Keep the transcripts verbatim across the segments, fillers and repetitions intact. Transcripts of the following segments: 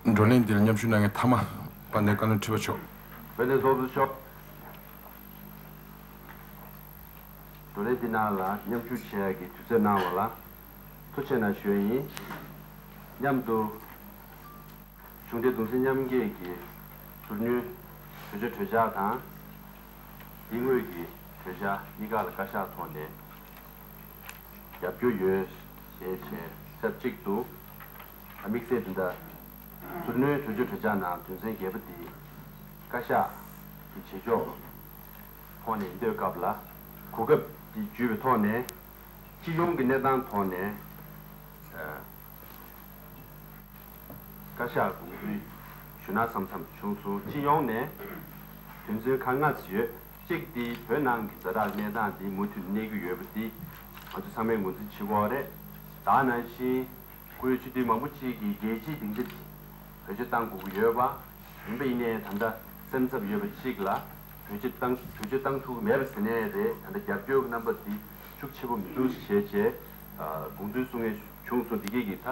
བགྲོ་གླེང་འདིར་མཉམ་ཞུགས་གནང་མཁན་མཐའ་མ་དཔལ་ལྡན་བཀའ་བློན་ཁྲི་པ་མཆོག་བོད་དོན་ཚོགས་གཙོ་མཆོག་བགྲོ་གླེང་འདི་ནང་ལ་མཉམ་ཞུགས་བྱེད་ཡག་གི་དུས་ཚོད་གནང་བ་ལ་ཐུགས་རྗེ་ཆེ་གནང་ཞུ་ཡ་ཡིན། མཉམ་དུ་གཞུང་འབྲེལ་གདུང་སེམས་མཉམ་སྐྱེད་ཀྱི་ཟུར་སྣོན་གྲོས་ཆོད་གྲོས་འཆར་དང་། དེ་སྔོན་གྱི་གྲོས་འཆར་གཉིས་ཀ་ལ་བཀའ་ཤག་ཐོག་ནས་རྒྱབ་སྐྱོར་ཡོད་ཞེས་བྱས་ཚབ་གཅིག་ཏུ། དམིགས་བསལ་དེ་འདྲ་ཟུར་སྣོན་གྲོས་ཆོད་གྲོས་འཆར་ནང་དོན་ཚན་བརྒྱད་པ་དེ་བཀའ་ཤག་གི་བྱེད་ཕྱོགས་ཐོག་ནས་ཡིན་དུས་སྐབས་ལ་གོ་སྐབས་དེ་བརྒྱུད་པའི་ཐོག་ནས་སྤྱི་ཡོངས་ཀྱི་གནས་སྟངས་ཐོག་ནས་ཨ། བཀའ་ཤག་དགོངས་ཚུལ་ཞུ་ན་བསམ་བསམ་བྱུང་སོང་། སྤྱི་ཡོངས་ནས་དོན་ཚན་ཁག་ལྔ་ཙམ་ཡོད། གཅིག་དེ་བོད་ནང་གི་ཛ་དྲག་གནས་སྟངས་དེ་མུ་མཐུད་གནས་ཀྱི་ཡོད་པ་དེ་ང་ཚོ་ཚང་མས་ངོས་འཛིན་བྱེད་དགོས་རེད། ད་ནང་བཞིན་ཁོར་ཡུག་སྤྱི་འཐུས་མང་པོ་ཅིག་གིས་རྒྱལ་སྤྱིའི་སྡིངས་ཆ་དེ་བེད་སྤྱོད་བཏང་དགོས་ཀྱི་ཡོད་པ། ཡིན་པ་ཡིན་ནའི་ད་ལྟ་སེམས་འཚབ་ཡོད་པ་གཅིག་ལ་བེད་སྤྱོད་བཏང་བེད་སྤྱོད་བཏང་ཐུབ་ཀྱི་མེད་པ་ཟེར་ནའི་རེད། ད་ལྟ་རྒྱབ་སྐྱོར་གྱི་རྣམ་པ་དེ་ཤུགས་ཆེ་པོ་མི་འདུག་ཞེས་བྱས་དགོངས་ཚུལ་གསུང་མཁན་བྱུང་སོང་། འདི་གས་ཀྱི་ད་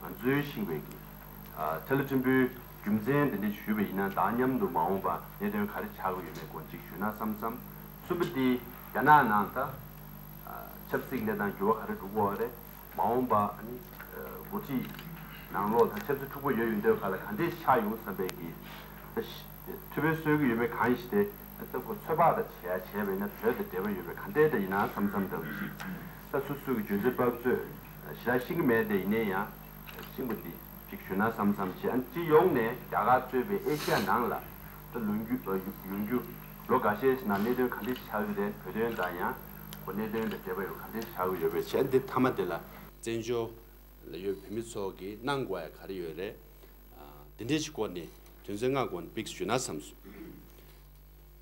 ང་ཚོའི་ཤེས་པའི་གི་ཐལ་ལོ་ཕྲན་བུའི་རྒྱུ་མཚན་དེ་འདྲ་ཞུས་པ་ཡིན་ན། ད་མཉམ་དུ་མ་འོངས་པ་གནད་དོན་ག་རེ་ཆགས་ཀྱི་ཡོད་མེད་སྐོར་གཅིག་ཞུས་ན་བསམ་བསམ། གསུམ་པ་དེ་རྒྱ་ནག་ནང་ད་ཆབ་སྲིད་གནས་སྟངས་འགྱུར་བ་ག་རེ་འགྲོ་གི་ཡོད་རེད། མ་འོངས་པ་ཨ་ནི་འགོ་ཁྲིད་ནང་ལོགས་དང་ཆབ་སྲིད་འཁྲུག་པ་ཡོད་ཡོད་འདོད་ག་ལ་ག་འདྲས་ཆགས་ཡོང་བསམ་པའི་གི་ད་ཤི་ཐུབ་པའི་གསོལ་གི་ཡོད་པའི་གང་ཞིག་དེ་ད་ཁོ་ཚོད་དཔག་དང་བྱས་བྱས་པས་ན་བོད་དང་འབྲེལ་བ་ཡོད་པའི་ག་འདྲས་འདྲ་ཡིན་ན་བསམ་བསམ་འདྲ་བོ་ཞིག་ད་སོ་སོ་གི་འཇོན་ཚོད་དཔག་ཚོད་ཞེ་དྲག་ཤེས་ཀྱི་མེད་དེ། ཡིན་ནའི་ཡང་ཤེས་པ་འདི་ཅིག་ཞུ་ན་བསམ་བསམ་བྱས། ཨ་ནི་སྤྱི་ཡོངས་ནས་རྒྱ་གར་གཙོས་པའི་ཨེ་ཤ་ཡ་ནང་ལ་ད་ལོ་རྒྱུས་ཡོང་རྒྱུ་ལོ་འགའ་ཤས་ནང་གནད་དོན་ག་འདྲས་ཆགས་ཀྱི་རེད། བོད་དོན་དང་ཡང་ཁོ་གནད་དོན་དང་འབྲེལ་བ་ཡོད་ག་འདྲས་ཆགས་ཀྱི་ཡོད་པའི་བྱས། འདི་མཐའ་མ་དེ་ལ་བཙན་བྱོལ་ལ་ཡོད་བོད་མི་ཚོ་གིས་གནང་དགོས་ཡ་ག་རེ་ཡོད་རེད། ཨ། དེ་འདྲའི་ཅིག་སྐོར་ནས་དོན་ཚན་ལྔ་སྐོར་ནས་ཕིགས་ཞུས་ན་བསམ་སོང་།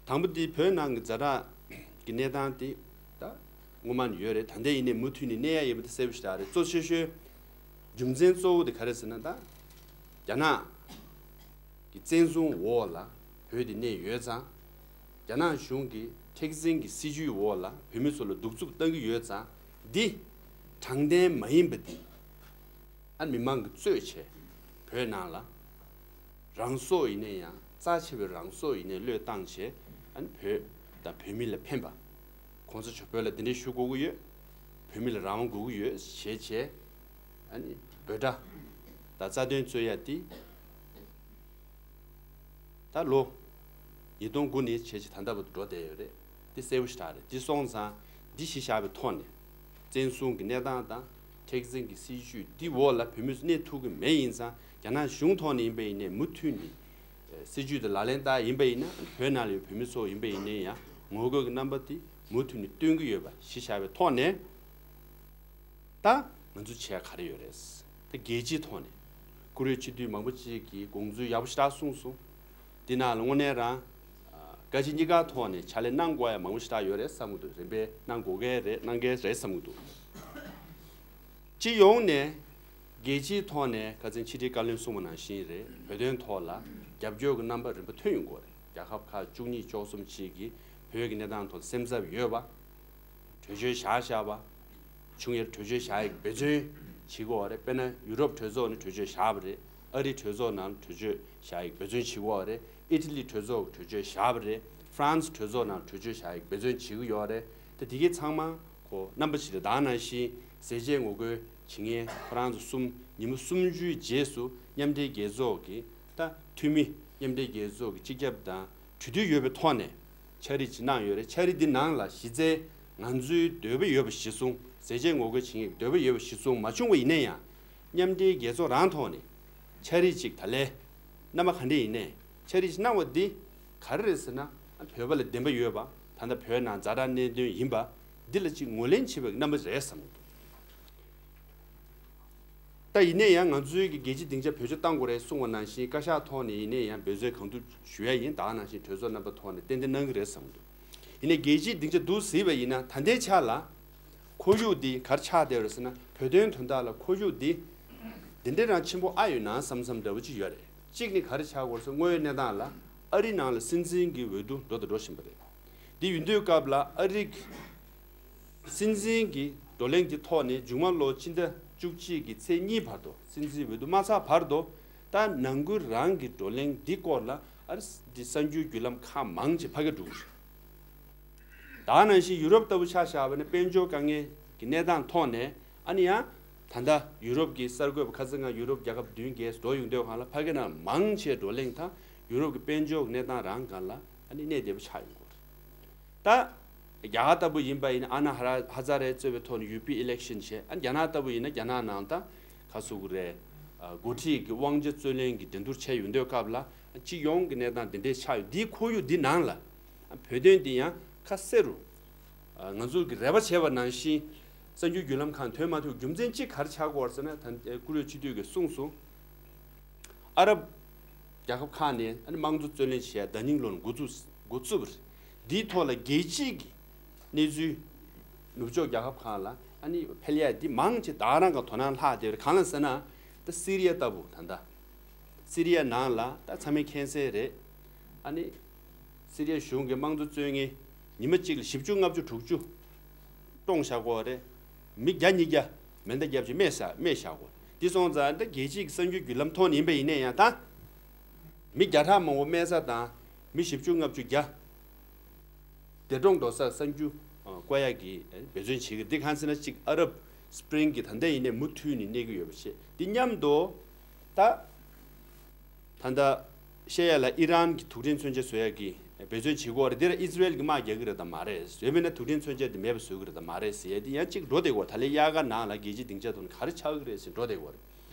དང་པོ་དེ་བོད་ནང་གི་ཛ་དྲག་གི་གནས་སྟངས་དེ་ད་སྔོན་མ་ནས་ཡོད་རེད། ད་ལྟ་ཡིན་ནའི་མུ་མཐུད་ནས་གནས་ཡ་ཡོད་པ་དེ་གསལ་པོ་ཞེ་དྲག་རེད། གཙོ་ཆེ་ཤོས་རྒྱུ་མཚན་གཙོ་བོ་དེ་ག་རེ་ཟེར་ན། ད་རྒྱ་ནག་གི་བཙན་བཟུང་འོག་ལ་བོད་དེ་གནས་ཡོད་ཙང་། རྒྱ་ནག་གཞུང་གི་མཁྲེགས་འཛིན་གྱི་སྲིད་བྱུས་འོག་ལ་བོད་མི་ཚོ་ལ་གདུག་རྩུབ་བཏང་གི་ཡོད་ཙང་། འདི་དྲང་བདེན་མ་ཡིན་པ་འདི་ཨ་མི་མང་གིས་རྩོད་བྱས། བོད་ནང་ལ་རང་སྲོག་ཡིན་ནའི་ཡང་། རྩ་ཆེ་བའི་རང་སྲོག་ཡིན་ནའི་བློས་བཏང་བྱས། ཨ་ནི་བོད་དང་བོད་མི་ལ་ཕན་པ། གོང་ས་མཆོག་བོད་ལ་འདི་འདྲའི་ཞུ་དགོས་ཀྱི་ཡོད། བོད་མི་ལ་རང་དབང་དགོས་ཀྱི་ཡོད་ཞེས་བྱས། ཨ་ནི་འབོད་སྒྲ་དང་རྩ་དོན་རྩོད་ཡ་དེ་ད་ལོ་ཉིས་སྟོང་དགུ་ནས་བྱས་བྱས་ད་ལྟ་བར་དུ་འགྲོ་བསྡད་ཡོད་རེད། འདི་གསལ་པོ་ཞེ་དྲག་རེད། འདི་སོང་ཙང་འདི་གཞི་བཞག་པའི་ཐོག་ནས་བཙན་བཟུང་གི་གནས་སྟངས་དང་མཁྲེགས་འཛིན་གྱི་སྲིད་བྱུས་འདི་འོག་ལ་བོད་མི་ཚོ་གནས་ཐུབ་ཀྱི་མེད། ཡིན་ཙང་རྒྱ་ནག་གཞུང་ཐོག་ནས་ཡིན་པ་ཡིན་ནའི་མུ་མཐུད་ནས་སྲིད་བྱུས་དེ་ལག་ལེན་བསྟར་ཡིན་པ་ཡིན་ན། བོད་ནང་ལ་ཡོད་བོད་མི་ཚོ་ཡིན་པ་ཡིན་ནའི་ཡང་ངོ་རྒོལ་གྱི་རྣམ་པ་དེ་མུ་མཐུད་ནས་སྟོན་གྱི་ཡོད་པ་གཞི་བཞག་པའི་ཐོག་ནས། ད་ང་ཚོ་བྱས་ག་རེ་ཡོད་རེད། ད་རྒྱལ་སྤྱིའི་ཐོག་ནས་བཀུར་འོས་སྤྱི་འཐུས་མང་པོ་ཅིག་གིས་དགོངས་ཚུལ་ཡག་པོ་ཞེ་དྲག་གསུངས་སོང་། འདི་ནང་ལ་དངོས་གནས་རང་བཀའ་སྤྱི་གཉིས་ཀ་ཐོག་ནས་ཕྱག་ལས་གནང་དགོས་ཡ་མང་པོ་ཞེ་དྲག་ཡོད་རེད་བསམ་གྱི་འདུག་རིམ་པས་གནང་དགོས་ཀྱི་རེད། གནང་གི་རེད་བསམ་གྱི་འདུག་སྤྱི་ཡོངས་ནས་རྒྱལ་སྤྱིའི་ཐོག་ནས་ཁ་སང་ཕྱི་དྲིལ་བཀའ་བློན་གསུངས་པ་ནང་བཞིན་རེད། བོད་དོན་ཐོག་ལ་རྒྱབ་སྐྱོར་གྱི་རྣམ་པ་རིམ་པ་ཐོན་ཡོང་གི་རེད། རྒྱལ་ཁབ་ཁག་བཅུ་གཉིས་བཅུ་གསུམ་ཅིག་གིས་བོད་ཀྱི་གནས་སྟངས་ཐོག་སེམས་འཚབ་ཡོད་པ། གྲོས་ཆོད་བཞག་བཞག་པ། ཆུང་ཡར་གྲོས་ཆོད་བཞག་ཡག་འབད་བརྩོན་བྱེད་ཀྱི་ཡོད་རེད། དཔེར་ན་ཡུ་རོབ་གྲོས་ཚོགས་ནས་གྲོས་ཆོད་བཞག་པ་རེད། ཨ་རིའི་གྲོས་ཚོགས་ནང་གྲོས་ཆོད་བཞག་ཡག་འབད་བརྩོན་བྱེད་ཀྱི་ཡོད་རེད། ཨི་ཊ་ལི་གྲོས་ཚོགས་ཀྱིས་གྲོས་ཆོད་བཞག་པ་རེད། ཧྥ་རན་སི་གྲོས་ཚོགས་ནང་གྲོས་ཆོད་བཞག་ཡག་འབད་བརྩོན་བྱེད་ཀྱི་ཡོད་རེད། ད་དེ་གའི་ཚང་མ་ཁོ་རྣམ་པ་ཞིག་རེད། ད་ནང་བཞིན་ཟས་བཅད་ངོ་རྒོལ་བྱེད་མཁན་ཁོ་རང་ཚོ་གསུམ་ཉིན་མོ་གསུམ་བཅུའི་རྗེས་སུ་མཉམ་འབྲེལ་རྒྱལ་ཚོགས་ཀྱི་ད་འཐུས་མི་མཉམ་འབྲེལ་རྒྱལ་ཚོགས་ཀྱི་སྤྱི་ཁྱབ་དང་གྲོས་མཐུན་ཡོད་པའི་ཐོག་ནས་ཕྱག་བྲིས་ཅིག་གནང་ཡོད་རེད། ཕྱག་བྲིས་འདི་ནང་ལ་གཞི་རྩའི་ང་ཚོའི་འདོད་པ་ཡོད་པ་གཞིར་བཟུང་། ཟས་བཅད་ངོ་རྒོལ་བྱེད་མཁན་གྱི་འདོད་པ་ཡོད་པ་གཞིར་བཟུང་མ་བྱུང་བ་ཡིན་ན་ཡང་། མཉམ་འབྲེལ་རྒྱལ་ཚོགས་རང་ཐོག་ནས་ཕྱག་བྲིས་ཅིག་ད་ལན་རྣམ་པ་ག་འདྲ་ཡིན་ནའི་ཕྱག་བྲིས་ཅིག་གནང་བ་འདི་ག་རེ་རེད་ཟེར་ན། བོད་པ་ལ་བདེན་པ་ཡོད་པ། ད་ལྟ་བོད་ནང་ཛ་དྲག་གནད་དོན་ཡིན་པ་འདི་ལ་ཅིག་ངོས་ལེན་བྱེད་པའི་རྣམ་པ་རེད་བསམ་གྱི་འདུག་ད་ཡིན་ན་ཡང་ང་ཚོའི་གི་རྒྱལ་སྤྱིའི་སྡིངས་ཆ་བེད་སྤྱོད་གཏང་དགོས་རེད་གསུངས་པ་ནང་བཞིན་བཀའ་ཤག་ཐོག་ནས་ཡིན་ན་ཡང་འབད་བརྩོན་གང་ཐུབ་ཞུ་ཡ་ཡིན། ད་ག་ནང་བཞིན་གྲོས་ཚོགས་རྣམ་པ་ཐོག་ནས་ཏན་ཏན་གནང་གི་རེད་བསམ་གྱི་འདུག་ཡིན་ནའི་རྒྱལ་སྤྱིའི་སྡིངས་ཆ་འདུག་ཟེར་བ་ཡིན་ན། ད་ལྟའི་ཆ་ལ་ཁོར་ཡུག་འདི་ག་རེ་ཆགས་བསྡད་ཡོད་རེད་ཟེར་ན། བོད་དོན་དོན་དག་ལ་ཁོར་ཡུག་འདི་འདི་འདྲ་རང་ཆེན་པོ་ཨ་ཡོད་ན་བསམ་བསམ་འདྲ་བོ་ཅིག་ཡོད་རེད། གཅིག་ནི་ག་རེ་ཆགས་ཡོད་རེད་ཟེར། དངོས་ཡོད་གནས་སྟངས་ལ་ཨ་རི་ནང་ལ་སྲིད་འཛིན་གྱི་འོས་བསྡུ་འགྲོ་དང་འགྲོ་བཞིན་པ་རེད། འདི་ཡིན་དུས་སྐབས་ལ་ཨ་རི་གི་སྲིད་འཛིན་གྱི་བགྲོ་གླེང་འདི་ཐོག་ནས་མཇུག་མ་ལོ་སྤྱི་ཟླ་བཅུ་གཅིག་གི་ཚེས་གཉིས་བར་དུ། སྲིད་འཛིན་འོས་བསྡུ་མ་ཚར་བར་དུ་ ད་ནང་ཁུལ་རང་གི་བགྲོ་གླེང་འདི་སྐོར་ལ་ཨ་རི་འདི་གསར་འགྱུར་བརྒྱུད་ལམ་ཁག་མང་ཆེ་ཕ་གི་འགྲོ་གི་རེད། ད་ནང་བཞིན་ཡུ་རོབ་ལྟ་བུ་ཆ་བཞག་པ་ན་དཔལ་འབྱོར་དཀའ་ངལ་གྱི་གནས་སྟངས་ཐོག་ནས། ཨ་ནི་ཡང་ད་ལྟ་ཡུ་རོབ་ཀྱི་གསར་འགོད་པ་ཁ་སང་ང་ཡུ་རོབ་རྒྱལ་ཁབ་བདུན་བརྒྱད་འགྲོ་ཡོང་དུས་སྒང་ལ་ཕ་གི་ནང་མང་ཆེ་བགྲོ་གླེང་དང་ཡུ་རོབ་ཀྱི་དཔལ་འབྱོར་གྱི་གནས་སྟངས་རང་སྒང་ལ་ཨ་ནི་གནས་བདེ་པོ་ཆགས་ཡོང་གི་རེད། ད་རྒྱ་གར་ལྟ་བུ་ཡིན་པ་ཡིན་ན་ཨ་ན་ཧ་ར་ཧ་ཛ་རེ་གཙོས་པའི་ཐོག་ནས་ཡུ་པི་ཨི་ལེག་ཤན་བྱས། ཨ་རྒྱ་ནག་ལྟ་བུ་ཡིན་ན་རྒྱ་ནག་ནང་ད་ག་སུ་གུ་རེ་འགོ་ཁྲིད་ཀྱི་དབང་ཆ་རྩོད་ལེན་གྱི་འགྲན་བསྡུར་བྱས་ཡོང་དུས་སྐབས་ལ་སྤྱི་ཡོངས་ཀྱི་གནས་སྟངས་འདི་འདྲས་ཆགས་ཡོད། འདིའི་ཁོར་ཡུག་འདི་ནང་ལ་བོད་དོན་འདི་ཡང་ཁ་གསལ་རུ་ང་ཚོ་གི་རེ་བ་བྱས་པ་ནང་བཞིན་གསར་འགྱུར་བརྒྱུད་ལམ་ཁག་ཐོན་མ་ཐུབ་རྒྱུ་མཚན་གཅིག་ག་རེ་ཆགས་ཀྱི་ཡོད་རེད་ཟེར་ན། ད་བཀུར་འོས་སྤྱི་འཐུས་ཀྱིས་གསུངས་སོང་། ཨ་རབ་རྒྱལ་ཁབ་ཁག་ནས་ཨ་ནི་དམངས་གཙོ་རྩོད་ལེན་བྱས་ཟླ་ཉིན་ལོ་ནས་འགོ་བཙུགས་འགོ་བཙུགས་པ་རེད། འདིའི་ཐོག་ལ་རྒྱལ་སྤྱིའི་གི་གནས་ཚུལ་ནུབ་ཕྱོགས་རྒྱལ་ཁབ་ཁག་ལ་ཨ་ནི་འཕེལ་ཡ་འདི་མང་ཆེ་ད་རང་གི་དོ་སྣང་ལྷག་བསྡད་པ་རེད། གང་ལ་ཟེར་ན་ད་སི་རི་ཡ་ལྟ་བུ་ད་ལྟ་སི་རི་ཡ་ནང་ལ་ད་ཚང་མས་མཁྱེན་གསལ་རེད། ཨ་ནི་སི་རི་ཡ་གཞུང་གི་དམངས་གཙོ་རྩོད་མཁན་ཉི་མ་གཅིག་ལ་བཞི་བཅུ་ལྔ་བཅུ་དྲུག་ཅུ་བཀྲོངས་བཞག་གི་ཡོད་རེད། མི་བརྒྱ་ཉིས་བརྒྱ་མེ་མདའ་བརྒྱབ་ཅིག་རྨས་ས་རྨས་བཞག་གི་ཡོད་རེད། འདི་སོང་ཙང་ད་རྒྱལ་སྤྱིའི་གསར་འགྱུར་བརྒྱུད་ལམ་ཐོག་ནས་ཡིན་པ་ཡིན་ན་ཡང་ད་མི་བརྒྱ་ཕྲག་མང་པོ་རྨས་ས་དང་མི་བཞི་བཅུ་ལྔ་བཅུ་བརྒྱ་འདས་གྲོངས་འགྲོ་ས་གསར་འགྱུར་བཀོད་ཡག་གི་འབད་བརྩོན་བྱེད་ཀྱི། འདི་གང་ཟེར་ན་གཅིག་ཨ་རབ་སི་པི་རིང་གི་ད་ལྟ་ཡིན་ནའི་མུ་མཐུད་ནས་གནས་ཀྱི་ཡོད་པ་བྱས། འདི་མཉམ་དུ་ད། ད་ལྟ་བཤད་ཡ་ལ་ཨི་རན་གྱི་དུག་སྦྲེལ་མཚོན་ཆ་བཟོ་ཡ་གི་འབད་བརྩོན་བྱེད་ཀྱི་ཡོད་རེད། འདི་ལ་ཨི་ཛི་རལ་གྱི་དམག་རྒྱག་གི་རེད་དམ་མ་རེད། ཡོད་མེད་ན་དུག་སྦྲེལ་མཚོན་ཆ་དེ་མེད་པ་བཟོ་གི་རེད་དམ་མ་རེད་ཟེར་ཡ་དེ་ཡང་གཅིག་འགྲོ་བསྡད་ཀྱི་ཡོད། ད་ལན་དབྱར་ཁ་ནང་ལ་རྒྱལ་སྤྱིའི་སྡིངས་ཆ་ཐོག་ནས་ག་རེ་ཆགས་ཀྱི་རེད་ཟེར་འགྲོ་བསྡད་ཀྱི་ཡོད་རེད།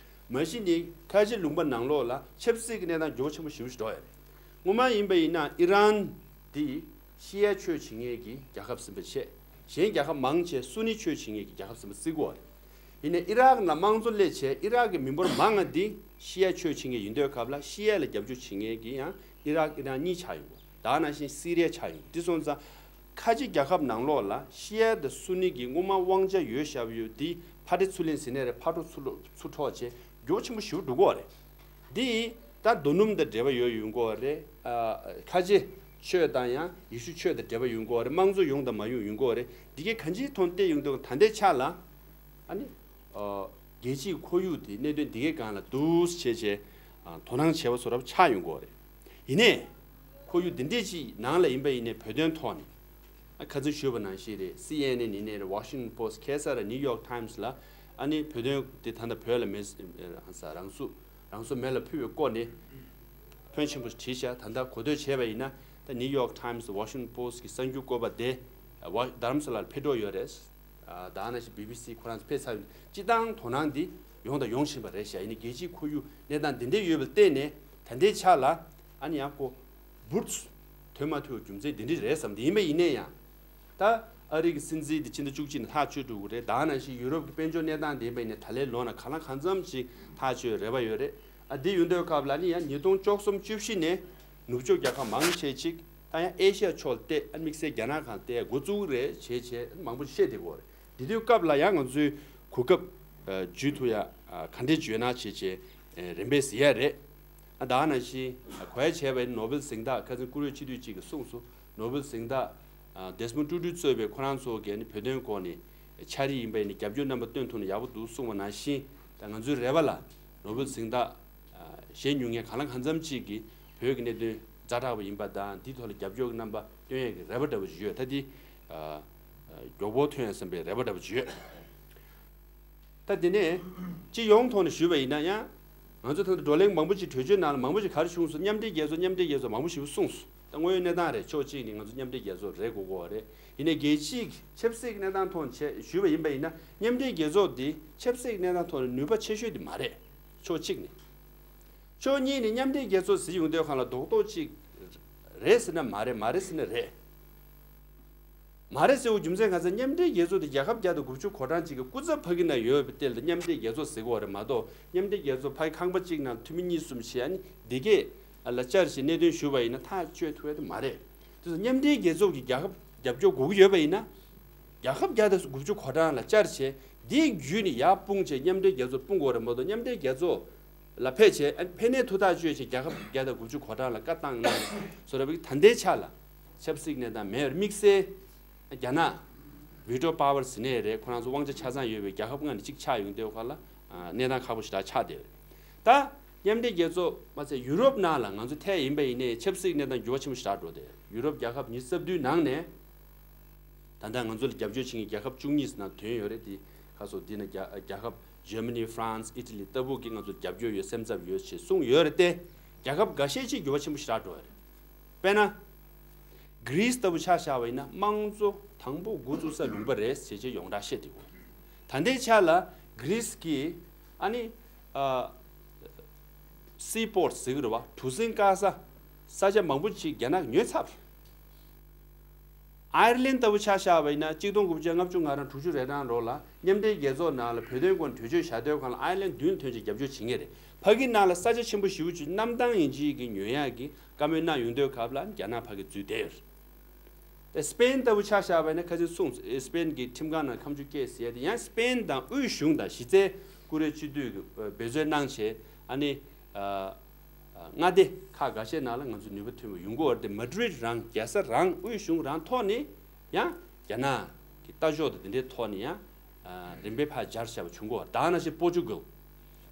མ་གཞི་ནི་ཁ་ཆེ་ལུང་པ་ནང་ལོགས་ལ་ཆབ་སྲིད་ཀྱི་གནས་སྟངས་འགྱུར་བ་ཆེན་པོ་ཞེ་པོ་ཞིག་འགྲོ་ཡ་རེད། སྔོན་མ་ཡིན་པ་ཡིན་ན་ཨི་རན་དེ་ཤི་ཡ་ཆོས་བྱེད་མཁན་གྱི་རྒྱལ་ཁབ་ཟིན་པ་བྱས། གཞན་རྒྱལ་ཁབ་མང་ཆེ་སུ་ནི་ཆོས་བྱེད་མཁན་གྱི་རྒྱལ་ཁབ་ཟིན་པ་བརྩི་གི་ཡོད་རེད། ཡིན་ནའི་ཨི་རག་ནང་དམངས་གཙོ་སླེབས་བྱས་ཨི་རག་གི་མི་འབོར་མང་ང་འདི་ཤི་ཡ་ཆོས་བྱེད་མཁན་ཡིན་དུས་སྐབས་ལ་ཤི་ཡ་ལ་རྒྱབ་སྐྱོར་བྱེད་མཁན་གྱི་ཡང་ཨི་རག་ཨི་རན་གཉིས་ཆགས་ཡོང་གི། ད་ནང་བཞིན་སི་རི་ཡ་ཆགས་ཡོང་གི། འདི་སོང་ཙང་ཁ་ཆེ་རྒྱལ་ཁབ་ནང་ལོགས་ལ་ཤི་ཡ་དང་སུ་ནི་གི་སྔོན་མ་དབང་ཆ་ཡོད་བཞག་ཡོད་འདི་ཕར་འདྲེ་ཚུར་ལེན་ཟེར་ནའི་རེད། ཕར་འགྲོ་ཚུར་ལོག་ཚུར་འཕྲོག་བྱས་འགྱུར་བ་ཆེན་པོ་ཞེ་པོ་འགྲོ་གི་ཡོད་རེད། འདི་ད་རྡོ་སྣུམ་དང་འབྲེལ་བ་ཡོད་ཡོང་གི་ཡོད་རེད། ཨ་ཁ་ཆེ་ཆོས་དང་ཡང་ཡེ་ཤུ་ཆོས་དང་འབྲེལ་བ་ཡོང་གི་ཡོད་རེད། དམངས་གཙོ་ཡོང་དང་མ་ཡོང་ཡོང་གི་ཡོད་རེད། འདི་གའི་གང་ཅིའི་ཐོག་བལྟས་ཡོང་དུས་ད་ལྟའི་ཆ་ལ་ཨ་ནི་ཨ་རྒྱལ་སྤྱིའི་ཁོར་ཡུག་དེ་གནད་དོན་འདི་གའི་སྒང་ལ་འདུག་བྱས་བྱས་ཨ་དོ་སྣང་བྱས་པ་བཟོ་འདྲ་ཆགས་ཡོང་གི་ཡོད་རེད། ཡིན་ནའི་ཁོར་ཡུག་འདི་འདྲས་ཅིག་ནང་ལ་ཡིན་པ་ཡིན་ནའི་བོད་དོན་ཐོག་ནས་ཨ་ཁ་སང་ཞུས་པ་ནང་བཞིན་རེད། སི་ཨེན་ཨེན་ཡིན་ནའི་རེད། ཝ་ཤིང་ཊོན་པོ་སི་ཊི། ཁ་སང་རེད། ནིའུ་ཡོག་ཊའིམ་སི་ལ་ཨ་ནི་བོད་དོན་དེ་ད་ལྟ་བོད་ལ་མེད་རང་ས་རང་སུ་རང་སྲོག་མེ་ལ་ཕུལ་བའི་སྐོར་ནས་ཕོན་ཆེན་པོ་བྲིས་ཤག་ད་ལྟ་གོ་ཐོས་བྱས་པ་ཡིན་ན་ད་ནིའུ་ཡོག་ཊའིམ་སི་ཝ་ཤིང་ཊོན་པོ་སི་ཊི་གི་གསར་འགྱུར་བཀོད་པ་དེ་ཝ་རྡ་རམ་ས་ལར་ཕེབས་འགྲོ་ཡོད་རེད། ཨ་ད་ནང་བཞིན་བི་བི་སི་ཁོ་རང་ཚོ་ཕེབས་ཚར་ཡོད། སྤྱི་བཏང་དོ་སྣང་འདི་ཡོང་དང་ཡོང་བཞིན་པ་རེད་ཤག་ཡིན་ནའི་རྒྱལ་སྤྱིའི་ཁོར་ཡུག་གནས་སྟངས་འདི་འདྲས་ཡོད་པ་བལྟས་ནས་ད་ལྟའི་ཆ་ལ་ཨ་ནི་ཡང་ཁོ་འབུར་ཐོན་མ་ཐུབ་རྒྱུ་མཚན་འདི་འདྲས་རེད་བསམ། དེ་ཡིན་པ་ཡིན་ནའི་ཡང་ད་ཨ་རི་གི་སྲིད་འཛིན་འདི་ཕྱི་ཟླ་བཅུ་གཅིག་ནས་ཐག་གཅོད་འགྲོ་གི་རེད། ད་ནང་བཞིན་ཡུ་རོབ་ཀྱི་དཔལ་འབྱོར་གནས་སྟངས་འདི་ཡིན་པ་ཡིན་ནའི་ད་ལོའི་ལོ་ནང་གང་ལ་གང་འཚམ་ཞིག་ཐག་གཅོད་རེ་བ་ཡོད་རེད། ཨ་འདི་ཡོང་དུས་སྐབས་ལ་ནི་ཡང་ཉིས་སྟོང་བཅུ་གསུམ་བཅུ་བཞི་ནས་ནུབ་ཕྱོགས་རྒྱལ་ཁབ་མང་ཆེ་ཅིག་ད་ཡང་ཨེ་ཤི་ཡ་ཕྱོགས་ལ་བལྟས། ཨ་དམིགས་བསལ་རྒྱ་ནག་སྒང་བལྟས་འགོ་བཙུགས་རེད་བྱས་བྱས་མང་པོ་བཤད་བསྡད་ཀྱི་ཡོད་རེད། འདི་དུས་སྐབས་ལ་ཡང་ང་ཚོས་གོ་སྐབས་ཨ་འཇུས་ཐུབ་ཡ་ཨ་ག་འདྲས་འཇུས་ན་བྱས་བྱས་ཨ་རིམ་པས་ཟེར་ཡ་རེད། ཨ་ད་ནང་བཞིན་ཨ་གོ་ཡ་བྱས་པ་ཡིན་ནོ་བེལ་གཟེངས་རྟགས་ཁ་སང་བཀུར་འོས་སྤྱི་འཐུས་གཅིག་གིས་གསུངས་སོང་། ནོ་བེལ་གཟེངས་རྟགས་ཨ་ཌེ་སི་མོན་ཊུ་ཊུ་གཙོས་པའི་ཁོ་རང་ཚོ་གིས་ནི་བོད་དོན་སྐོར་ནས་འཆར་གཞི་ཡིན་པ་ཡིན་ནའི་རྒྱབ་སྐྱོར་རྣམ་པ་སྟོན་ཐུབ་ན་ཡག་པོ་འདུག་གསུངས་པ་ནང་བཞིན། ད་ང་ཚོའི་རེ་བ་ལ་ནོ་བེལ་གཟེངས་རྟགས་བཞེས་མྱོང་མཁན་གང་ལ་གང་འཚམ་ཅིག་གིས་བོད་ཀྱི་གནད་དོན་ཛ་དྲག་པ་ཡིན་པ་དང་འདིའི་ཐོག་ལ་རྒྱབ་སྐྱོར་གྱི་རྣམ་པ་སྟོན་ཡས་ཀྱི་རེ་བ་འདྲ་པོ་ཅིག་ཡོད། ད་འདི་མགྱོགས་པོ་ཐོན་ཡ་བསམ་པའི་རེ་བ་འདྲ་པོ་ཅིག་ཡོད། ད་དེ་ནས་སྤྱི་ཡོངས་ཐོག་ནས་ཞུས་པ་ཡིན་ན་ཡང་ང་ཚོ་ད་ལྟ་བགྲོ་གླེང་མང་པོ་ཅིག་གྲོས་ཆོད་ནང་ལ་མང་པོ་ཅིག་ག་རེ་བྱུང་སོང་། མཉམ་འབྲེལ་རྒྱལ་ཚོགས་མཉམ་འབྲེལ་རྒྱལ་ཚོགས་མང་པོ་ཞིག་གསུངས་སོང་། ད་དངོས་ཡོད་གནས་སྟངས་རེད། ཕྱོགས་གཅིག་ནས་ང་ཚོ་མཉམ་འབྲེལ་རྒྱལ་ཚོགས་རེད་དགོས་ཀྱི་ཡོད་རེད། ཡིན་ནའི་རྒྱལ་སྤྱིའི་ཆབ་སྲིད་ཀྱི་གནས་སྟངས་ཐོག་ནས་བྱས་ཞུས་པ་ཡིན་པ་ཡིན་ན་མཉམ་འབྲེལ་རྒྱལ་ཚོགས་འདི་ཆབ་སྲིད་ཀྱི་གནས་སྟངས་ཐོག་ནས་ནུས་པ་ཆེ་ཤོས་འདི་མ་རེད། ཕྱོགས་གཅིག་ནས། ཕྱོགས་གཉིས་ནས་མཉམ་འབྲེལ་རྒྱལ་ཚོགས་ཟེར་ཡོང་དུས་སྒང་ལ་རྡོག་རྡོག་ཅིག་རེད་ཟེར་ན་མ་རེད། མ་རེད་ཟེར་ན་རེད། མ་རེད་ཟེར་བའི་རྒྱུ་མཚན་གང་ཟེར་མཉམ་འབྲེལ་རྒྱལ་ཚོགས་དེ་རྒྱལ་ཁབ་བརྒྱ་དང་དགུ་བཅུ་གོ་གྲངས་ཅིག་གི་སྐུ་ཚབ་ཕ་གི་ན་ཡོད་པའི་སྟེང་ལ་མཉམ་འབྲེལ་རྒྱལ་ཚོགས་ཟེར་གི་ཡོད་རེད་མ་གཏོགས། མཉམ་འབྲེལ་རྒྱལ་ཚོགས་ཕ་གི་ཁང་པ་གཅིག་ནང་འཐུས་མི་གཉིས་གསུམ་བྱས་ཨ་ནི་འདི་གས་ལ་བཅར་བྱས་གནད་དོན་ཞུས་པ་ཡིན་ན་ཐག་གཅོད་ཐུབ་ཡ་དེ་མ་རེད། དེ་ཚོ་མཉམ་འབྲེལ་རྒྱལ་ཚོགས་ཀྱི་རྒྱལ་ཁབ་རྒྱབ་སྐྱོར་དགོས་ཀྱི་ཡོད་པ་ཡིན་ན། རྒྱལ་ཁབ་བརྒྱ་དང་དགུ་བཅུ་གོ་གྲངས་ལ་བཅར་བྱས་འདི་བརྒྱུད་ནས་ཡར་སྤུངས་བྱས་མཉམ་འབྲེལ་རྒྱལ་ཚོགས་སྤུངས་དགོས་རེད་མ་གཏོགས། མཉམ་འབྲེལ་རྒྱལ་ཚོགས་ལ་ཕེབས་བྱས་ཨ་ཕན་ནས་ཐུགས་ཐག་གཅོད་བྱས་རྒྱལ་ཁབ་བརྒྱ་དང་དགུ་བཅུ་གོ་གྲངས་ལ་བཀའ་བཏང་གནང་བཟོ་འདྲ་བའི་ད་ལྟའི་ཆ་ལ་ཆབ་སྲིད་ཀྱི་གནས་སྟངས་མེད་པར་དམིགས་བསལ་རྒྱ་ནག་བྷི་ཊོ་པ་ཝར་ཟེར་ནའི་རེད། ཁོ་རང་ཚོ་དབང་ཆ་ཆ་ཚང་ཡོད་པའི་རྒྱལ་ཁབ་ལྔ་ནས་གཅིག་ཆགས་ཡོང་དུས་སྒང་ལ་གནས་སྟངས་ཁག་པོ་ཞེ་དྲག་ཆགས་བསྡད་ཡོད་རེད། ད་ མཉམ་འབྲེལ་རྒྱལ་ཚོགས་མ་ཚད་ཡུ་རོབ་ནང་ལ་ང་ཚོ་ཐད་ཡིན་པ་ཡིན་ནའི་ཆབ་སྲིད་གནས་སྟངས་འགྱུར་བ་ཆེན་པོ་ཞིག་རག་འགྲོ་དེ། ཡུ་རོབ་རྒྱལ་ཁབ་ཉི་ཤུ་རྩ་བདུན་ནང་ནས་ད་ལྟ་ང་ཚོ་ལ་རྒྱབ་སྐྱོར་བྱེད་མཁན་རྒྱལ་ཁབ་བཅུ་གཉིས་ནང་ཐོན་ཡོད་རེད་དེ། ཁ་སོ་འདི་ན་རྒྱ་རྒྱལ་ཁབ་ཇར་མ་ནི། ཧྥ་རན་སི། ཨི་ཊ་ལི་ལྟ་བུ་གིས་ང་ཚོ་རྒྱབ་སྐྱོར་ཡོད། སེམས་འཚབ་ཡོད་ཅེས་གསུངས་ཡོད་རེད་དེ། རྒྱལ་ཁབ་འགའ་ཤས་ཅིག་འགྱུར་བ་ཆེན་པོ་ཞིག་རག་འགྲོ་བ་རེད། དཔེར་ན། གྷི་རིས་ལྟ་བུ་ཆ་བཞག་པ་ཡིན་ན་དམངས་གཙོ་དང་པོ་འགོ་བཙུགས་ས་ལུང་པ་རེད་ཟེར་བྱས་ཡོངས་གྲགས་བཤད་བསྡད་ཡོད། ད་ལྟའི་ཆ་ལ་གྷི་རིས་ཀྱིས་ཨ་ནི་ཨ་སི་པོར་ཟེར་གི་རེད་བ། གྲུ་གཟིངས་བཀག་ས་ས་ཆ་མང་པོ་ཅིག་རྒྱ་ནག་གིས་ཉོས་ཚར་བ་རེད། ཨའི་རི་ལན་ལྟ་བུ་ཆ་བཞག་པ་ཡིན་ན་གཅིག་སྟོང་དགུ་བརྒྱ་ལྔ་བཅུ་ང་གྲངས་དྲུག་ཅུ་རེ་གྲངས་ལོག་ལ་མཉམ་འབྲེལ་རྒྱལ་ཚོགས་ནང་ལ་བོད་དོན་སྐོར་གྲོས་ཆོད་བཞག་དུས་སྒང་ལ་ཨའི་རི་ལན་མདུན་ཐོན་ཅིག་རྒྱབ་སྐྱོར་བྱེད་མཁན་རེད། ཕ་གི་ནང་ལ་ས་ཆ་ཆེན་པོ་ཞེ་པོ་ཅིག་གནམ་ཐང་ཡིན་གཅིག་གི་ཉོ་ཡག་གི་བཀའ་མོལ་གནང་ཡོང་དུས་སྐབས་ལ་རྒྱ་ནག་ཕ་གི་འཛུལ་བསྡད་ཡོད་རེད། དེ་སི་པེན་ལྟ་བུ་ཆ་བཞག་པ་ཡིན་ན་ཁ་སང་གསུངས། སི་པེན་གྱི་ཁྲིམས་ཁང་ནང་ཁ་མཆུ་སྐྱེས་ཟེར་ཡ་དེ་ཡང་སི་པེན་དང་དབུས་གཞུང་དང་གཞི་རྩའི་ཀུ་རེ་སྤྱི་འཐུས་ཀྱིས་འབད་རྩོལ་གནང་བྱས་ཨ་ནི་ཨ་མངའ་སྡེ་ཁག་འགའ་ཤས་ནང་ལ་ང་ཚོ་ནུས་པ་ཐོན་པ་ཡོང་གི་ཡོད་རེད་དེ། མ་ཌི་རིད་རང་རྒྱལ་ས་རང་དབུས་གཞུང་རང་ཐོག་ནས་ཡང་རྒྱ་ནག་གི་ལྟ་ཕྱོགས་དང་དེ་འདྲའི་ཐོག་ནས་ཡང་རིམ་པས་ཕར་འབྱར་བཞག་པ་བྱུང་གི་ཡོད་རེད། ད་ནང་བཞིན་པོར་ཅུ་གལ།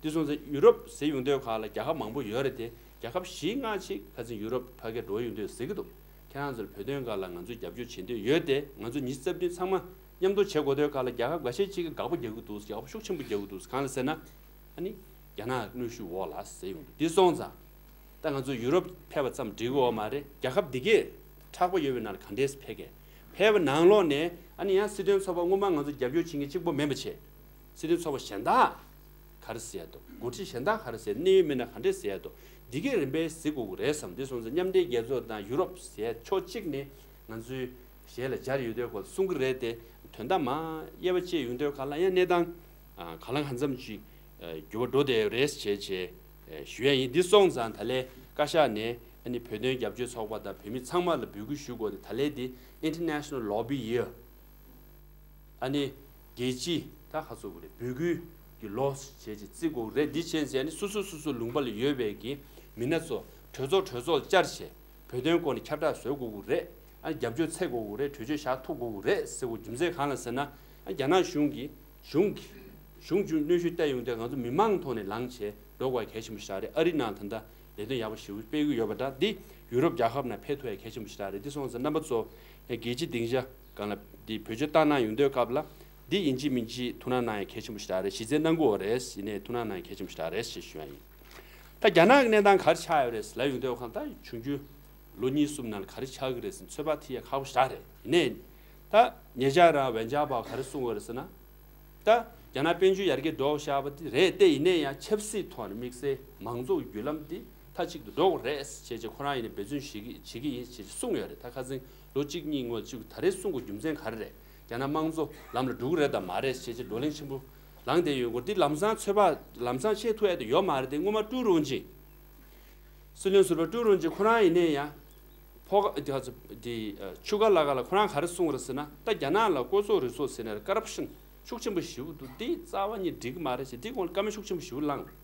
དེ་སོང་ཙང་ཡུ་རོབ་ཟེར་ཡོང་དུས་སྒང་ལ་རྒྱལ་ཁབ་མང་པོ་ཡོད་རེད་དེ། རྒྱལ་ཁབ་བཞི་ལྔ་ཅིག་ཁ་སང་ཡུ་རོབ་ཕ་གིར་འགྲོ་ཡོང་དུས་ཟེར་གི་འདུག་ཁྱེད་རང་ཚོར་བོད་དོན་སྒང་ལ་ང་ཚོས་རྒྱབ་སྐྱོར་བྱེད་འདོད་ཡོད་དེ། ང་ཚོ་ཉི་ཤུ་རྩ་བདུན་ཚང་མ་མཉམ་དུ་བྱེད་དགོས་དུས་སྒང་ལ་རྒྱལ་ཁབ་འགའ་ཤས་ཅིག་གིས་དགག་པ་རྒྱག་གི་འདུག་དགག་པ་ཤུགས་ཆེན་པོ་རྒྱག་གི་འདུག་གང་ལ་ཟེར་ན། ཨ་ནི་རྒྱ་ནག་གནོན་ཤུགས་འོག་ལ་ཟེར་ཡོང་འདུག་དེ་སོང་ཙང་ད་ང་ཚོ་ཡུ་རོབ་ཕེབས་པ་ཙམ་འགྲིག་གི་ཡོད་མ་རེད། རྒྱལ་ཁབ་འདི་གས་མཁྲེགས་པོ་ཡོད་པའི་ནང་ལ་ག་འདྲས་ཕེབས་གས། ཕེབས་པའི་ནང་ལོགས་ནས་ཨ་ནི་ཡང་སྲིད་དོན་ཚོགས་པ་སྔོན་མ་ང་ཚོ་རྒྱབ་སྐྱོར་བྱེད་མཁན་གཅིག་པོ་མིན་པ་བྱས། སྲིད་དོན་ཚོགས་པ་གཞན་དག་ག་རེ་ཟེར་ཡ་འདུག་འགོ་ཁྲིད་གཞན་དག་ག་རེ་ཟེར། གནད་ཡོད་མི་སྣ་ག་འདྲས་ཟེར་ཡ་འདུག་འདི་གས་རིམ་པས་གཟིགས་དགོས་ཀྱི་རེད་བསམ། འདི་སོང་ཙང་མཉམ་འབྲེལ་རྒྱལ་ཚོགས་དང་ཡུ་རོབ་ཟེར་ཕྱོགས་གཅིག་ནས་ང་ཚོའི་ཞལ་ལ་སྦྱར་ཡོད་དུས་སྐོར་གསུང་གི་རེད་དེ། དོན་དག་མར་དབྱེ་བ་ཕྱེ་ཡོང་དུས་སྒང་ལ་ཡང་གནས་སྟངས་གང་ལ་གང་འཚམ་ཅིག་འགྱུར་བ་འགྲོ་བསྡད་ཡོད་རེད་ཅེས་ཞུ་ཡ་ཡིན། འདི་སོང་ཙང་ད་ལན་བཀའ་ཤག་ནས་ཨ་ནི་བོད་དོན་རྒྱབ་སྐྱོར་ཚོགས་པ་དང་བོད་མི་ཚང་མ་ལ་འབོད་སྐུལ་ཞུ་དགོས་ཏེ། ད་ལན་འདི་International Lobby Year། ཨ་ནི་རྒྱལ་སྤྱིའི་ད་ཁ་ཚུགས་རེད། འབོད་སྐུལ་གྱི་ལོ་ཞེས་ཅིག་བརྩི་དགོས་རེད། འདི་ཕྱིན་ཆད་ནི་སོ་སོ་སོ་སོ་ལུང་པ་ལ་ཡོད་པའི་གི་མི་སྣ་ཚོ་གྲོས་ཚོགས་གྲོས་ཚོགས་བཅར་བྱས་བོད་དོན་སྐོར་ནས་ཁྱབ་བསྒྲགས་བཟོ་དགོས་ཀྱི་རེད། ཨ་རྒྱབ་སྐྱོར་འཚོལ་དགོས་ཀྱི་རེད། གྲོས་ཆོད་བཞག་ཐུབ་དགོས་ཀྱི་རེད་ཟེར་དགོས་རྒྱུ་མཚན་གང་ལ་ཟེར་ན། ཨ་རྒྱ་ནག་གཞུང་གིས་གཞུང་གིས་གཞུང་གིས་གནོན་ཤུགས་བཏང་ཡོང་དུས་ང་ཚོ་མི་མང་ཐོག་ནས་ལངས་བྱས་འགྲོ་དགོས་གལ་ཆེན་པོ་ཞིག་རེད། ཨ་རི་ནང་ད་ལྟ་ལས་དོན་ཡག་པོ་ཞེ་པོ་སྤེལ་གྱི་ཡོད་པ་འདྲ། འདི་ཡུ་རོབ་རྒྱལ་ཁབ་ནང་ཕེབས་ཐུབ་ཡ་གལ་ཆེན་པོ་ཞིག་རེད། འདི་སོང་ཙང་རྣམ་པ་ཚོ་ཡང་རྒྱལ་སྤྱིའི་སྡིངས་ཆ་སྒང་ལ་འདི་བེད་སྤྱོད་བཏང་གནང་ཡོང་དུས་སྐབས་ལ་འདི་ཡིན་གཅིག་མིན་གཅིག་ཐུགས་སྣང་གནང་ཡ་གལ་ཆེན་པོ་ཞིག་རེད། གཞི་རྩའི་གནང་དགོས་པ་རེད། ཡིན་ནའི་ཐུགས་སྣང་གནང་ཡ་གལ་ཆེན་པོ་ཞིག་རེད་ཞེས་ཞུ་ཡ་ཡིན། ད་རྒྱ་ནག་གི་གནས་སྟངས་ག་རེ་ཆགས་ཡོད་རེད་ལབ་ཡོང་དུས་ཁོང་ད་ཆུང་ཆུང་ལོ་གཉིས་གསུམ་ནང་ལ་ག་རེ་ཆགས་ཀྱི་རེད་ཟེར་ཚོད་དཔག་ཐིག་ཡ་ཁག་པོ་ཞིག་རེད། ཡིན་ནའི་ད་ཉེ་ཆར་རང་ཝེན་ཅཱ་པའོ་ག་རེ་གསུངས་ཡོད་རེད་ཟེར་ན། ད་རྒྱ་ནག་དཔལ་འབྱོར་ཡར་རྒྱས་འགྲོ་བཞག་པ་དེ་རེད་དེ། ཡིན་ནའི་ཡང་ཆབ་སྲིད་ཐོག་ནས་དམིགས་བསལ་མང་གཙོ་གི་བརྒྱུད་ལམ་དེ་མཐའ་གཅིག་ཏུ་འགྲོ་དགོས་རེད་ཅེས་བྱས་ཁོ་རང་ཡིན་ནའི་འབད་བརྩོན་བྱེད་ཀྱི་བྱེད་ཀྱི་ཡིན་ཅེས་གསུངས་ཡོད་རེད། ད་ཁ་སང་ལོ་གཅིག་གཉིས་སྔོན་ལ་གཅིག་ད་རེས་གསུང་དགོས་རྒྱུ་མཚན་ག་རེ་རེད། རྒྱ་ནག་དམངས་གཙོ་ལམ་ལ་འགྲོ་གི་རེད་དམ་མ་རེད་ཅེས་བྱས་བགྲོ་གླེང་ཆེན་པོ་ལངས་བསྡད་ཡོད་སྐོར་འདི་ལམ་སང་ཚོད་དཔག་ལམ་སང་ཤེས་ཐུབ་ཡ་དེ་ཡོད་མ་རེད་དེ། སྔོན་མ་ཀྲུའུ་རུན་ཆིན། སྲིད་བློན་ཟུར་པ་ཀྲུའུ་རུན་ཆིན་ཁོ་རང་ཡིན་ནའི་ཡང་ཕོ་ཁ་དེ་ཆུ་ཁ་ལ་ཁ་ལ་ཁོ་རང་ག་རེ་གསུངས་རེད་ཟེར་ན། ད་རྒྱ་ནག་ལ་ཀོ་ཚོགས་རི་ཚོགས་ཟེར་ནས་ཀ་རབ་ཤན་ཤུགས་ཆེན་པོ་ཞེ་པོ་འདུག་འདི་རྩ་བ་ཉིད་འགྲིག་གི་མ་རེད་ཟེར། འདི་སྐོར་ལ་བཀའ་མོལ་ཤུགས་ཆེན་པོ་ཞེ་པོ་བླངས་རེད།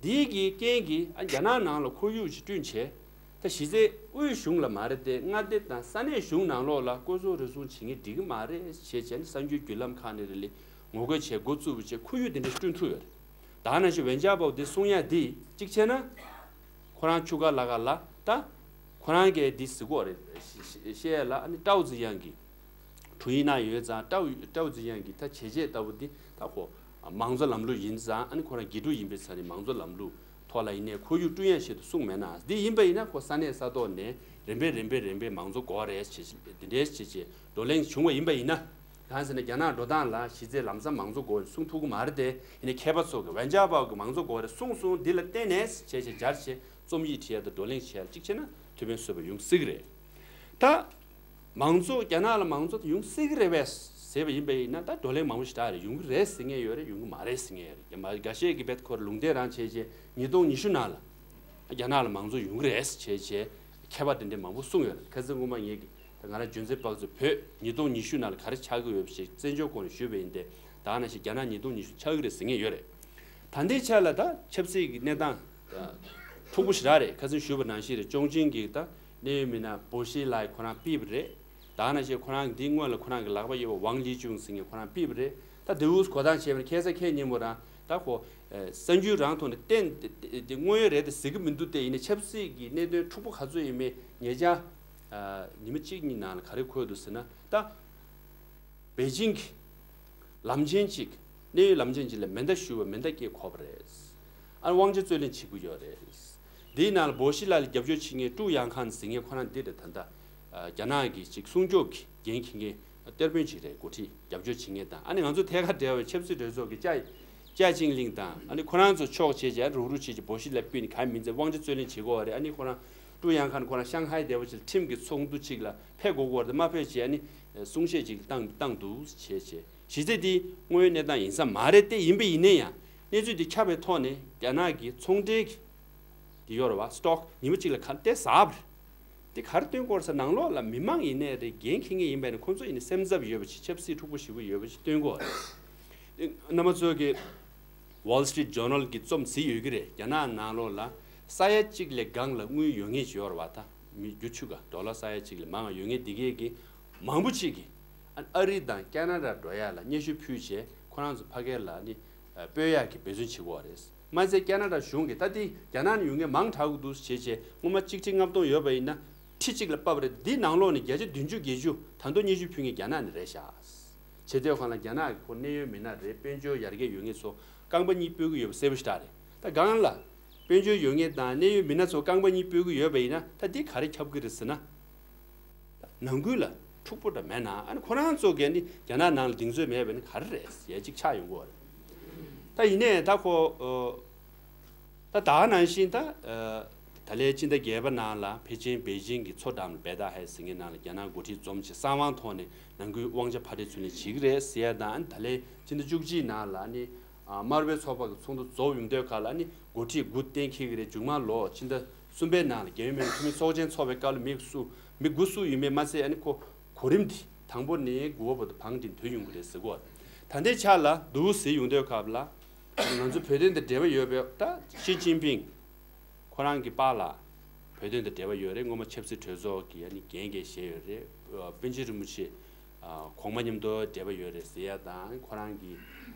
འདི་གི་རྐྱེན་གྱིས་ཨ་རྒྱ་ནག་ནང་ལ་ཁོར་ཡུག་ཅིག་བསྐྲུན་བྱས། ད་གཞི་རྩའི་དབུས་གཞུང་ལ་མ་རེད་དེ། མངའ་སྡེ་དང་ས་གནས་གཞུང་ནང་ལོགས་ལ་ཀོ་ཚོགས་རི་ཚོགས་བྱེད་མཁན་འགྲིག་གི་མ་རེད་ཅེས་བྱས་ནས་གསར་འགྱུར་བརྒྱུད་ལམ་ཁག་ནས་རེ་ལས་ངོ་རྒོལ་བྱས་འགོ་བཙུགས་པ་བྱས་ཁོར་ཡུག་དེ་འདྲ་བསྐྲུན་ཐུབ་ཡོད་རེད། ད་ནང་བཞིན་ཝེན་ཅཱ་པའོ་དེ་གསུང་ཡ་དེ་གཅིག་བྱས་ན། ཁོ་རང་ཆུ་ཁ་ལ་ཁ་ལ་ད་ཁོ་རང་གིས་འདི་ཟེར་གོ་རེད། བཤད་ཡ་ལ་ཨ་ནི་ཀྲའོ་ཙི་དབྱང་གིས་ཀྲུའུ་ཡིན་ན་ཡོད་ཙང་ཀྲའོ་ཀྲའོ་ཙི་དབྱང་གིས་ད་བྱས་རྗེས་ལྟ་བུ་འདི་ད་ཁོ་མང་གཙོ་ལམ་ལུགས་ཡིན་ཙང་། ཨ་ནི་ཁོ་རང་དགེ་ཕྲུག་ཡིན་པའི་ཆ་ནས་མང་གཙོ་ལམ་ལུགས་ཐོག་ལ་ཡིན་ནའི་ཁོར་ཡུག་བསྐྲུན་ཡ་ཆེད་དུ་གསུངས་མེད་ན། འདི་ཡིན་པ་ཡིན་ན་ཁོ་ས་གནས་ས་ཐོག་ནས་རིམ་པས་རིམ་པས་རིམ་པས་མང་གཙོ་དགོས་རེད་ཅེས་འདི་འདྲའི་ཅེས་ཅེས་བགྲོ་གླེང་བྱུང་བ་ཡིན་པ་ཡིན་ན། གང་ཟེར་ན་རྒྱ་ནག་འགྲོ་སྟངས་ལ་གཞི་རྩའི་ལམ་སང་མང་གཙོ་དགོས་གསུང་ཐུབ་ཀྱི་མ་རེད་དེ། ཡིན་ནའི་མཁས་པ་ཚོ་གིས་ཝེན་ཅཱ་པའོ་གིས་མང་གཙོ་དགོས་རེད་གསུངས་སོང་། འདི་ལ་བརྟེན་ནས་བྱས་བྱས་སྦྱར་བྱས་རྩོམ་ཡིག་བྲིས་ཡ་དང་བགྲོ་གླེང་བྱས་ཡ་གཅིག་བྱས་ན་ཐུགས་ཕན་གསོས་པ་ཡོང་སྲིད་ཀྱི་རེད། ད་མང་གཙོ་རྒྱ་ནག་ལ་མང་གཙོ་དེ་ཡོང་སྲིད་ཀྱི་རེད་པས་ཟེར་བ་ཡིན་པ་ཡིན་ན། ད་བགྲོ་གླེང་མང་པོ་ཞིག་རག་རེད། ཡོང་གི་རེད་ཟེར་མཁན་ཡོད་རེད། ཡོང་གི་མ་རེད་ཟེར་མཁན་ཡོད་རེད། རྒྱ་མ་འགའ་ཤས་ཀྱིས་བེད་ཁོར་ལུང་བསྟན་རང་བྱས་བྱས་ཉིས་སྟོང་ཉི་ཤུ་ནང་ལ་རྒྱ་ནག་ལ་མང་གཙོ་ཡོང་གི་རེད་ཟེར་བྱས་བྱས་མཁས་པ་དེ་འདྲས་མང་པོ་གསུངས་ཡོད་རེད། ཁ་སང་སྔོན་མ་ངེད་ཀྱིས་ད་ང་རང་འཇོན་ཚེ་དཔག་ཚོད་བོད་ཉིས་སྟོང་ཉི་ཤུ་ནང་ལ་ག་རེ་ཆགས་ཀྱི་ཡོད་པ་ཞིག་བཙན་བྱོལ་སྐོར་ནས་ཞུས་པ་ཡིན་ཏེ། ད་ནང་བཞིན་རྒྱ་ནག་ཉིས་སྟོང་ཉི་ཤུ་ཆགས་ཀྱི་རེད་ཟེར་མཁན་ཡོད་རེད། ད་ལྟའི་ཆ་ལ་ད་ཆབ་སྲིད་ཀྱི་གནས་སྟངས་མཐུག་པོ་ཞེ་དྲག་རེད། ཁ་སང་ཞུས་པ་ནང་བཞིན་རེད། ཅོང་ཅིན་གྱིས་ད་གནད་ཡོད་མི་སྣ་པོ་ཤི་ལའེ་ཁོ་རང་ཕུད་པ་རེད། ད་ནང་བཞིན་ཁོ་རང་གི་འདིའི་སྔོན་ལ་ཁོ་རང་གི་ལག་པ་ཡོད་པ་ཝང་ལི་ཅུང་ཟེར་མཁན་ཁོ་རང་ཕུད་པ་རེད། ད་དེ་འུ་གོ་སྟངས་བྱས་པ་ན་ཁ་སང་ཁ་ཉིན་མོ་རང་ད་ཁོ་ གསར་འགྱུར་རང་ཐོག་ནས་བསྟན་དེ་དངོས་ཡོད་རེད་དེ་ཟེར་གི་མི་འདུག་སྟེ། ཡིན་ནའི་ཆབ་སྲིད་ཀྱི་གནད་དོན་འཁྲུག་པོ་ག་ཚོད་ཡིན་མིན་ཉེ་ཆར་ཉི་མ་གཅིག་གཉིས་ནང་ལ་ག་རེ་འཁོད་འདུག་ཟེར་ན། ད་པེ་ཅིང་གི་ལམ་ཆེན་གཅིག་གནད་ཡོད་ལམ་ཆེན་གཅིག་ལ་མེ་མདའ་གཞུས་པ་མེ་མདའ་སྐྱེས་འཁོར་བ་རེད། ཨ་ནི་དབང་ཆ་རྩོད་ལེན་བྱེད་ཀྱི་ཡོད་རེད། འདིའི་ནང་ལ་བོ་ཤི་ལ་ལ་རྒྱབ་སྐྱོར་བྱེད་མཁན་ཀྲུའུ་ཡང་ཁན་ཟེར་མཁན་ཁོ་རང་འདི་རེད། ད་ལྟ་རྒྱ་ནག་གི་ཅིག་སྲུང་སྐྱོབ་ཀྱི་འགན་འཁྱེར་མཁན་གཏེར་དཔོན་ཅིག་རེད། འགོ་ཁྲིད་རྒྱབ་སྐྱོར་བྱེད་མཁན་དང་། ཨ་ནི་ང་ཚོ་ཐད་ཀར་འབྲེལ་བའི་ཆབ་སྲིད་གྲོས་ཚོགས་ཀྱི་ཅཱ་ཅཱ་ཅིང་ལིང་དང་། ཨ་ནི་ཁོ་རང་ཚོ་ཕྱོགས་བྱས་བྱས་རུག་རུག་བྱས་བྱས་བོ་ཤི་ལ་ཕུད་ནས་གང་མིན་ཚེ་དབང་ཆ་རྩོད་ལེན་བྱེད་དགོས་པ་རེད། ཨ་ནི་ཁོ་རང་ཀྲུའུ་ཡང་ཁན་ཁོ་རང་ཤང་ཧའེ་བདེ་བོ་ཅིག་ཁྲིམས་ཀྱི་ཚོགས་འདུ་ཅིག་ལ་ཕེབས་དགོས་ཀྱི་ཡོད་རེད། མ་ཕེབས་བྱས་ཨ་ནི་གསུང་བཤད་ཅིག་བཏང་བཏང་འདུག་བྱས་བྱས། གཞི་རྩ་འདི་དངོས་ཡོད་གནས་སྟངས་ཡིན་ས་མ་རེད། དེ་ཡིན་པ་ཡིན་ན་ཡང་གནས་ཚུལ་འདི་ཁྱབ་པའི་ཐོག་ནས་རྒྱ་ནག་གི་ཚོང་འབྲེལ་གྱི་འདི་ཡོད་རེད་བ། སི་ཊོག་ཉི་མ་གཅིག་ལ་ག་དེ་ཟབ་རེད། དེ་ག་རེ་སྟོན་དགོས་ས། ནང་ལོགས་ལ་མི་མང་ཡིན་ནའི་རེད། འགན་འཁྱེར་མཁན་ཡིན་པ་ཡིན་ན་ཁོང་ཚོ་ཡིན་ན་སེམས་འཚབ་ཡོད་པ་ཞིག་ཆབ་སྲིད་འཁྲུག་པོ་ཞེ་པོ་ཡོད་པ་ཞིག་སྟོན་དགོས་རེད། རྣམ་པ་ཚོ་གི་Wall Street Journal གི་རྩོམ་གཟིགས་ཡོད་ཀྱི་རེད། རྒྱ་ནག་ནང་ལོགས་ལ་ས་ཡ་གཅིག་ལས་སྒང་ལ་དངུལ་ཡོད་མཁན་ཞིག་ཡོད་རེད་བ། ད་མི་རྒྱུ་ཆུ་ག་ཌོ་ལར་ས་ཡ་གཅིག་ལས་མང་བ་ཡོད་མཁན་འདི་གས་ཀྱི་མང་པོ་ཅིག་གིས་ཨ་ཨ་རི་དང་ཁེ་ན་ཌ་འགྲོ་ཡ་ལ་སྙན་ཞུ་ཕུལ་བྱས་ཁོ་རང་ཚོ་ཕ་གིར་ལ་ནི་སྤོས་ཡག་གི་འབད་བརྩོན་བྱེད་ཀྱི་ཡོད་རེད། མ་ཟད་ཁེ་ན་ཌ་གཞུང་གིས་ད་ལྟའི་རྒྱ་ནག་ནས་ཡོང་མཁན་མང་དྲགས་ཀྱི་འདུག་བྱས་བྱས་སྔོན་མ་གཅིག་ཁྲི་ལྔ་སྟོང་ཡོད་པ་ཡིན་ན་ཁྲི་གཅིག་ལ་ཕབ་རེད། འདི་ནང་ལོགས་ནས་བརྒྱ་ཆ་བདུན་ཅུ་བརྒྱད་ཅུ་ད་དུང་སྙན་ཞུ་ཕུལ་མཁན་རྒྱ་ནག་ནས་རེད་ཤག་བྱེད་དུས་སྒང་ལ་རྒྱ་ནག་གི་ཁོ་གནད་ཡོད་མི་སྣ་རེད། དཔལ་འབྱོར་ཡར་རྒྱས་ཡོད་མཁན་ཚོ་རྐང་པ་གཉིས་སྤོ་གི་ཡོད་པ་གསལ་པོ་ཞིག་རེད། ད་སྒང་ལ་དཔལ་འབྱོར་ཡོད་མཁན་དང་གནད་ཡོད་མི་སྣ་ཚོ་རྐང་པ་གཉིས་སྤོ་གི་ཡོད་པ་ཡིན་ན་ད་འདི་ག་རེ་ཁྱབ་གི་རེད་ཟེར་ན། ནང་ཁུལ་ལ་འཁྲུག་པོ་འདྲ་མེད་ན། ཨ་ནི་ཁོ་རང་ཚོ་གིས་ནི་རྒྱ་ནག་ནང་ལ་གདེང་ཚོད་མེད་པ་ནི་ག་རེ་རེད་ཟེར་ཡ་གཅིག་ཆགས་ཡོང་གི་ཡོད་རེད། ད་ཡིན་ནའི་ད་ཁོ་ཨོ། ད་ད་ག་ནང་བཞིན་ད་ཨ། ད་ལན་ཕྱི་ཟླ་བརྒྱད་པ་ནང་ལ་ཕལ་ཆེར་པེ་ཅིང་གི་མཚོ་འགྲམ་ལ་བེ་ཏཱ་ཧེ་ཟེར་མཁན་ནང་ལ་རྒྱ་ནག་འགོ་ཁྲིད་འཛོམས་བྱས་གསང་བའི་ཐོག་ནས་ནང་ཁུལ་དབང་ཆ་ཕར་སྤྲད་ཚུར་ལེན་བྱེད་ཀྱི་རེད་ཟེར་ཡ་དང་། ཨ་ནི་ད་ལན་ཕྱི་ཟླ་བཅུ་གཅིག་ནང་ལ་ནི་ཨ་དམར་པོའི་ཚོགས་པ་གི་ཚོགས་འདུ་རྫོགས་ཡོང་དུས་སྒང་ལ་ནི་འགོ་ཁྲིད་དགུ་གཏན་འཁེལ་གྱི་རེད། མཇུག་མ་ལོ་ཕྱི་ཟླ་གསུམ་པའི་ནང་ལ་རྒྱལ་ཡོངས་མི་མང་འཐུས་མི་ཚོགས་ཆེན་ཚོགས་པའི་སྐབས་ལ་མི་སུ་མི་དགུ་སུ་ཡིན་མིན་མ་གསལ། ཨ་ནི་ཁོ་གོ་རིམ་དེ་དང་པོ་ནས་དགུ་པ་བར་དུ་བང་སྒྲིག་འདོན་ཡོང་གི་རེད་ཟེར་གོ། ད་ལྟའི་ཆ་ལ་འདུག་ཟེར་ཡོང་དུས་སྐབས་ལ་ང་ཚོ་བོད་དོན་དང་འབྲེལ་བ་ཡོད་པའི་ད་ཞི་ཅིན་ཕིང་ཁོ་རང་གི་པཱ་ལགས་བོད་དོན་དང་འབྲེལ་བ་ཡོད་རེད། སྔོན་མ་ཆབ་སྲིད་གྲོས་ཚོགས་ཀྱི་ཨ་ནི་འགན་འགན་བཞེས་ཡོད་རེད། པཎ་ཆེན་རིན་པོ་ཆེ་གོང་མ་མཉམ་དུ་འབྲེལ་བ་ཡོད་རེད་ཟེར་ཡ་དང་། ཁོ་རང་གི་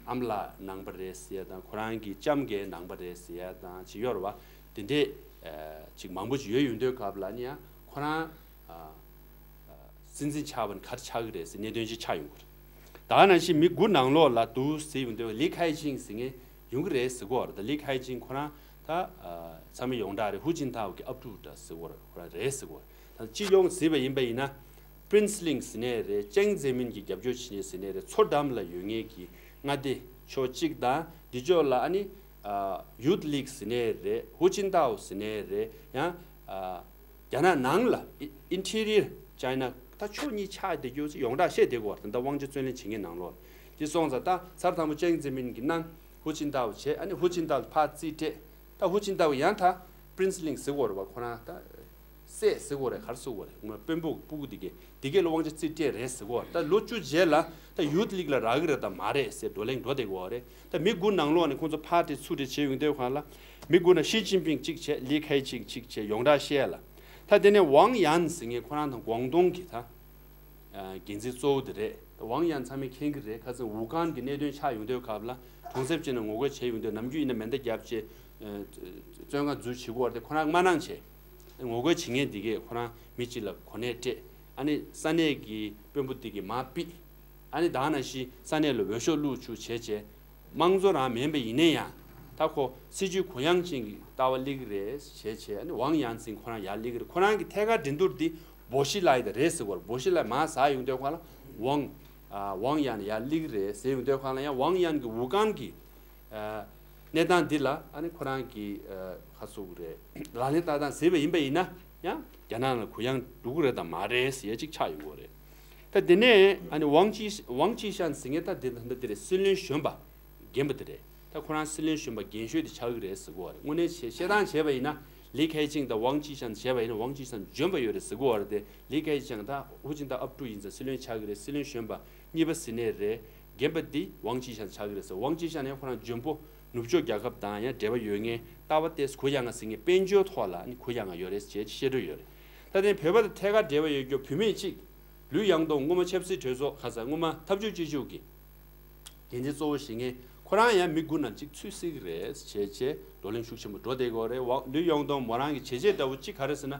ཨ་མ་ལགས་ནང་པ་རེད་ཟེར་ཡ་དང་། ཁོ་རང་གི་ལྕམ་གྱི་ནང་པ་རེད་ཟེར་ཡ་དང་ཅིག་ཡོད་རེད་བ། དེ་འདྲས་ཅིག་མང་པོ་ཅིག་ཡོད་ཡོང་དུས་སྐབས་ལ་ནི་ཡང་ཁོ་རང་སྲིད་འཛིན་ཆགས་པ་ནི་ག་རེ་ཆགས་ཀྱི་རེད་ཟེར་གནད་དོན་ཅིག་ཆགས་ཡོང་གི་རེད། ད་ག་ནང་བཞིན་མི་དགུ་ནང་ལོགས་ལ་འདུག་ཟེར་ཡོང་དུས་ལི་ཁེ་ཆིང་ཟེར་མཁན་ཡོང་གི་རེད་ཟེར་གོ་རེད། ད་ལི་ཁེ་ཆིང་ཁོ་རང་ད་ཚང་མས་ཡོངས་གྲགས་རེད། ཧུའུ་ཅིན་ཐའོ་གི་ཨབ་ཕྲུག་འདྲ་ཟེར་གོ་རེད། ཁོ་རང་རེད་ཟེར་གོ་རེད། ད་སྤྱི་ཡོངས་གཟིགས་པ་ཡིན་པ་ཡིན་ན་པིན་སི་ལིང་ཟེར་ནས་རེད། ཅང་ཙེ་མིན་གྱི་རྒྱབ་སྐྱོར་བྱེད་མཁན་ཟེར་ནས་རེད། མཚོ་འགྲམ་ལ་ཡོད་མཁན་གྱི་མངའ་སྡེ་ཕྱོགས་གཅིག་དང་འདི་ཕྱོགས་ལ་ཨ་ནི་ཡུ་ཐི་ལིག་ཟེར་ནས་རེད། ཧུའུ་ཅིན་ཐའོ་ཟེར་ནས་རེད། ཡང་རྒྱ་ནག་ནང་ལ་ཨི་ཨིན་ཊི་རི་ཡར་ཅའི་ན་ད་ཕྱོགས་གཉིས་ཆགས་བསྡད་རྒྱུ་ཡོངས་གྲགས་བཤད་བསྡད་ཀྱི་ཡོད་རེད། ད་དབང་ཆ་རྩོད་ལེན་བྱེད་མཁན་ནང་ལོགས་ལ་དེ་སོང་ཙང་ད་ཚར་དང་པོ་ཅང་ཙེ་མིན་གྱིས་གནང་། ཧུའུ་ཅིན་ཐའོ་བྱས། ཨ་ནི་ཧུའུ་ཅིན་ཐའོ་ཕར་རྩིས་སྤྲད། ད་ཧུའུ་ཅིན་ཐའོ་ཡང་ད་པིན་སི་ལིང་ཟེར་གྱི་ཡོད་རེད་བ། ཁོ་རང་ད་སྲས་ཟེར་གྱི་ཡོད་རེད། ག་རེ་ཟེར་གྱི་ཡོད་རེད། ང་དཔོན་པོ་སྤུ་གུ་དེ་གས་དེ་གས་ལ་དབང་ཆ་རྩིས་སྤྲད་རེད་ཟེར་གྱི་ཡོད་རེད། ད་ལོ་བཅུ་རྗེས་ལ་ད་ཡུ་ཐི་ལིག་ལ་རག་གི་རེད་དང་མ་རེད་ཟེར་བགྲོ་གླེང་འགྲོ་བསྡད་ཀྱི་ཡོད་རེད། ད་མི་དགུ་ནང་ལོགས་ནས་ཁོང་ཚོ་ཕར་སྤྲད་ཚུར་སྤྲད་བྱས་ཡོང་དུས་སྒང་ལ་མི་དགུ་ནང་ཞི་ཅིན་ཕིང་གཅིག་བྱས། ལི་ཁེ་ཆིང་གཅིག་བྱས། ཡོངས་གྲགས་བཤད་ཡ་ལ། ད་དེ་ནས་ཝང་ཡན་ཟེར་མཁན་ཁོ་རང་ད་ཀོང་ཏུང་གི་ད་འགན་འཛིན་གཙོ་བོ་དེ་རེད། ཝང་ཡན་ཚང་མས་མཁྱེན་གྱི་རེད། ཁ་སང་ཝུ་ཁན་གྱི་གནད་དོན་ཆགས་ཡོང་དུས་སྐབས་ལ་གྲོང་གསེབ་ཅིག་ནང་ངོ་རྒོལ་བྱས་ཡོང་དུས་ནམ་རྒྱུན་ཡིན་ན་མེ་མདའ་བརྒྱབ་བྱས་བཙོན་ཁང་འཛུལ་བྱེད་ཀྱི་ཡོད་རེད། ཁོ་རང་མ་གནང་བྱས་ངོ་རྒོལ་བྱེད་མཁན་འདི་གས་ཁོ་རང་མི་གཅིག་ལ་གོ་གནས་སྤྲད། ཨ་ནི་ས་གནས་ཀྱི་དཔོན་པོ་འདི་གས་མར་ཕུད། ཨ་ནི་ད་ག་ནང་བཞིན་ས་གནས་ལ་འོས་ཤོག་བླུགས་བཅུག་བྱས་བྱས། དམངས་གཙོ་རང་མིན་པ་ཡིན་ན་ཡང་ད་ཁོ་སྲིད་བྱུས་གུ་ཡངས་ཅན་གྱི་ལྟ་བ་སླེབས་ཀྱི་རེད་བྱས་བྱས། ཨ་ནི་ཝང་ཡན་ཚིང་ཁོ་རང་ཡར་སླེབས་ཀྱི་རེད། ཁོ་རང་གི་ཐད་ཀར་འགྲན་བསྡུར་འདི་བོ་ཤི་ལའི་དེ་རེད་ཟེར་གྱི་ཡོད་རེད། བོ་ཤི་ལའི་མར་ཟག་ཡོང་དུས་སྒང་ལ་ཝང་ཨ་ཝང་ཡན་ཡར་སླེབས་ཀྱི་རེད་ཟེར་ཡོང་དུས་སྒང་ལ་ཡང་ཝང་ཡན་གྱི་ཝུ་ཁན་གྱི་ཨ་གནས་སྟངས་འདི་ལ་ཨ་ནི་ཁོ་རང་གི་ཨ་ཁ་སུ་རེད་ལག་ལེན་བསྟར་སྟངས་གཟིགས་པ་ཡིན་པ་ཡིན་ན་ཡང་རྒྱ་ནག་ལ་གུ་ཡངས་འགྲོ་གི་རེད་དང་མ་རེད་ཟེར་ཡ་གཅིག་ཆགས་ཡོང་གི་རེད། ད་དེ་ནས་ཨ་ནི་ཝང་ཅི་ཝང་ཅི་ཤན་ཟེར་མཁན་ད་དེ་ད་ལྟ་དེ་རེད། སྲིད་བློན་གཞོན་པ་རྒན་པ་དེ་རེད། ད་ཁོ་རང་སྲིད་བློན་གཞོན་པ་རྒན་ཤོས་དེ་ཆགས་ཀྱི་རེད་ཟེར་གྱི་ཡོད་རེད། དངོས་གནས་བྱས་བཤད་སྟངས་བྱས་པ་ཡིན་ན་ལི་ཁེ་ཆིང་དང་ཝང་ཅི་ཤན་བྱས་པ་ཡིན་ན་ཝང་ཅི་ཤན་འཇོན་པ་ཡོད་རེད་ཟེར་གྱི་ཡོད་རེད་དེ། ལི་ཁེ་ཆིང་ད་ཧུའུ་ཅིན་ཐའོ་ཨབ་ཕྲུག་ཡིན་ཙང་སྲིད་བློན་ཆགས་ཀྱི་རེད། སྲིད་བློན་གཞོན་པ་གཉིས་པ་ཟེར་ནའི་རེད། རྒན་པ་འདི་ཝང་ཅི་ཤན་ཆགས་ཀྱི་རེད་ཟེར། ཝང་ཅི་ཤན་ཡང་ཁོ་རང་འཇོན་པོ་ནུབ་ཕྱོགས་རྒྱལ་ཁབ་དང་ཡང་འབྲེལ་བ་ཡོད་མཁན་ལྟ་བ་ཏོག་ཙམ་གུ་ཡངས་ཟེར་མཁན་དཔལ་འབྱོར་ཐོག་ལ་ནི་གུ་ཡངས་ཡོད་རེད་ཅེས་བཤད་འགྲོ་ཡོད་རེད། ད་ཐེངས་བོད་པ་དང་ཐད་ཀར་འབྲེལ་བ་ཡོད་རྒྱུ་བུད་མེད་ཅིག་ལུའུ་ཡང་ཏུང་སྔོན་མ་ཆབ་སྲིད་གྲོས་ཚོགས་ཁ་ས་སྔོན་མ་འཐབ་ཕྱོགས་སྤྱི་ཁྱབ་ཀྱི་འགན་འཛིན་གཙོ་བོ་བྱེད་མཁན་ ཁོ་རང་ཡང་མི་དགུ་ནང་གཅིག་ཚུད་སྲིད་ཀྱི་རེད་ཅེས་བྱས་བགྲོ་གླེང་ཤུགས་ཆེན་པོ་འགྲོ་བསྡད་ཀྱི་ཡོད་རེད། ཝང་ལུའུ་ཡོང་ཏུང་མོ་རང་གི་བྱས་རྗེས་འདྲ་བོ་གཅིག་ག་རེ་ཟེར་ན།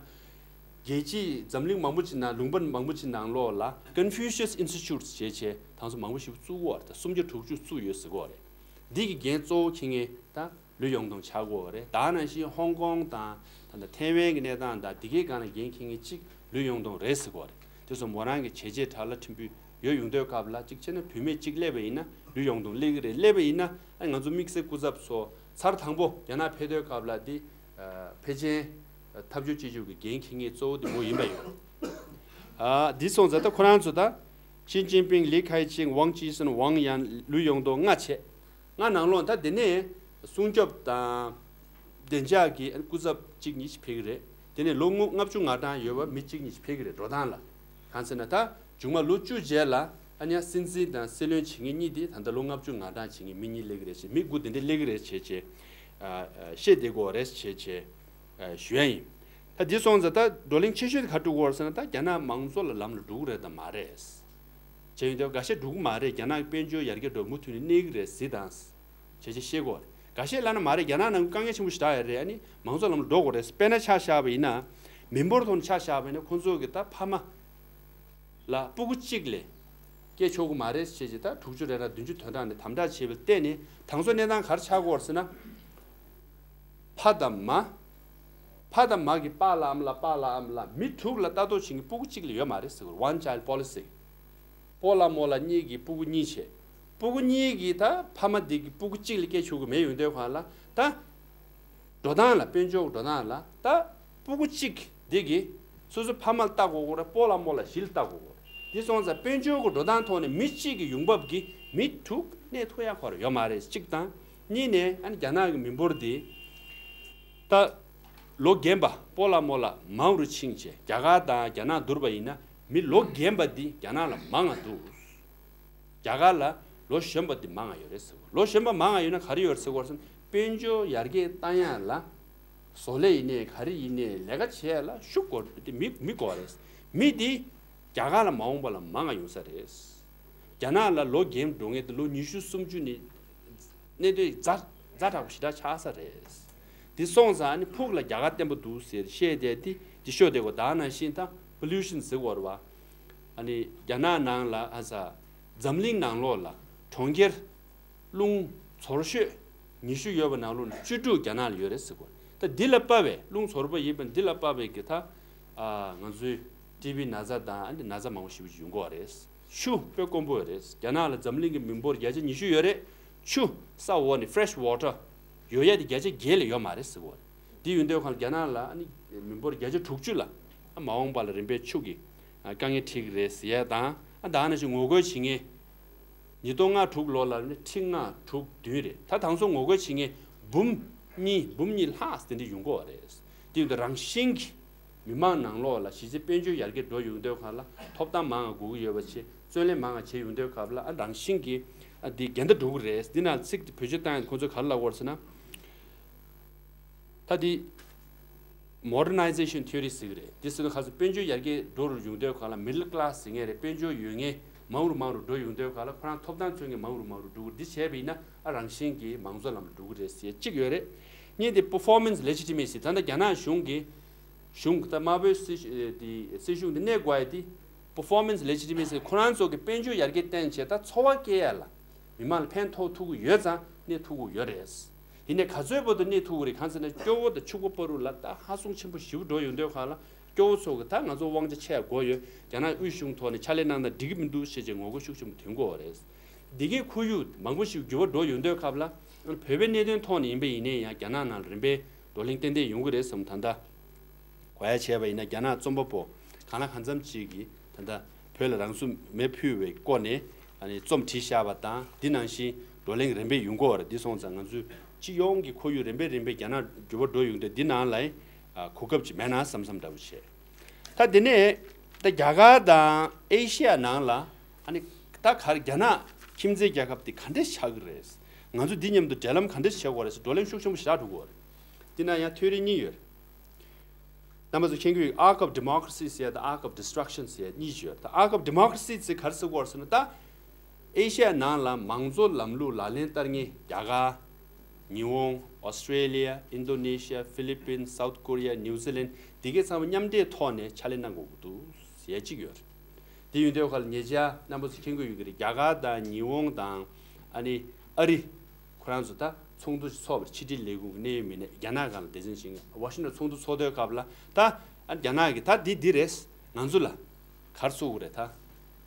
རྒྱལ་སྤྱིའི་འཛམ་གླིང་མང་པོ་ཅིག་ནང་ལུང་པ་མང་པོ་ཅིག་ནང་ལོགས་ལ་Confucius Institute ཅེས་བྱས་དང་སོ་མང་པོ་ཞིག་བཙུགས་ཡོད་རེད། ད་སུམ་བརྒྱ་དྲུག་ཅུ་བཙུགས་ཡོད་ཟེར་གྱི་ཡོད་རེད། འདི་གི་འགན་གཙོ་བོ་འཁྱེར་མཁན་ད་ལུའུ་ཡོང་ཏུང་ཆགས་ཀྱི་ཡོད་རེད། ད་ནང་བཞིན་ཧོང་ཀོང་དང་ད་ལྟ་ཐའེ་ཝན་གྱི་གནས་སྟངས་དང་འདི་གའི་སྒང་ལ་འགན་འཁྱེར་མཁན་གཅིག་ལུའུ་ཡོང་ཏུང་རེད་ཟེར་གྱི་ཡོད་རེད། དེ་སོ་མོ་རང་གི་བྱས་རྗེས་དྲག་ལ་ཕྲན་བུ་ཡོད་ཡོང་དུས་སྐབས་ལ་གཅིག་བྱས་ན་བུད་མེད་གཅིག་སླེབས་པ་ཡིན་ན་ལུའུ་ཡོང་ཏུང་སླེབས་ཀྱི་རེད། སླེབས་པ་ཡིན་ན་ཨ་ང་ཚོ་དམིགས་བསལ་སྐུ་ཚབ་ཚོ་ཚར་དང་པོ་རྒྱ་ནག་ཕེབས་དུས་སྐབས་ལ་འདི་ཕལ་ཆེར་འཐབ་ཕྱོགས་གཅིག་གྱུར་གྱི་འགན་འཁྱེར་མཁན་གཙོ་བོ་དེ་མོ་ཡིན་པ་ཡོད། ཨ་འདི་སོང་ཙང་ད་ཁོ་རང་ཚོ་ད་ཞི་ཅིན་ཕིང་ལི་ཁེ་ཆིང་ཝང་ཅི་སུན་ཝང་ཡན་ལུའུ་ཡོང་ཏུང་ལྔ་བྱས། ལྔ་ནང་ལོགས་ད་དེ་ནས་སྲུང་སྐྱོབ་དང་བདེ་འཇགས་ཀྱི་སྐུ་ཚབ་གཅིག་གཉིས་ཕེབས་ཀྱི་རེད། དེ་ནས་ལོ་ལྔ་བཅུ་ང་གྲངས་ཡོད་པ་མི་གཅིག་གཉིས་ཕེབས་ཀྱི་རེད་འགྲོ་སྟངས་ལ། གང་ཟེར་ན་ད་མཇུག་མ་ལོ་བཅུ་རྗེས་ལ་ཨ་ནི་སྲིད་འཛིན་དང་སྲིད་བློན་བྱེད་མཁན་གཉིས་དེ་ད་ལྟ་ལོ་ལྔ་བཅུ་ང་གྲངས་བྱེད་མཁན་མི་གཉིས་སླེབས་ཀྱི་རེད་ཅེས། མི་དགུ་དེ་འདྲ་སླེབས་ཀྱི་རེད་ཅེས་བྱས་བཤད་བསྡད་ཀྱི་ཡོད་རེད་ཅེས་བྱས་ཞུ་ཡ་ཡིན། ད་འདི་སོང་ཙང་ད་བགྲོ་གླེང་ཆེ་ཤོས་དེ་ག་རེ་འགྲོ་གི་ཡོད་རེད་ཟེར་ན། ད་རྒྱ་ནག་མང་གཙོ་ལ་ལམ་ལ་འགྲོ་གི་རེད་དམ་མ་རེད་ཅེས་ཡིན་དུས་འགའ་ཤས་འགྲོ་གི་མ་རེད། རྒྱ་ནག་གི་དཔལ་འབྱོར་ཡར་རྒྱས་འགྲོ་མུ་མཐུད་ནས་གནས་ཀྱི་རེད་ཟེར་དང་། བྱས་རྗེས་བཤད་དགོས་རེད། འགའ་ཤས་ལབ་ན་མ་རེད། རྒྱ་ནག་ནང་དཀའ་ངལ་ཆེན་པོ་ཞེ་དྲག་ཡོད་རེད། ཨ་ནི་མང་གཙོ་ལམ་ལ་འགྲོ་དགོས་རེད། དཔེར་ན་ཆ་བཞག་པ་ཡིན་ན། མི་འབོར་ཐོག་ནས་ཆ་བཞག་པ་ཡིན་ན་ཁོང་ཚོ་གི་ད་ཕ་མ་ལ་སྤུ་གུ་གཅིག་ལས་སྐྱེ་ཆོག་གི་མ་རེད་ཅེས་བྱས། ད་དྲུག་ཅུ་རེ་གྲངས་བདུན་ཅུ་དོན་གྲངས་ནས་དམ་དྲག་བྱས་པ་བརྟེན་ནས་དང་སོ་གནས་སྟངས་ག་རེ་ཆགས་ཀྱི་ཡོད་རེད་ཟེར་ན། ཕ་དང་མ། ཕ་དང་མ་གི་པཱ་ལགས་ཨ་མ་ལགས་པཱ་ལགས་ཨ་མ་ལགས་མི་དྲུག་ལ་ལྟ་རྟོག་བྱེད་མཁན་སྤུ་གུ་གཅིག་ལས་ཡོད་མ་རེད་ཟེར་གྱི་ཡོད་རེད། One Child Policy། སྤོ་ལགས་རྨོ་ལགས་གཉིས་ཀྱི་སྤུ་གུ་གཉིས་བྱས། སྤུ་གུ་གཉིས་ཀྱི་ད་ཕ་མ་འདི་གི་སྤུ་གུ་གཅིག་ལས་སྐྱེ་ཆོག་གི་མེད་ཡོང་དུས་སྒང་ལ་ད། འགྲོ་སྟངས་ལ་དཔལ་འབྱོར་འགྲོ་སྟངས་ལ་ད་སྤུ་གུ་གཅིག་འདི་གི་སོ་སོ་ཕ་མ་ལ་ལྟ་དགོས་ཀྱི་རེད། སྤོ་ལགས་རྨོ་ལགས་བཞི་ལ་ལྟ་དགོས་ཀྱི་རེད། འདི་སོང་ཙང་དཔལ་འབྱོར་གྱི་འགྲོ་སྟངས་ཐོག་ནས་མི་གཅིག་གི་ཡོང་འབབ་ཀྱིས་མི་དྲུག་གནས་ཐུབ་ཡག་ཁོ་རང་ཡོད་མ་རེད་གཅིག་དང་། གཉིས་ནས་ཨ་ནི་རྒྱ་ནག་གི་མི་འབོར་འདི་ད་ལོ་རྒན་པ་སྤོ་ལགས་རྨོ་ལགས་མང་རུ་ཕྱིན་བྱས། རྒྱ་གར་དང་རྒྱ་ནག་བསྡུར་བ་ཡིན་ན་མི་ལོ་རྒན་པ་འདི་རྒྱ་ནག་ལ་མང་ང་འདུག་རྒྱ་གར་ལ་ལོ་གཞོན་པ་འདི་མང་ང་ཡོད་རེད་ཟེར་གོ། ལོ་གཞོན་པ་མང་ང་ཡོད་ན་ག་རེ་ཡོད་རེད་ཟེར་གོ་ཟེར་ན། དཔལ་འབྱོར་ཡར་རྒྱས་བཏང་ཡག་ལ་བཟོ་ལས་ཡིན་ནའི་ག་རེ་ཡིན་ནའི་ལས་ཀ་བྱེད་ཡག་ལ་ཤུགས་དགོས་དེ་མི་མི་དགོས་རེད། མི་འདི་རྒྱ་གར་ལ་མ་འོངས་པ་ལ་མང་ང་ཡོང་ས་རེད། རྒྱ་ནག་ལ་ལོ་རྒན་འགྲོ་མཁན་དེ་ལོ་ཉི་ཤུ་སུམ་ཅུ་ནས་གནས་སྡོད་ཛ་ཛ་དྲག་པོ་ཞེ་དྲག་ཆགས་ས་རེད། འདི་སོང་ཙང་ཨ་ནི་ཕུགས་ལ་རྒྱ་གར་བརྟན་པོ་འདུག་ཟེར་བཤད་བསྡད་དེ་འདི་ཤོད་བསྡད་གོ། ད་ནང་བཞིན་ད་Pollution ཟེར་གོ་རེད་བ། ཨ་ནི་རྒྱ་ནག་ནང་ལ་ཨ་ས་འཛམ་གླིང་ནང་ལོགས་ལ་གྲོང་ཁྱེར་རླུང་ཚོར་ཤོས་ཉི་ཤུ་ཡོད་པ་ནང་ལོགས་ནས་བཅུ་དྲུག་རྒྱ་ནག་ལ་ཡོད་རེད་ཟེར་གོ། ད་འདི་ལ་དཔག་པའི་རླུང་ཚོར་པ་ཡིན་པ་འདི་ལ་དཔག་པའི་གི་ད་ཨ་ང་ཚོའི་ཊི་བི་ན་ཚ་དང་ཨ་ནི་ན་ཚ་མང་པོ་ཞེ་པོ་ཅིག་ཡོང་གི་ཡོད་རེད། ཆུ་དཔེ་དཀོན་པོ་རེད། རྒྱ་ནག་ལ་འཛམ་གླིང་གི་མི་འབོར་བརྒྱ་ཆ་ཉི་ཤུ་ཡོད་རེད། ཆུ་ས་འོག་ནས་Fresh Water ཡོད་ཡ་དེ་བརྒྱ་ཆ་བརྒྱད་ལས་ཡོད་མ་རེད་ཟེར་གོ། དེ་ཡོད་དུས་ཁོང་རྒྱ་ནག་ལ་ཨ་ནི་མི་འབོར་བརྒྱ་ཆ་དྲུག་ཅུ་ལ་ཨ་མ་འོངས་པ་ལ་རིམ་པས་ཆུ་གི་ཨ་དཀའ་ངལ་འཕྲད་ཀྱི་རེད་ཟེར་ཡ་དང་། ཨ་ད་ནང་བཞིན་ངོ་རྒོལ་བྱེད་མཁན་ཉིས་སྟོང་ལྔ་དྲུག་ལོ་ལ་ནི་ཁྲི་ལྔ་དྲུག་བདུན་རེད། ད་དང་སོ་ངོ་རྒོལ་བྱེད་མཁན་འབུམ་གཉིས་འབུམ་གཉིས་ལྷག་དེ་འདྲ་ཡོང་གི་ཡོད་རེད། དེ་ཡོད་དུས་རང་བཞིན་གྱི་མི་མང་ནང་ལོགས་ལ་གཞི་རྩའི་དཔལ་འབྱོར་ཡར་རྒྱས་འགྲོ་ཡོང་དུས་སྒང་ལ་ཐོབ་ཐང་མང་ང་དགོས་ཀྱི་ཡོད་པ་བྱས། བརྩོན་ལེན་མང་ང་བྱས་ཡོང་དུས་སྐབས་ལ་ཨ་རང་བཞིན་གྱིས་ཨ་འདི་འགལ་ཟླ་འགྲོ་གི་རེད། འདི་ནང་ཚིག་དེ་བེད་སྤྱོད་བཏང་ཡ་ཁོང་ཚོས་ག་རེ་ལབ་ཀྱི་ཡོད་རེད་ཟེར་ན། ད་འདི་Modernization Theory ཟེར་གྱི་རེད། འདི་ཟེར་ན་ཁ་སང་དཔལ་འབྱོར་ཡར་རྒྱས་འགྲོ་རུ་ཡོང་དུས་སྒང་ལ་Middle Class ཟེར་མཁན་རེད། དཔལ་འབྱོར་ཡོད་མཁན་མང་རུ་མང་རུ་འགྲོ་ཡོང་དུས་སྒང་ལ་ཁོ་རང་ཐོབ་ཐང་འཚོལ་མཁན་མང་རུ་མང་རུ་འགྲོ་གི། འདི་བྱས་པ་ཡིན་ན་ཨ་རང་བཞིན་གྱིས་མང་གཙོ་ལམ་ལ་འགྲོ་གི་རེད་ཟེར་གཅིག་ཡོད་རེད། གཉིས་དེ་Performance Legitimacy། ད་ལྟ་རྒྱ་ནག་གཞུང་གི་གཞུང་ད་དམར་པོའི་སྲིད་གཞུང་དེ་སྲིད་གཞུང་དེ་གནས་དགོས་ཡ་དེ་Performance Legitimacy། ཁོ་རང་ཚོ་གི་དཔལ་འབྱོར་ཡར་རྒྱས་བརྟེན་བྱས་ད་འཚོ་བ་སྐྱེལ་ཡ་ལ་མི་མང་ལ་ཕན་ཐོགས་ཐུབ་ཀྱི་ཡོད་ཙང་གནས་ཐུབ་ཀྱི་ཡོད་རེད། ཡིན་ནའི་ག་ཚོད་བར་དུ་གནས་ཐུབ་ཀྱི་རེད། གང་ཟེར་ན་སྐྱོ་བོ་དང་ཕྱུག་པོ་བར་དུ་ལ་ད་ཧ་སུང་ཆེན་པོ་ཞེ་པོ་འགྲོ་ཡོང་དུས་སྒང་ལ་སྐྱོ་བོ་ཚོ་གི་ད་ང་ཚོ་དབང་ཆ་ཆེ་ཡ་དགོས་ཡོད། རྒྱ་ནག་དབུས་གཞུང་ཐོག་ནས་ཕྱག་ལས་གནང་ན་འགྲིག་གི་མི་འདུག་ཞེས་བྱས་ངོ་རྒོལ་ཤུགས་ཆེན་པོ་ཐོན་གྱི་ཡོད་རེད། འདི་གའི་ཁོར་ཡུག་མང་པོ་ཞིག་འགྱུར་བ་འགྲོ་ཡོང་དུས་སྐབས་ལ་བོད་པའི་གནད་དོན་ཐོག་ནས་ཡིན་པ་ཡིན་ནའི་ཡང་རྒྱ་ནག་ནང་ལ་རིམ་པས་བགྲོ་གླེང་ཏན་ཏན་ཡོང་གི་རེད་བསམ། ད་ལྟ་གོ་ཡ་བྱས་པ་ཡིན་ན་རྒྱ་ནག་རྩོམ་པ་པོ་གང་ལ་གང་འཚམ་ཅིག་གིས་ད་ལྟ་བོད་ལ་རང་སྲུང་མེ་ཕུལ་བའི་སྐོར་ནས་ཨ་ནི་རྩོམ་བྲིས་བཞག་པ་དང་། འདི་ནང་བཞིན་བགྲོ་གླེང་རིམ་པས་ཡོང་གི་ཡོད་རེད། འདི་སོང་ཙང་ང་ཚོའི་སྤྱི་ཡོངས་ཀྱི་ཁོར་ཡུག་རིམ་པས་རིམ་པས་རྒྱ་ནག་འགྱུར་བ་འགྲོ་ཡོང་དུས་འདི་ནང་ལ་ཨ་གོ་སྐབས་ཅིག་མེད་ན་བསམ་བསམ་འདྲ་བོ་བྱས། ད་འདི་ནས་ད་རྒྱ་གར་དང་ཨེ་ཤི་ཡ་ནང་ལ་ཨ་ནི་ད་ག་རེ་རྒྱ་ནག་ཁྱིམ་མཚེས་རྒྱལ་ཁབ་དེ་ག་འདྲས་ཆགས་ཀྱི་རེད། ང་ཚོ་འདི་མཉམ་དུ་འབྲེལ་ལམ་ག་འདྲས་བྱེད་དགོས་རེད་ཟེར་བགྲོ་གླེང་ཤུགས་ཆེན་པོ་ཞེ་དྲག་འགྲོ་གི་ཡོད་རེད། འདི་ན་ཡང་ཐིའོ་རི་གཉིས་ཡོད་རེད། རྣམ་པ་ཚོ་མཁྱེན་གྱི་ཡོད། Arc of Democracy ཟེར་ཡ་དང་Arc of Destruction ཟེར་ཡ་གཉིས་ཡོད། ད་Arc of Democracy ཟེར་ག་རེ་ཟེར་གྱི་ཡོད་རེད་ཟེར་ན། ད་ ཨེ་ཤ་ཡ་ནང་ལ་མང་གཙོ་ལམ་ལུགས་ལག་ལེན་བསྟར་མཁན་རྒྱ་གར། ཉི་ཧོང་། ཨོ་སི་ཀྲེ་ལི་ཡ། ཨིན་ཌོ་ནེ་ཤི་ཡ། ཧྥི་ལི་པིན། སའུ་ཐི་ཀོ་རི་ཡ། ནིའུ་ཛི་ལན། འདི་གའི་ཚང་མ་མཉམ་འབྲེལ་ཐོག་ནས་ཕྱག་ལས་གནང་དགོས་ཀྱི་འདུག་ཟེར་གཅིག་ཡོད་རེད། དེ་ཡིན་དུས་ཁ་ལ་ཉེ་ཆར་རྣམ་པ་ཚོ་མཁྱེན་གྱི་ཡོད་ཀྱི་རེད། རྒྱ་གར་དང་ཉི་ཧོང་དང་ཨ་ནི་ཨ་རི། ཁོ་རང་ཚོ་ད་ཚོགས་འདུ་ཞིག་ཚོགས་པར་ཕྱི་དྲིལ་ལས་ཁུངས་ཀྱི་གནད་ཡོད་མི་སྣ་རྒྱ་ནག་སྒང་ལ་སྡེ་ཚན་ཞིག་ཝ་ཤིང་ཊོན་ཚོགས་འདུ་ཚོགས་དུས་སྐབས་ལ་ད་ཨ་རྒྱ་ནག་གིས་ད་འདི་འདི་རེད། ང་ཚོ་ལ་ག་རེ་ཟེར་དགོས་རེད་ད།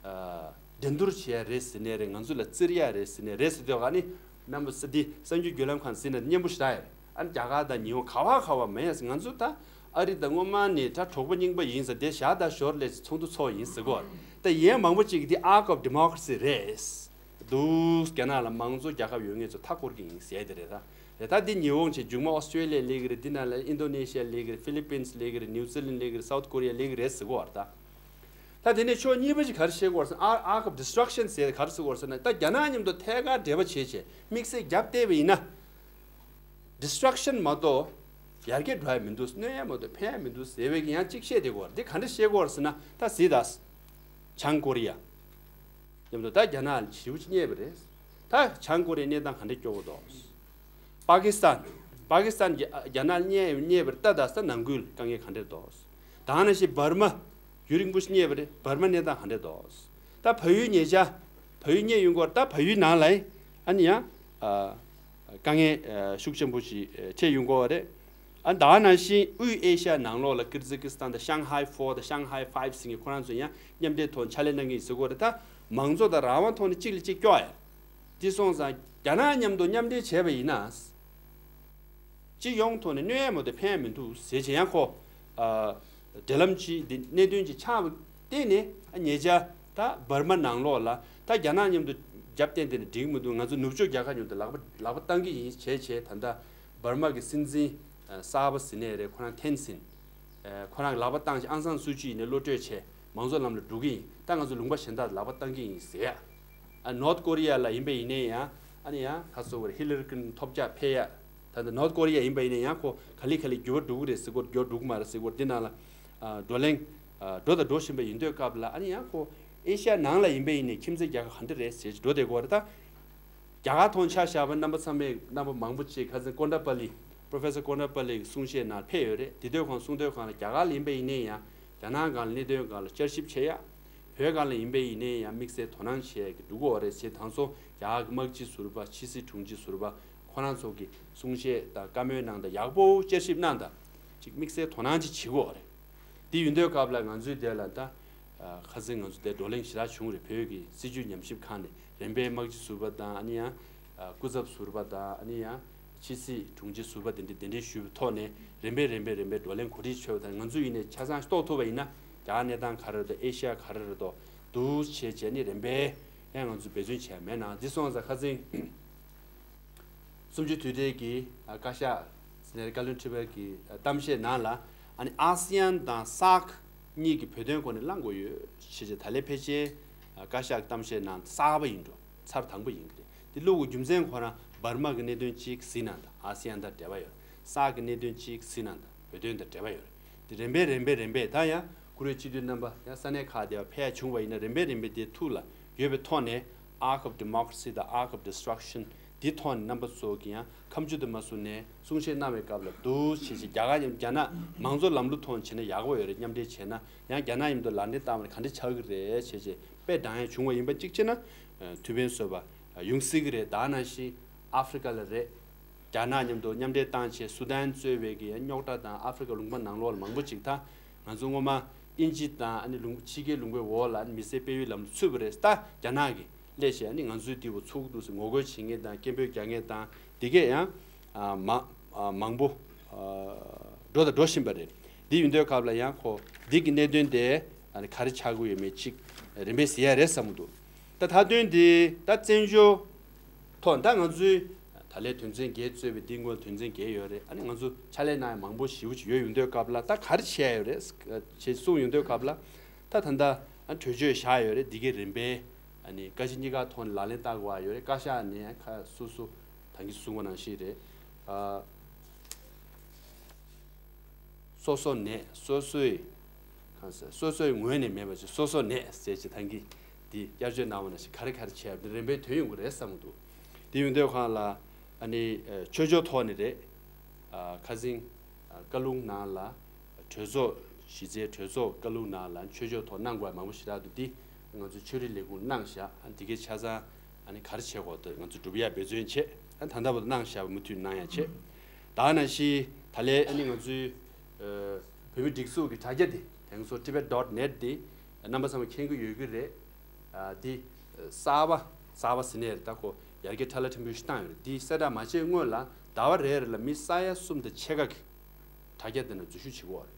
ཨ་འགྲན་བསྡུར་བྱེད་ཡ་རེད་ཟེར་ནའི་རེད། ང་ཚོ་ལ་བཙིར་ཡ་རེད་ཟེར་ནའི་རེད་ཟེར་དུས་ཨ་ནི་རྣམ་པ་ཚོ་འདི་གསར་འགྱུར་བརྒྱུད་ལམ་ཁག་ཟིན་ན་སྙན་པོ་ཞེ་དྲག་ཡོད་རེད། ཨ་ནི་རྒྱ་གར་དང་ཉི་ཧོང་ག་བ་ག་བ་མེད་ཡ་ཟེར། ང་ཚོ་ད་ཨ་རི་དང་སྔོན་མ་ནས་ད་གྲོགས་པོ་རྙིང་པ་ཡིན་ཟེར། དེ་བཞག་ད་ཞོར་ལས་ཚོགས་འདུ་ཚོགས་ཡིན་ཟེར་གོ། ད་ཡན་མང་པོ་ཅིག་གིས་འདི་arc of democracy རེད། འདུག་རྒྱ་ནག་ལ་མང་གཙོ་རྒྱལ་ཁབ་ཡོད་མཁན་ཚོ་མཐའ་འཁོར་གྱི་ཡིན་ཟེར་དེ་རེད་ད། རེད་ད། འདི་ཉི་ཧོང་བྱས། མཇུག་མ་ཨོ་སི་ཀྲེ་ལི་ཡ་སླེབས་ཀྱི་རེད། འདི་ནང་ལ་ཨིན་ཌོ་ནེ་ཤི་ཡ་སླེབས་ཀྱི་རེད། ཧྥི་ལི་པིན་སི་སླེབས་ཀྱི་རེད། ནིའུ་ཛི་ལན་སླེབས་ཀྱི་རེད། སའུ་ཐི་ཀོ་རི་ཡ་སླེབས་ཀྱི་རེད་ཟེར་གོ་བ་རེད་ད། ད་དེ་ནས་ཕྱོགས་གཉིས་པ་ཅིག་ག་རེ་བཤད་ཀྱི་ཡོད་རེད་ཟེར་ན། arc of destruction ཟེར་ག་རེ་ཟེར་གྱི་ཡོད་རེད་ཟེར་ན། ད་རྒྱ་ནག་མཉམ་དུ་ཐད་ཀར་འབྲེལ་བ་བྱས་བྱས་དམིགས་བསལ་རྒྱབ་བལྟས་པ་ཡིན་ན། destruction མ་གཏོགས་ཡར་རྒྱས་འགྲོ་ཡ་མི་འདུག་གནོད་ཡ་མ་གཏོགས་ཕན་ཡ་མི་འདུག་ཟེར་བའི་གི་ཡང་གཅིག་བཤད་བསྡད་ཀྱི་ཡོད་རེད། འདི་ག་འདྲ་བཤད་ཀྱི་ཡོད་རེད་ཟེར་ན། ད་གཟིགས་དང་། བྱང་ཀོ་རི་ཡ། མཉམ་དུ་ད་རྒྱ་ནག་ལ་ཞེ་པོ་ཅིག་བརྙས་པ་རེད། ད་བྱང་ཀོ་རི་ཡའི་གནས་སྟངས་ག་འདྲ་སྐྱོ་བོ་འདུག་པ་ཀི་སི་ཐན། པ་ཀི་སི་ཐན་གྱིས་རྒྱ་ནག་བརྙས་བརྙས་པར་ལྟ་ད་ས་ནང་ཁུལ་དཀའ་ངལ་ག་འདྲ་འདུག་ད་ནང་བཞིན་འབར་མ། ཡུན་རིང་པོ་ཞིག་བརྙས་པ་རེད། འབར་མ་གནས་སྟངས་ག་འདྲ་འདུག་ད་བལ་ཡུལ་ཉེ་ཆར་བལ་ཡུལ་བརྙས་ཡོང་གི་ཡོད་རེད། ད་བལ་ཡུལ་ནང་ལ་ཨ་ནི་ཡང་དཀའ་ངལ་ཤུགས་ཆེན་པོ་ཞིག་འཕྲད་ཡོང་གི་ཡོད་རེད། ཨ་ད་ནང་བཞིན་དབུས་ཨེ་ཤ་ཡ་ནང་ལོགས་ལ་ཀིར་ཛི་ཀི་སི་ཐན་དང་ཤང་ཧའེ་ཕོར་དང་ཤང་ཧའེ་ཕའིབ་ཟེར་མཁན་ཁོ་རང་ཚོ་ཡང་མཉམ་འབྲེལ་ཐོག་ཕྱག་ལས་གནང་གི་ཡིན་ཟེར་གྱི་ཡོད་རེད། ད་མང་གཙོ་དང་རང་དབང་ཐོག་ནས་གཅིག་ལ་གཅིག་སྐྱོ་ཡ། དེ་སོང་ཙང་རྒྱ་ནག་མཉམ་དུ་མཉམ་འབྲེལ་བྱས་པ་ཡིན་ན། སྤྱི་ཡོངས་ཐོག་ནས་གནོད་ཡ་མ་གཏོགས་ཕན་ཡ་མི་འདུག་ཟེར་བྱས་ཡང་ཁོ། ཨ་འབྲེལ་ལམ་གྱི་འདི་གནད་དོན་གྱི་ཆགས་པ་བརྟེན་ནས་ཨ་ཉེ་ཆར་ད་འབར་མ་ནང་ལོགས་ལ་ད་རྒྱ་ནག་མཉམ་དུ་རྒྱབ་བརྟེན་དེ་ནས་འགྲིག་མི་འདུག་ང་ཚོ་ནུབ་ཕྱོགས་རྒྱལ་ཁབ་མཉམ་དུ་ལག་པ་ལག་པ་བཏང་གི་ཡིན་བྱས་བྱས། ད་ལྟ་འབར་མ་གི་སྲིད་འཛིན་གསར་པ་ཟེར་ནའི་རེད། ཁོ་རང་ཐེན་སིན། ཁོ་རང་ལག་པ་བཏང་བྱས། ཨང་སང་སུའུ་ཅི་ཡིན་ནའི་བློ་གྲོས་བྱས་མང་གཙོ་ལམ་ལ་འགྲོ་གི་ཡིན། ད་ང་ཚོ་ལུང་པ་གཞན་དག་ལག་པ་བཏང་གི་ཡིན་ཟེར་ཡ། ཨ་ནོར་ཐི་ཀོ་རི་ཡ་ལ་ཡིན་པ་ཡིན་ནའི་ཡང་ཨ་ནི་ཡང་ཁ་སོ་བར་ཧི་ལ་རི་ཀིན་ཐོབ་རྒྱག་ཕེབས་ཡ། ད་ལྟ་ནོར་ཐི་ཀོ་རི་ཡ་ཡིན་པ་ཡིན་ནའི་ཡང་ཁོ་ག་ལེ་ག་ལེ་འགྱུར་བ་འགྲོ་གི་རེད་ཟེར་གོ། འགྱུར་བ་འགྲོ་གི་མ་རེད་ཟེར་གོ། འདི་ནང་ལ་ཨ་བགྲོ་གླེང་ཨ་འགྲོ་དང་འགྲོ་བཞིན་པ་ཡིན་དུས་སྐབས་ལ་ཨ་ནི་ཡང་ཁོ་ཨེ་ཤ་ཡ་ནང་ལ་ཡིན་པ་ཡིན་ནའི་ཁྱིམ་མཚེས་རྒྱལ་ཁབ་ག་འདྲ་རེད་ཟེར་འགྲོ་བསྡད་ཀྱི་ཡོད་རེད་ད། རྒྱ་གར་ཐོག་ཆ་བཞག་པ་རྣམ་པ་ཚང་མས་རྣམ་པ་མང་པོ་ཅིག་ཁ་སང་ཀོན་ཌ་པ་ལི། པོ་རོ་ཕེ་སར་ཀོན་ཌ་པ་ལི་གི་གསུང་བཤད་ནང་ཕེབས་ཡོད་རེད། དེ་དུས་ཁོང་གསུང་དུས་ཁོང་ལ་རྒྱ་གར་ལ་ཡིན་པ་ཡིན་ནའི་ཡང་རྒྱ་ནག་སྒང་ལ་གནད་དོན་སྒང་ལ་བསྐྱར་ཞིབ་བྱེད་ཡ། བོད་སྒང་ལ་ཡིན་པ་ཡིན་ནའི་ཡང་དམིགས་བསལ་དོ་སྣང་བྱེད་ཀྱི་འགྲོ་གི་ཡོད་རེད་ཅེས། དང་སོ་རྒྱ་གར་གྱི་དམག་སྤྱི་ཟུར་པ། ཕྱི་སྲིད་དྲུང་ཆེ་ཟུར་པ་ཁོ་རང་ཚོ་གི་གསུང་བཤད་དང་བཀའ་མོལ་གནང་དང་ཡག་པོ་བསྐྱར་ཞིབ་གནང་དང་ཅིག་དམིགས་བསལ་དོ་སྣང་ཅིག་བྱེད་ཀྱི་ཡོད་རེད། དེ་ཡིན་དུས་སྐབས་ལ་ང་ཚོའི་དེ་ལ་ད་ཁ་སང་ང་ཚོ་དེ་བགྲོ་གླེང་ཞེ་དྲག་བྱུང་རེད། བོད་ཀྱི་སྲིད་བྱུས་ཉམས་ཞིབ་ཁང་ནས་རིམ་པས་དམག་སྤྱི་ཟུར་པ་དང་ཨ་ནི་ཡང་སྐུ་ཚབ་ཟུར་པ་དང་ཨ་ནི་ཡང་ཕྱི་སྲིད་དྲུང་ཆེ་ཟུར་པ་དེ་འདྲ་གདན་འདྲེན་ཞུས་པའི་ཐོག་ནས་རིམ་པས་རིམ་པས་རིམ་པས་བགྲོ་གླེང་གོ་སྒྲིག་བྱས་པ་དང་། ང་ཚོ་ཡིན་ནའི་ཆ་ཚང་རྟོགས་ཐུབ་པ་ཡིན་ན་རྒྱ་གར་གནས་སྟངས་ག་རེ་རེད་དང་ཨེ་ཤ་ཡ་ག་རེ་རེད་དོ་འདུག་བྱས་བྱས་ནས་རིམ་པས་ཡང་ང་ཚོ་འབད་བརྩོན་བྱས་མེད་ན། འདི་སོང་ཙང་ཁ་སང་གསུམ་བཅུ་དུས་དྲན་གྱི་ཨ་བཀའ་ཤག་ཟེར་ནས་བཀའ་བློན་ཁྲི་པ་གི་ཨ་གཏམ་བཤད་ནང་ལ་ཨ་ནི་ཨ་སི་ཡན་དང་སཱག་གཉིས་ཀྱི་བོད་དོན་སྐོར་ནས་གླེང་དགོས་ཡོད་ཞེས་བྱས། ད་ལན་ཕལ་ཆེར་ཨ་བཀའ་ཤག་གི་གཏམ་བཤད་ནང་གསར་པ་ཡིན་འགྲོ། ཚར་དང་པོ་ཡིན་གྱི་རེད། དེ་བླུག་གི་རྒྱུ་མཚན་ཁོ་རང་འབར་མ་གི་གནད་དོན་གཅིག་གཟིགས་གནང་དང་ཨ་སི་ཡན་དང་འབྲེལ་བ་ཡོད་རེད། སཱག་གི་གནད་དོན་གཅིག་གཟིགས་གནང་དང་བོད་དོན་དང་འབྲེལ་བ་ཡོད་རེད། དེ་རིམ་པས་རིམ་པས་རིམ་པས་ད་ཡང་བཀུར་འོས་སྤྱི་འཐུས་རྣམ་པ་ཡང་ས་གནས་ཁག་དེ་བ་ཕེབས་ཡ་བྱུང་བ་ཡིན་ན་རིམ་པས་རིམ་པས་དེ་ཐུགས་ལ་ཡོད་པའི་ཐོག་ནས་arc of democracy དང་arc of destruction འདི་ཐོག་ནས་རྣམ་པ་ཚོ་གི་ཡང་ཁ་མཆུ་དུ་མ་བཟུང་ནས་གསུང་བཤད་གནང་བའི་སྐབས་ལ་འདུག་བྱས་བྱས་རྒྱ་གར་ཡང་རྒྱ་ནག་མང་གཙོ་ལམ་ལུགས་ཐོག་ནས་བྱས་ན་ཡག་པོ་ཡོད་རེད། མཉམ་འབྲེལ་བྱས་ན་ཡང་རྒྱ་ནག་མཉམ་དུ་ལག་འབྲེལ་བཏང་བ་ནི་ག་འདྲ་ཆགས་ཀྱི་རེད་བྱས་བྱས་དཔེ་དྲང་ཡ་བྱུང་བ་ཡིན་པ་གཅིག་བྱས་ན། ཐུགས་ཕན་གསོས་པ་ཡོང་སྲིད་ཀྱི་རེད། ད་ནང་བཞིན་ཨ་ཧྥེ་རི་ཀ་ལ་རེད། རྒྱ་ནག་མཉམ་དུ་མཉམ་འབྲེལ་བཏང་བྱས་སུ་དཱན་གཙོས་པའི་གི་རྙོག་དྲ་དང་ཨ་ཧྥེ་རི་ཀ་ལུང་པ་ནང་ལོགས་ལ་མང་པོ་ཅིག་ད་ང་ཚོ་སྔོན་མ་དབྱིན་ཇི་དང་ཨ་ནི་ལུང་ཕྱི་རྒྱལ་ལུང་པའི་འོག་ལ་ཨ་ནི་མི་སེར་སྤེལ་ཡུལ་ལམ་ལུགས་ཚུད་པ་རེད། ད་རྒྱ་ནག་གིས་སླེབས་བྱས་ཨ་ནི་ང་ཚོའི་འདི་བོ་ཚུགས་འདུག་ཟེར་ངོ་རྒོལ་བྱེད་མཁན་དང་སྐད་འབོད་རྒྱག་མཁན་དང་དེ་གས་ཡང་ཨ་མ་ཨ་མང་པོ་ཨ་འགྲོ་དང་འགྲོ་བཞིན་པ་རེད། འདི་ཡིན་དུས་སྐབས་ལ་ཡང་ཁོ་འདི་གི་གནད་དོན་དེ་ཨ་ནི་ག་རེ་ཆགས་ཀྱི་ཡོད་མེད་ཅིག་རིམ་པས་གཟིགས་ཡ་རེད་བསམ་གྱི་འདུག་ད་མཐའ་དོན་འདི་ད་བཙན་བྱོལ་ཐོག་ད་ང་ཚོའི་ད་ལན་དོན་ཚན་བརྒྱད་གཙོས་པའི་འདི་སྔོན་དོན་ཚན་བརྒྱད་ཡོད་རེད། ཨ་ནི་ང་ཚོ་ཕྱག་ལས་གནང་ཡ་མང་པོ་ཞེ་པོ་ཅིག་ཡོད། ཡོང་དུས་སྐབས་ལ་ད་ག་རེ་བྱས་ཡོད་རེད་ཅེས་གསུངས་ཡོང་དུས་སྐབས་ལ་ད་ད་ལྟ་ཨ་གྲོས་ཆོད་བཞག་ཡོད་རེད། འདི་གའི་རིམ་པས་ཨ་ནི་བཀའ་སྤྱི་གཉིས་ཀ་ཐོག་ནས་ལག་ལེན་བསྟར་དགོས་པ་ཡོད་རེད། བཀའ་ཤག་ནས་ཁ་སོ་སོ་ད་གིན་གསུངས་པ་ནང་བཞིན་རེད། ཨ་སོ་སོ་ནས་སོ་སོའི་གང་ཟེར་སོ་སོའི་ངོས་ནས་མེད་པ་ཅིག་སོ་སོ་ནས་ཟེར་ཅིག་ད་གིན་ འདི་བསྐྱར་བཅོས་གནང་བ་ནང་བཞིན་ག་རེ་ག་རེ་བྱས་པ་འདི་རིམ་པས་ཐོན་ཡོང་གི་རེད་བསམ་གྱི་འདུག་དེ་ཡོང་དུས་སྒང་ལ་ཨ་ནི་ཆོས་ཕྱོགས་ཐོག་ནས་རེད། ཁ་སང་བཀའ་ལུང་ནང་ལ་གྲོས་ཚོགས་གཞི་རྩའི་གྲོས་ཚོགས་བཀའ་ལུང་ནང་ལ་ཆོས་ཕྱོགས་ཐོག་གནང་དགོས་པ་མང་པོ་ཞེ་དྲག་འདུག་འདི་ང་ཚོའི་ཆོས་རིག་ལས་ཁུངས་གནང་བཞག་འདི་གའི་ཆ་ཚང་ཨ་ནི་ག་རེ་བྱེད་དགོས་འདུག་ང་ཚོ་སྒྲུབ་ཡག་འབད་བརྩོན་བྱེད། ད་ད་ལྟ་བར་གནང་བཞག་པ་མུ་མཐུད་གནང་ཡག་བྱེད། ད་ནང་བཞིན་ད་ལན་ཨ་ནི་ང་ཚོའི་བོད་མི་སྒྲིག་འཛུགས་ཀྱི་དྲ་རྒྱ་འདི་དེང་སང་tibet dot net འདི་རྣམ་པ་ཚང་མ་མཁྱེན་གྱི་ཡོད་ཀྱི་རེད། འདི་གསར་པ་གསར་པ་ཟེར་ནས་ད་ཁོ་ཡར་རྒྱས་ཁྲ་ལ་ཕྲན་བུ་ཞིག་བཏང་ཡོད་རེད། འདི་གསལ་བསྒྲགས་མ་བྱས་སྔོན་ལ་ཟླ་བ་རེ་རེ་ལ་མི་ས་ཡ་གསུམ་དང་ཕྱེད་ཀ་གི་དྲ་རྒྱ་འདི་ནང་འཛུལ་ཞུགས་བྱེད་ཀྱི་ཡོད་རེད།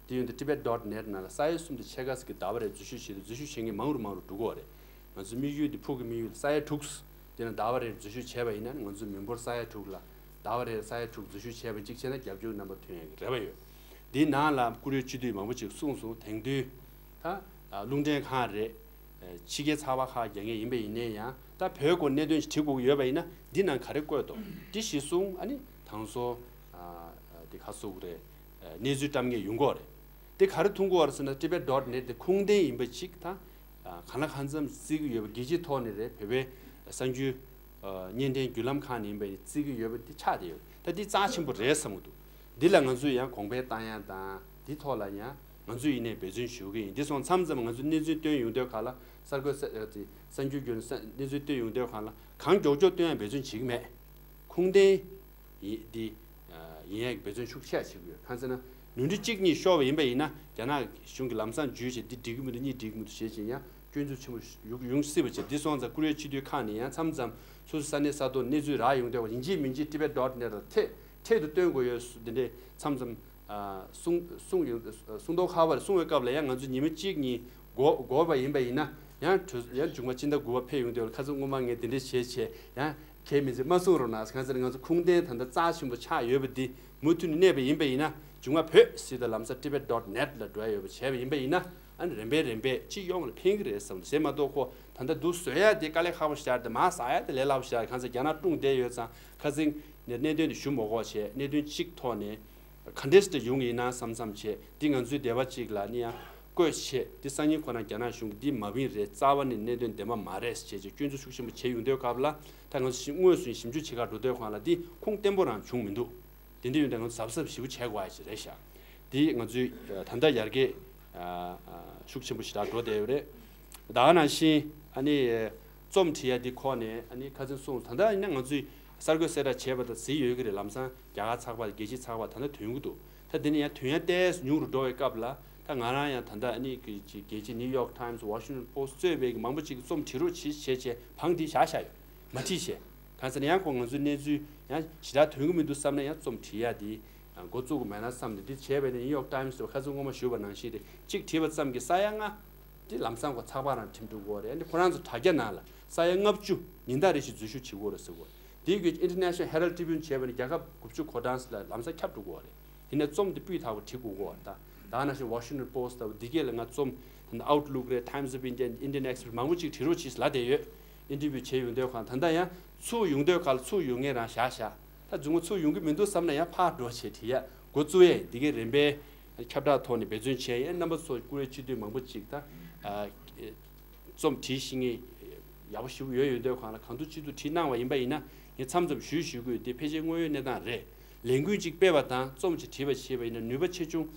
འདི་ཡོད་འདི་tibet dot net ནང་ལ་ས་ཡ་གསུམ་དང་ཕྱེད་ཀ་ཟེར་གི་ཟླ་བ་རེ་འཛུལ་ཞུགས་བྱེད་དུ་འཛུལ་ཞུགས་བྱེད་མཁན་མང་རུ་མང་རུ་འགྲོ་གི་ཡོད་རེད། ང་ཚོའི་དམིགས་ཡུལ་འདི་ཕུགས་ཀྱི་དམིགས་ཡུལ་ས་ཡ་དྲུག་འདི་ནང་ཟླ་བ་རེར་འཛུལ་ཞུགས་བྱས་པ་ཡིན་ན་ང་ཚོའི་མི་འབོར་ས་ཡ་དྲུག་ལ་ཟླ་བ་རེར་ས་ཡ་དྲུག་འཛུལ་ཞུགས་བྱས་པ་གཅིག་བྱས་ན་རྒྱབ་སྐྱོར་རྣམ་པ་ཐོན་ཡག་གི་རེ་བ་ཡོད། འདིའི་ནང་ལ་བཀུར་འོས་སྤྱི་འཐུས་མང་པོ་ཅིག་གསུངས་སོང་། དེང་དུས་ད་རླུང་འཕྲིན་ཁང་རེད། ཕྱི་རྒྱལ་ཚགས་པར་ཁག་རྒྱག་མཁན་ཡིན་པ་ཡིན་ནའི་ཡང་ད་བོད་སྐོར་གནད་དོན་ཞིག་བྲིས་དགོས་ཀྱི་ཡོད་པ་ཡིན་ན་འདི་ནང་ག་རེ་བཀོད་འདུག་འདི་གཞིར་བཟུང་ཨ་ནི་དེང་སང་དེ་ག་སོགས་རེད། གནས་ཚུལ་བཀྲམ་མཁན་ཡོང་གི་ཡོད་རེད། དེ་ག་རེ་མཐོང་གི་ཡོད་རེད་ཟེར་ན་tibet dot net དེ་ཁུངས་ལྡན་ཡིན་པ་ཅིག་ད་གང་ལ་གང་འཚམ་བརྩི་གི་ཡོད་པ་རྒྱལ་སྤྱིའི་ཐོག་ནས་རེད། བོད་པའི་གསར་འགྱུར་བརྙན་འཕྲིན་བརྒྱུད་ལམ་ཁག་ནས་ཡིན་པ་ཡིན་བརྩི་གི་ཡོད་པ་དེ་ཆགས་བསྡད་ཡོད་རེད། ད་འདི་རྩ་ཆེན་པོ་རེད་བསམ་གྱི་འདུག་འདི་ལ་ང་ཚོས་ཡང་གོང་འཕེལ་བཏང་ཡག་དང་འདི་ཐོག་ལ་ཡང་ང་ཚོས་ཡིན་ནའི་འབད་བརྩོན་ཞུ་གི་ཡིན། འདི་སོང་མཚམས་མཚམས་ང་ཚོས་གནས་ཚུལ་བཏོན་ཡོང་དུས་ག་ལ་གསར་འགོད་གསར་གསར་འགྱུར་བརྒྱུད་ནས་གནས་ཚུལ་བཏོན་ཡོང་དུས་ག་ལ་གང་མགྱོགས་མགྱོགས་བཏོན་ཡག་འབད་བརྩོན་བྱེད་ཀྱི་མེད། ཁུངས་ལྡན་ཡིན་འདི་ཡིན་ཡག་གི་འབད་བརྩོན་ཤུགས་ཆེ་བྱེད་ཀྱི་ཡོད། གང་ཟེར་ན་ནོར་འཁྲུལ་གཅིག་གཉིས་ཤོར་བ་ཡིན་པ་ཡིན་ན་རྒྱ་ནག་གཞུང་གིས་ལམ་སང་འཇུས་བྱས་འདི་འགྲིག་གི་མི་འདུག་གཉིས་འགྲིག་གི་མི་འདུག་ཞེས་བྱས་ཡང་སྐྱོན་འཛུགས་ཆེན་པོ་ཡོང་སྲིད་པ་བྱས། འདི་སོང་ཙང་བཀུར་འོས་སྤྱི་འཐུས་ཁག་ནས་ཡང་མཚམས་མཚམས་སོ་སོའི་ས་གནས་ས་ཐོག་གནས་ཚུལ་རག་ཡོང་དུས་ཡིན་གཅིག་མིན་གཅིག་tibet dot net ལ་འཕྲལ་འཕྲལ་དུ་སྟོན་དགོས་ཡོད་འདི་འདྲའི་མཚམས་མཚམས་གསུང་གསུང་ཡོང་གསུང་མདོག་ཁ་པོ་རེ་གསུང་བའི་སྐབས་ལ་ཡང་ང་ཚོ་ཉི་མ་གཅིག་གཉིས་འགོར་འགོར་བ་ཡིན་པ་ཡིན་ན་ཡང་གྲོས་ཡང་མཇུག་མ་སྤྱི་ཟླ་དགུ་པ་ཕེབས་ཡོང་དུས་ལ་ཁ་སང་སྔོན་མ་ངས་དེ་འདྲ་བྱས་བྱས་ཡང་གལ་མི་འཛེམ་མ་གསུང་རོགས་གནང་། གང་ཟེར་ང་ཚོ་ཁུངས་ལྡན་ད་ལྟ་རྩ་ཆེན་པོ་ཆགས་ཡོད་པ་འདི་མུ་མཐུད་ནས་གནས་པ་ཡིན་པ་ཡིན་ན་མཇུག་མ་བོད་ཟེར་དུས་ལམ་སང་tibet dot net ལ་འགྲོ་ཡ་ཡོད་པ་བྱས་པ་ཡིན་པ་ཡིན་ན་ཨ་ནི་རིམ་པས་རིམ་པས་སྤྱི་ཡོངས་ལ་ཕན་གི་རེད་བསམ་ཟེར་མ་གཏོགས་ཁོ་ད་ལྟ་འདུག་བཟོ་ཡ་དེ་དཀའ་ལས་ཁག་པོ་ཞིག་རེད། མ་ཟ་ཡ་དེ་ལས་སླ་པོ་ཞིག་རེད། གང་ཟེར་རྒྱ་ནག་སྲུང་བསྡད་ཡོད་ཙང་ཁ་སང་ནས་གནད་དོན་དེ་ཞུ་མ་དགོས་བྱས་གནད་དོན་གཅིག་ཐོག་ནས། ག་འདྲས་དེ་ཡོང་གི་ཡིན་ན་བསམ་བསམ་བྱས་འདི་ང་ཚོའི་སྡེ་བ་གཅིག་ལ་ནི་ཡང་བཀོད་བྱས་འདི་སང་ཉིན་ཁོ་རང་རྒྱ་ནག་གཞུང་གིས་འདི་མ་བིན་རེད། རྩ་བ་ནས་གནད་དོན་བདེན་པ་མ་རེད་ཞེས་བྱས་སྐྱོན་འཛུགས་ཤུགས་ཆེན་པོ་བྱས་ཡོང་དུས་སྐབས་ལ་ད་ང་ཚོ་ཞིབ་དངོས་སུ་ཞིབ་འཇུག་བྱེད་གར་འགྲོ་དུས་སྒང་ལ་འདི་ཁུངས་བརྟན་པོ་རང་བྱུང་མི་འདུག་དེ་འདྲ་ཡོང་དུས་ང་ཚོ་གཟབ་གཟབ་ཞེ་པོ་བྱེད་དགོས་ཡ་ཞིག་རེད་ཤག་འདི་ང་ཚོའི་ད་ལྟ་ཡར་རྒྱས་ཤུགས་ཆེན་པོ་ཞེ་དྲག་འགྲོ་བསྡད་ཡོད་རེད། ད་ག་ནང་བཞིན་ཨ་ནི་རྩོམ་བྲིས་ཡ་འདི་ཁོ་ནས་ཨ་ནི་ཁ་སང་གསུངས། ད་ལྟ་ཡིན་ན་ང་ཚོས་གསར་འགོད་གསལ་བསྒྲགས་བྱས་པ་དང་གཟིགས་ཡོད་ཀྱི་རེད། ལམ་སང་རྒྱ་གར་ཚགས་པར་རྒྱལ་སྤྱིའི་ཚགས་པར་ད་ལྟ་ཐོན་གྱི་འདུག་ད་འདི་ནས་ཡང་ཐོན་ཡ་ཏོག་ཙམ་ཉུང་རུ་འགྲོ་བའི་སྐབས་ལ་ད་ང་རང་ཡང་ད་ལྟ་ཨ་ནི་གི་ཅིག་རྒྱལ་སྤྱིའི་New York Times Washington Post གཙོས་པའི་གི་མང་པོ་ཅིག་གིས་རྩོམ་བྲིས་རོགས་བྱེད་བྱས་བྱས་བང་དེ་བཞག་བཞག་ཡོད། མ་བྲིས་བྱས། གང་ཟེར་ན་ཡང་ཁོ་ང་ཚོའི་གནས་ཚུལ་ཡང་ཞེ་དྲག་ཐོན་གྱི་མི་འདུག་བསམ་ན་ཡང་རྩོམ་བྲིས་ཡ་དེ་འགོ་བཙུགས་དགོས་མེད་ན་བསམ་ནས་འདི་བྱས་པས་ནི་New York Times དེ་ཁ་སང་སྔོན་མ་ཞུས་པ་ནང་བཞིན་རེད། གཅིག་བྲིས་པ་ཙམ་གྱིས་ས་ཡ་ལྔ། དེ་ལམ་སང་ཁོ་ཚགས་པར་རང་འགྲིམ་འགྲོ་གི་ཡོད་རེད། ཨ་ནི་ཁོ་རང་ཚོ་དྲ་རྒྱ་ནང་ལ་ས་ཡ་ལྔ་བཅུ་ཉིན་ལྟར་རེ་བཞིན་འཛུལ་ཞུགས་བྱེད་ཀྱི་ཡོད་རེད་ཟེར་གི་ཡོད་རེད། དེའི་རྒྱུད་International Herald Tribune བྱས་པ་ནི་རྒྱལ་ཁབ་དགུ་བཅུ་གོ་གྲངས་ལ་ལམ་སང་ཁྱབ་འགྲོ་གི་ཡོད་རེད། དེ་ནས་རྩོམ་དེ་སྤུས་དག་པོ་བྲིས་དགོས་གི་ཡོད་རེད། ད་ད་ནང་བཞིན་Washington Post དང་འདི་གས་ལ་ང་རྩོམ་Outlook རེད། Times of India Indian Express མང་པོ་ཅིག་བྲིས་རོགས་གྱིས་ལབ་བསྡད་ཡོད། Interview བྱས་ཡོང་དུས་སྒང་ད་ལྟ་ཡང་ཚུར་ཡོང་དུས་སྒང་ལ་ཚུར་ཡོང་མཁན་རང་བཞག་བཞག་ད་མཇུག་མ་ཚུར་ཡོང་གི་མི་འདུག་བསམ་ན་ཡང་ཕར་འགྲོ་བྱས་བྲིས་ཡ་འགོ་བཙུགས་ཡས་འདི་གས་རིམ་པས་ཁྱབ་བསྒྲགས་ཐོག་ནས་འབད་བརྩོན་བྱས་ཡས། རྣམ་པ་ཚོ་བཀུར་འོས་སྤྱི་འཐུས་མང་པོ་ཅིག་ད་རྩོམ་བྲིས་ཤེས་མཁན་ཡག་པོ་ཞེ་པོ་ཡོད་ཡོང་དུས་སྒང་ལ་གང་ཐུབ་ཅི་ཐུབ་བྲིས་གནང་བ་ཡིན་པ་ཡིན་ན་ངས་མཚམས་མཚམས་ཞུས་ཞུ་གི་ཡོད། དེ་ཕལ་ཆེར་དངོས་ཡོད་གནས་སྟངས་རེད། ལས་འགུལ་ཅིག་སྤེལ་བ་དང་རྩོམ་ཅིག་བྲིས་པ་བྱས་པ་ཡིན་ན་ནུས་པ་ཆེ་ཆུང་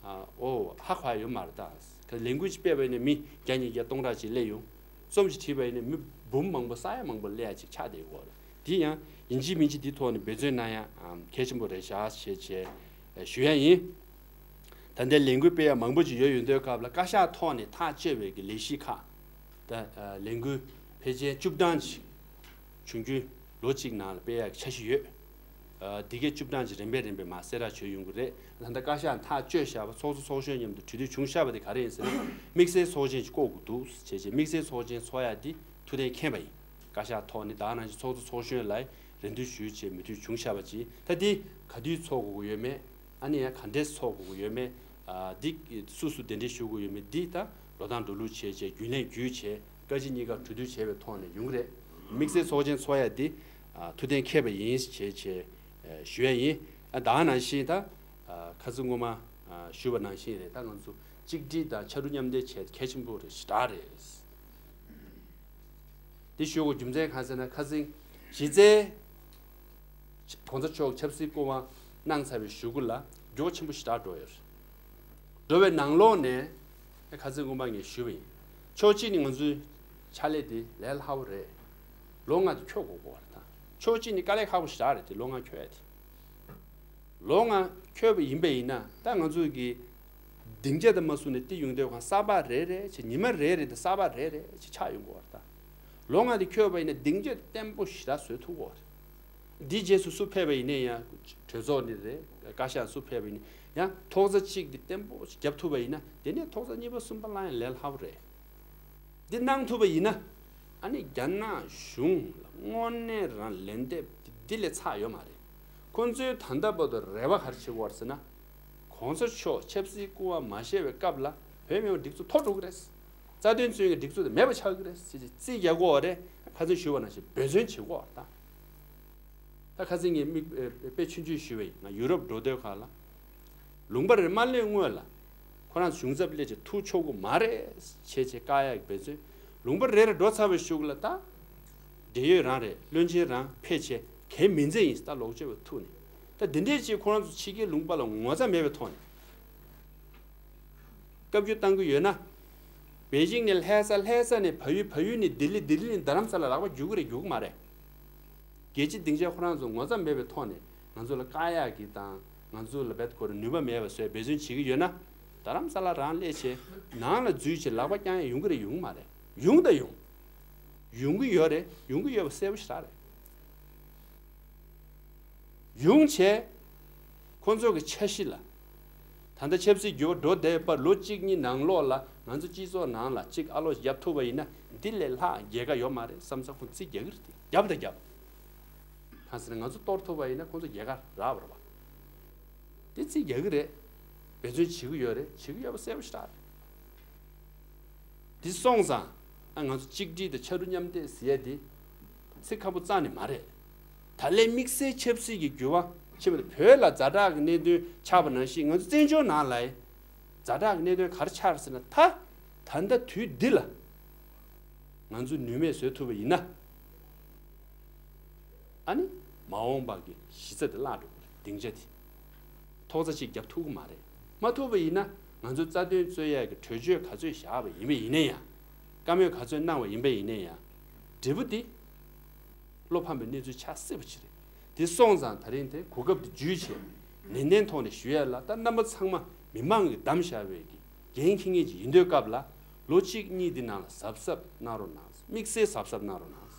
ཨ་ཨོ་ཧ་གོ་ཡ་ཡོད་མ་རེད། ད་ག་ལས་འགུལ་ཅིག་སྤེལ་བ་ཡིན་ན་མི་བརྒྱ་ཉིས་བརྒྱ་སྟོང་ཕྲག་ཅིག་སླེབས་ཡོང་། རྩོམ་ཅིག་བྲིས་པ་ཡིན་ན་མི་འབུམ་མང་པོ་ས་ཡ་མང་པོ་སླེབས་ཡ་ཅིག་ཆགས་བསྡད་ཡོད་རེད། དེ་ཡང་ཡིན་གཅིག་མིན་གཅིག་འདི་ཐོག་ནས་འབད་བརྩོན་གནང་ཡ་གལ་ཆེན་པོ་རེད་ཤག་ཞེས་བྱས་ཞུ་ཡ་ཡིན། ད་ལྟའི་ལས་འགུལ་སྤེལ་ཡ་མང་པོ་ཅིག་ཡོད་ཡོང་དུས་སྐབས་ལ་བཀའ་ཤག་ཐོག་ནས་ཐག་བཅད་པའི་གི་ལས་གཞི་ཁག་ད་ལས་འགུལ་ཕལ་ཆེར་བཅུ་གྲངས་ཅིག་འབྱུང་འགྱུར་ལོ་གཅིག་ནང་ལ་སྤེལ་ཡག་འཆར་གཞི་ཡོད། འདི་གའི་བཅུ་གྲངས་ཀྱི་རིམ་པས་རིམ་པས་མར་གསལ་བསྒྲགས་བྱེད་ཡོང་གི་རེད། ད་ལྟ་བཀའ་ཤག་ཐག་གཅོད་བཞག་པ་ཚོགས་གཙོ་ཚོགས་གཞོན་མཉམ་དུ་གྲོས་བསྡུར་བྱུང་བཞག་པ་དེ་ག་རེ་ཡིན་ཟེར་ན་དམིགས་བསལ་ཚོགས་ཆེན་ཞིག་བསྐོ་དགོས་འདུག་བྱས་རྗེས་དམིགས་བསལ་ཚོགས་ཆེན་ཚོགས་ཡག་འདི་ཐུགས་གཏན་འཁེལ་བ་ཡིན། བཀའ་ཤག་ཐོག་ནས་ད་ནང་བཞིན་ཚོགས་གཙོ་ཚོགས་གཞོན་ལ་རེ་འདུན་ཞུས་བྱས་མོས་མཐུན་བྱུང་བཞག་པ་ཅིག་ད་འདི་ག་དུས་ཚོགས་དགོས་ཀྱི་ཡོད་མེད། ཨ་ནི་ཡང་ག་འདྲས་ཚོགས་དགོས་ཀྱི་ཡོད་མེད། ཨ་འདི་སུ་སུ་གདན་འདྲེན་ཞུ་དགོས་ཡོད་མེད་འདི་ད་ལོ་ཐང་འགྲོ་ལུགས་བྱས་བྱས་རྒྱུན་ལས་བརྒྱུད་བྱས་བཀའ་སྤྱི་གཉིས་ཀ་གྲོས་བསྡུར་བྱས་པའི་ཐོག་ནས་ཡོང་གི་རེད། དམིགས་བསལ་ཚོགས་ཆེན་ཚོགས་ཡ་འདི་ཨ་ཐུགས་གཏན་འཁེལ་བ་ཡིན་བྱས་བྱས་ཨ་ཞུ་ཡ་ཡིན། ཨ་ད་ནང་བཞིན་ད་ཨ་ཁ་སང་སྔོན་མ་ཨ་ཞུས་པ་ནང་བཞིན་རེད། ད་ང་ཚོ་གཅིག་སྒྲིལ་དང་ཕྱར་གྲུ་མཉམ་འདེགས་བྱས་གལ་ཆེན་པོ་རེད་ཞེ་དྲག་རེད། དེ་ཞུ་དགོས་རྒྱུ་མཚན་གང་ཟེར་ན། ཁ་སང་གཞི་རྩའི་༸གོང་ས་མཆོག་ཆབ་སྲིད་སྐུ་དབང་གནང་ཚར་བའི་གཞུག་གུ་ལ་འགྱུར་བ་ཆེན་པོ་ཞེ་དྲག་འགྲོ་ཡོད་རེད། འགྲོ་བའི་ནང་ལོགས་ནས་ཁ་སང་སྔོན་མ་ངས་ཞུས་པ་ཡིན། ཕྱོགས་གཅིག་ནས་ང་ཚོའི་ཕྱག་ལས་དེ་ལས་སླ་པོ་རེད། ལོ་ལྔ་དེ་འཁྱོལ་དགོས་ཀྱི་ཡོད་རེད་ད། ཕྱོགས་གཅིག་ནས་དཀའ་ལས་ཁག་པོ་ཞེ་དྲག་རེད་དེ། ལོ་ལྔ་འཁྱོལ་ཡ་དེ། ལོ་ལྔ་འཁྱོལ་བ་ཡིན་པ་ཡིན་ན། ད་ང་ཚོ་གི་སྡིངས་ཆ་དེ་མ་བཟུང་ནས་དེ་ཡོང་དུས་གང་གསར་པ་རེ་རེ་བྱས། ཉི་མ་རེ་རེ་དེ་གསར་པ་རེ་རེ་བྱས་ཆགས་ཡོང་གི་ཡོད་རེད་ད། ལོ་ལྔ་དེ་འཁྱོལ་བ་ཡིན་ན་སྡིངས་ཆ་བརྟན་པོ་ཞེ་དྲག་བཟོ་ཐུབ་ཀྱི་ཡོད་རེད། འདིའི་རྗེས་སུ་སུ་ཕེབས་པ་ཡིན་ནའི་ཡང་། གྲོས་ཚོགས་ནས་རེད། བཀའ་ཤག་སུ་ཕེབས་པ་ཡིན་ནའི་ཡང་། ཐོག་ས་གཅིག་དེ་བརྟན་པོ་ཞིག་བརྒྱབ་ཐུབ་པ་ཡིན་ན། དེ་ནས་ཐོག་ས་གཉིས་པ་གསུམ་པ་ལ་ཡང་ལས་སླ་པོ་རེད། འདི་གནང་ཐུབ་པ་ཡིན་ན། ཨ་ནི་རྒྱ་ནག་གཞུང་ལ་དངོས་གནས་རང་ལན་འདེབས་འདི་ལས་ཚར་ཡོད་མ་རེད། ཁོང་ཚོས་ད་ལྟ་བར་དུ་རེ་བ་ག་རེ་བྱེད་ཀྱི་ཡོད་རེད་ཟེར་ན། ༸གོང་ས་མཆོག་ཆབ་སྲིད་སྐུ་དབང་མ་བཞེས་པའི་སྐབས་ལ་བོད་མི་མང་སྒྲིག་འཛུགས་འཐོར་འགྲོ་གི་རེད། རྩ་དོན་རྩོད་མཁན་སྒྲིག་འཛུགས་དེ་མེད་པ་ཆགས་ཀྱི་རེད་ཟེར་ཏེ་རྩིས་རྒྱག་གི་ཡོད་རེད། ཁ་སང་ཞུས་པ་ནང་བཞིན་འབད་བརྩོན་བྱེད་ཀྱི་ཡོད་རེད་ད། ད་ཁ་སང་ངས་མིག་ཨེ་དཔེ་ཆུང་ཆུང་ཞུས་པ་ཡིན། ང་ཡུ་རོབ་འགྲོ་དུས་སྒང་ལ། ལུང་པ་རེ་མ་སླེབས་སྔོན་ལ། ཁོ་རང་གཞུང་ཚབ་སླེབས་བྱས་ཐུག་ཆོག་གི་མ་རེད་བྱས་བྱས་བཀག་ཡག་གི་འབད་བརྩོན། ལུང་པ་རེ་རེ་འགྲོ་ཚར་བའི་གཞུག་ལ་ད། འབྲེལ་ཡོད་རང་རེད། བློན་ཆེན་རང་ཕེབས་བྱས་གལ་མིན་ཚད་ཡིན་ད་ལོག་བྱས་པ་ཐུག་ནས། ད་འདི་འདྲས་ཅིག་ཁོ་རང་ཚོ་ཕྱི་རྒྱལ་ལུང་པ་ལ་ངོ་ཚ་མེད་པའི་ཐོག་ནས། བཀའ་བཀྱོན་བཏང་གི་ཡོད་ན། པེ་ཅིང་ནས་ལྷ་ས། ལྷ་ས་ནས་བལ་ཡུལ། བལ་ཡུལ་ནས་ལྡི་ལི། ལྡི་ལི་ནས་རྡ་རམ་ས་ལ་ལག་པ་རྒྱུག་གི་རེད་རྒྱུག་གི་མ་རེད། རྒྱལ་སྤྱི་སྡིངས་ཆ་ཁོ་རང་ཚོ་ངོ་ཚ་མེད་པའི་ཐོག་ནས་ང་ཚོ་ལ་བཀག་ཡག་གི་དང་། ང་ཚོ་ལ་བེད་ཁོ་རང་ནུས་པ་མེད་པ་བཟོས་འབད་བརྩོན་བྱེད་ཀྱི་ཡོད་ན། རྡ་རམ་ས་ལ་རང་སླེབས་བྱས་ནང་ལ་འཛུལ་བྱས་ལག་པ་བརྐྱང་ཡག་ཡོང་གི་རེད་ཡོང་གི་མ་རེད། ཡོང་ད་ཡོང་། ཡོང་གི་ཡོད་རེད། ཡོང་གི་ཡོད་པ་གསལ་པོ་ཞེ་དྲག་རེད། ཡོང་བྱས། ཁོང་ཚོ་གི་འཆར་གཞི་ལ། ད་ལྟ་ཆབ་སྲིད་འགྱུར་བ་འགྲོ་བསྡད་པར་ལོ་གཅིག་གཉིས་ནང་ལོགས་ལ་ང་ཚོ་སྤྱི་ཚོགས་ནང་ལ་གཅིག་ཨ་ལོ་བརྒྱབ་ཐུབ་པ་ཡིན་ན། འདི་ལས་ལྷག་རྒྱལ་ཁ་ཡོད་མ་རེད་བསམ་ས་ཁོང་རྩིས་རྒྱག་གི་རེད་དེ། རྒྱབ་དང་རྒྱབ། གང་ཟེར་ན་ང་ཚོ་གཏོར་ཐུབ་པ་ཡིན་ན་ཁོང་ཚོ་རྒྱལ་ཁ་རག་པ་རེད་པ། དེ་རྩིས་རྒྱག་གི་རེད། འབད་བརྩོན་བྱེད་ཀྱི་ཡོད་རེད། བྱེད་ཀྱི་ཡོད་པ་གསལ་པོ་ཞེ་དྲག་རེད། འདི་སོང་ཙང་། ཨ་ང་ཚོ་གཅིག་སྒྲིལ་དང་ཕྱར་གྲུ་མཉམ་འདེགས་ཟེར་ཡ་འདི་ཚིག་ཁ་པོ་རྩ་ནས་མ་རེད། ད་ལན་དམིགས་བསལ་ཆབ་སྲིད་ཀྱི་འགྱུར་བ་ཕྱིན་པ་དང་། བོད་ལ་ཛ་དྲག་གི་གནད་དོན་ཆགས་པ་ནང་བཞིན་ང་ཚོ་བཙན་བྱོལ་ནང་ལ་ཛ་དྲག་གི་གནད་དོན་ག་རེ་ཆགས་རེད་ཟེར་ན། ད་ད་ལྟ་དུས་འདི་ལ་ང་ཚོ་ནུས་མེད་བཟོ་ཐུབ་པ་ཡིན་ན། ཨ་ནི་མ་འོངས་པ་གི་གཞི་རྩ་དེ་བརླག་འགྲོ་གི་རེད། སྡིངས་ཆ་དེ། ཐོག་ས་གཅིག་བརྒྱབ་ཐུབ་ཀྱི་མ་རེད། མ་ཐུབ་པ་ཡིན་ན་ང་ཚོ་རྩ་དོན་རྩོད་ཡག་གི་གྲོས་ཆོད་ག་ཚོད་བཞག་པ་ཡིན་པ་ཡིན་ན་ཡང་། བཀའ་མོལ་ག་ཚོད་གནང་བ་ཡིན་པ་ཡིན་ན་ཡང་། འབྲས་བུ་དེ་བློ་ཕམ་པའི་གནས་ཚུལ་ཆགས་སྲིད་པ་ཅིག་རེད། དེ་སོང་ཙང་ད་རིང་དེ་གོ་སྐབས་དེ་བརྒྱུད་བྱས་ནན་ཏན་ཐོག་ནས་ཞུ་ཡ་ལ། ད་རྣམ་པ་ཚང་མ་མི་མང་གིས་བདམས་བཞག་པའི་གི་འགན་འཁྱེར་མཁན་ཅིག་ཡིན་དུས་སྐབས་ལ། ལོ་གཅིག་གཉིས་འདི་ནང་ལ་གཟབ་གཟབ་གནང་རོགས་གནང་། དམིགས་བསལ་གཟབ་གཟབ་གནང་རོགས་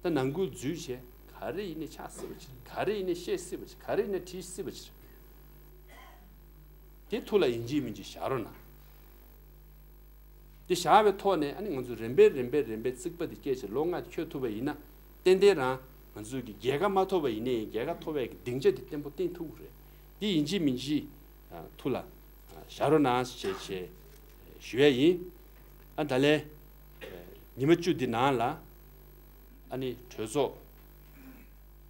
གནང་། ད་ནང་ཁུལ་འཛུལ་བྱས་ག་རེ་ཡིན་ནའི་ཆགས་སྲིད་པ་ཅིག། ག་རེ་ཡིན་ནའི་བཤད་སྲིད་པ་ཅིག། ག་རེ་ཡིན་ནའི་བྲིས་སྲིད་པ་ཅིག། དེ་ཐུགས་ལ་ཡིན་གཅིག་མིན་གཅིག་བཞག་རོགས་གནང་། དེ་བཞག་པའི་ཐོག་ནས་ཨ་ནི་ང་ཚོ་རིམ་པས་རིམ་པས་རིམ་པས་རྩིག་པ་དེ་བསྐྱལ་བྱས་ལོ་ལྔ་དེ་འཁྱོལ་ཐུབ་པ་ཡིན་ན། ཏན་ཏན་རང་ང་ཚོ་གི་རྒྱལ་ཁ་མ་ཐོབ་པ་ཡིན་ནའི་རྒྱལ་ཁ་ཐོབ་པའི་གི་སྡིངས་ཆ་དེ་བརྟན་པོ་བཏིང་ཐུབ་ཀྱི་རེད། དེ་ཡིན་གཅིག་མིན་གཅིག་ཨ་ཐུགས་ལ་ཨ་བཞག་རོགས་གནང་ཞེས་བྱས་ཞུ་ཡ་ཡིན། ཨ་ད་ལན་ཨ་ཉི་མ་བཅུ་འདི་ནང་ལ་ཨ་ནི་གྲོས་ཚོགས་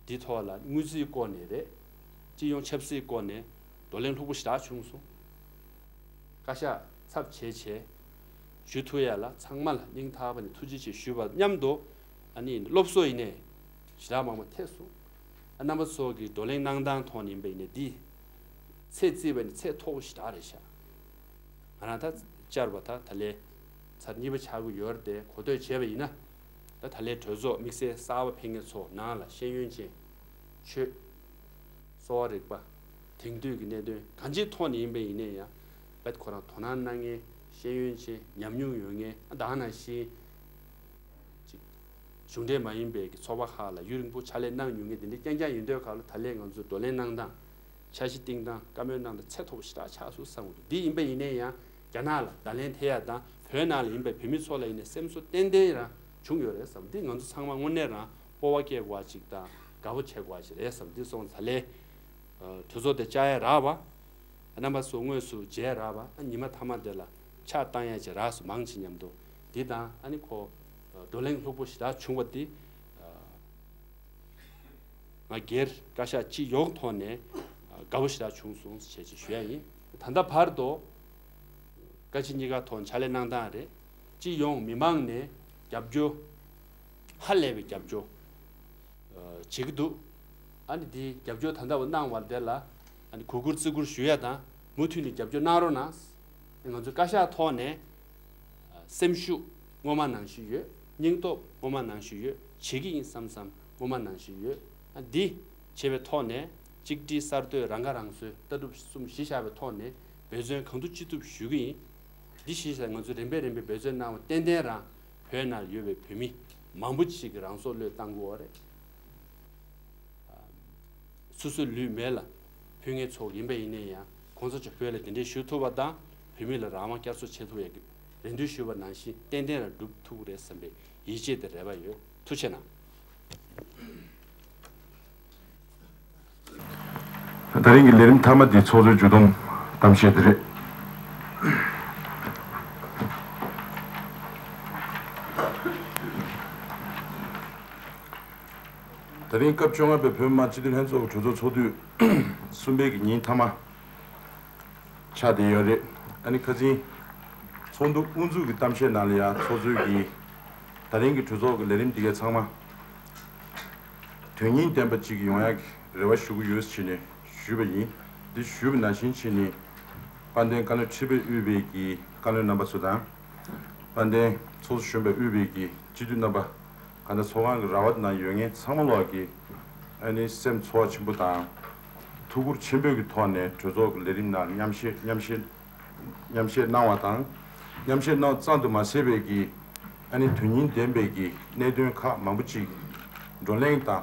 འདི་ཐོག་ལ་དངུལ་རྩིས་སྐོར་ནས་རེད། སྤྱི་ཡོངས་ཆབ་སྲིད་སྐོར་ནས་བགྲོ་གླེང་ལྷུག་པོ་ཞེ་དྲག་བྱུང་སོང་། བཀའ་ཤག་ཚབ་བྱས་བྱས་ཞུ་ཐུབ་ཡ་ལ་ཚང་མ་ལ་སྙིང་ཐག་པ་ནས་ཐུགས་རྗེ་ཆེ་ཞུས་པ་མཉམ་དུ། ཨ་ནི་སློབ་གསོ་ཡིན་ནའི་ཞེ་དྲག་མང་པོ་ཐེབས་སོང་། ཨ་རྣམ་པ་ཚོ་གི་བགྲོ་གླེང་གནང་སྟངས་ཐོག་ནས་ཡིན་པ་ཡིན་ནའི་འདི་ཚད་བརྩིས་པ་ནི་ཚད་མཐོ་པོ་ཞེ་དྲག་རེད་ཤག། ང་རང་ད་བཅར་བ་ད་ད་ལན་ཚར་གཉིས་པ་ཆགས་ཀྱི་ཡོད་རེད་དེ། གོ་ཐོས་བྱས་པ་ཡིན་ན། ད་ད་ལན་གྲོས་ཚོགས་དམིགས་བསལ་གསར་པ་ཕེབས་མཁན་ཚོ་ནང་ལ་ཤེས་ཡོན་ཅན། ཆོས། གསོ་བ་རིག་པ། དེང་དུས་ཀྱི་གནད་དོན་གང་ཅིའི་ཐོག་ནས་ཡིན་པ་ཡིན་ནའི་ཡང་། རྦད་ཁོ་རང་དོ་སྣང་གནང་མཁན། ཤེས་ཡོན་ཅན། ཉམས་མྱོང་ཡོད་མཁན། ཨ་ད་ག་ནང་བཞིན་ཅིག་གཞུང་འབྲེལ་མ་ཡིན་པའི་གི་ཚོགས་པ་ཁག་ལ་ཡུན་རིང་པོ་ཕྱག་ལས་གནང་མྱོང་མཁན་དེ་འདྲ་རྐྱང་རྐྱང་ཡིན་དུས་སྐབས་ལ་ད་ལན་ང་ཚོ་བགྲོ་གླེང་གནང་སྟངས། འཆར་གཞི་བཏིང་སྟངས། བཀའ་མོལ་གནང་སྟངས་ཚད་མཐོ་པོ་ཞེ་དྲག་ཆགས་སོང་བསམ་གྱི་འདུག། འདི་ཡིན་པ་ཡིན་ནའི་ཡང་རྒྱ་ནག་ལ་བརྡ་ལན་ཐེབས་ཡ་དང་། བོད་ནང་ལ་ཡིན་པའི་བོད་མི་ཚོ་ལ་ཡིན་ནའི་སེམས་གསོ་ཏན་ཏན་རང་བྱུང་ཡོད་རེད་བསམ། འདི་ང་ཚོ་ཚང་མ་དངོས་གནས་རང་སྤོབས་པ་སྐྱེ་དགོས་པ་ཅིག་དང་། དགའ་པོ་བྱེད་དགོས་པ་ཞིག་རེད་བསམ། འདི་སོང་ཙང་ད་ལན་གྲོས་ཚོགས་དེ་བཅར་ཡ་རག་པ། རྣམ་པ་ཚོ་དངོས་སུ་མཇལ་རག་པ། ཨ་ཉི་མ་མཐའ་མ་དེ་ལ་ཕྱག་བཏང་ཡ་ཅིག་རག་སོང་། མང་ཆེ་མཉམ་དུ་འདི་དང་། ཨ་ནི་ཁོ་བགྲོ་གླེང་ལྷུག་པོ་ཞེ་དྲག་བྱུང་བ་འདི། ང་སྒེར་བཀའ་ཤག་སྤྱི་ཡོངས་ཐོག་ནས་དགའ་པོ་ཞེ་དྲག་བྱུང་སོང་ཞེས་ཞུ་ཡ་ཡིན། ད་ལྟ་བར་དུ་བཀའ་སྤྱི་གཉིས་ཀ་ཐོག་ཕྱག་ལས་གནང་སྟངས་རེད། སྤྱི་ཡོངས་མི་མང་ནས་ རྒྱབ་སྐྱོར། ཧ་ལས་པའི་རྒྱབ་སྐྱོར་བྱེད་ཀྱི་འདུག་ཨ་ནི་དེ་རྒྱབ་སྐྱོར་ད་ལྟ་བ་གནང་བ་དེ་ལ་ཨ་ནི་གུས་བཀུར་བརྩི་བཀུར་ཞུ་ཡ་དང་མུ་མཐུད་ནས་རྒྱབ་སྐྱོར་གནང་རོགས་གནང་། ང་ཚོ་བཀའ་ཤག་ཐོག་ནས་སེམས་ཤུགས་སྔོན་མ་ནང་བཞིན་ཡོད། སྙིང་སྟོབས་སྔོན་མ་ནང་བཞིན་ཡོད། བྱེད་ཀྱི་ཡིན་བསམ་བསམ་སྔོན་མ་ནང་བཞིན་ཡོད། ཨ་འདི་བྱེད་པའི་ཐོག་ནས་གཅིག་སྒྲིལ་གསར་གཏོད་རང་ཁ་རང་གསོའི་ལྟ་གྲུབ་གསུམ་གཞི་བཞག་པའི་ཐོག་ནས་འབད་བརྩོན་གང་ཐུབ་ཅི་ཐུབ་ཞུ་གི་ཡིན། འདི་གཞི་བཞག་ང་ཚོས་རིམ་པས་རིམ་པས་འབད་བརྩོན་གནང་བ་ཏན་ཏན་རང་བོད་ནང་ཡོད་པའི་བོད་མི་མང་པོ་ཅིག་གི་རང་སྲོག་བློས་བཏང་དགོས་པ་རེད། སོ་སོའི་ལུས་མེད་ལ་ཕུལ་མཁན་ཚོ་ཡིན་པ་ཡིན་ན་ཡང་གོང་ས་མཆོག་བོད་ལ་དེ་འདྲའི་ཞུ་ཐུབ་པ་དང་བོད་མི་ལ་རང་དབང་བསྐྱར་གསོ་བྱེད་ཐུབ་ཡག་གི་རེ་འདུན་ཞུས་པ་ནང་བཞིན་ཏན་ཏན་ལ་འགྲུབ་ཐུབ་ཀྱི་རེད་བསམ་པའི་ཡིད་ཆེས་དང་རེ་བ་ཡོད། ཐུགས་རྗེ་གནང་། ད་རིང་གི་ལས་རིམ་མཐའ་མ་འདི་ཚོགས་གཙོའི་མཇུག་སྡོམ་གཏམ་བཤད་འདི་རེད། ད་རིང་སྐབས་བཅོ་ལྔ་པའི་བོད་མི་མང་སྤྱི་འཐུས་ལྷན་ཚོགས་ཀྱི་གྲོས་ཚོགས་ཚོགས་དུས་གསུམ་པའི་གི་ཉིན་མཐའ་མ་ཆགས་བསྡད་ཡོད་རེད། ཨ་ནི་ཁ་སང་ཚོགས་འདུ་དབུ་འཛུགས་ཀྱི་གཏམ་བཤད་ནང་ལ་ཡང་ཚོགས་གཙོས་ཀྱིས་ད་རིང་གི་གྲོས་ཚོགས་ཀྱི་ལས་རིམ་འདི་གའི་ཚང་མ་དོན་སྙིང་ལྡན་པ་ཅིག་ཡོང་ཡག་གི་རེ་བ་ཞུ་གི་ཡོད་ཟེར་ནས་ཞུས་པ་ཡིན། འདི་ཞུས་པ་ནང་བཞིན་བྱས་ནས་དཔལ་ལྡན་བཀའ་བློན་ཁྲི་པ་དབུས་པའི་གི་བཀའ་བློན་རྣམ་པ་ཚོ་དང་། དཔལ་ལྡན་ཚོགས་གཙོ་གཞོན་པ་དབུས་པའི་གི་སྤྱི་འཐུས་རྣམ་པ། གང་ལྟར་ཚོགས་ཁང་གི་ར་བ་ནང་ཡོད་མཁན་ཚང་མ་ལོག་གིས་ཨ་ནི་སེམས་ཚོར་བ་ཆེན་པོ་དང་ཐུགས་ཁུར་ཆེན་པོའི་གི་ཐོག་ནས་གྲོས་ཚོགས་ཀྱི་ལས་རིམ་ནང་མཉམ་ཞུགས་མཉམ་ཞུགས་མཉམ་ཞུགས་གནང་བ་དང་། མཉམ་ཞུགས་གནང་ཙམ་དུ་མ་ཟད་པའི་གི་ཨ་ནི་དོན་སྙིང་ལྡན་པའི་གི་གནད་དོན་ཁག་མང་པོ་ཅིག་བགྲོ་གླེང་དང་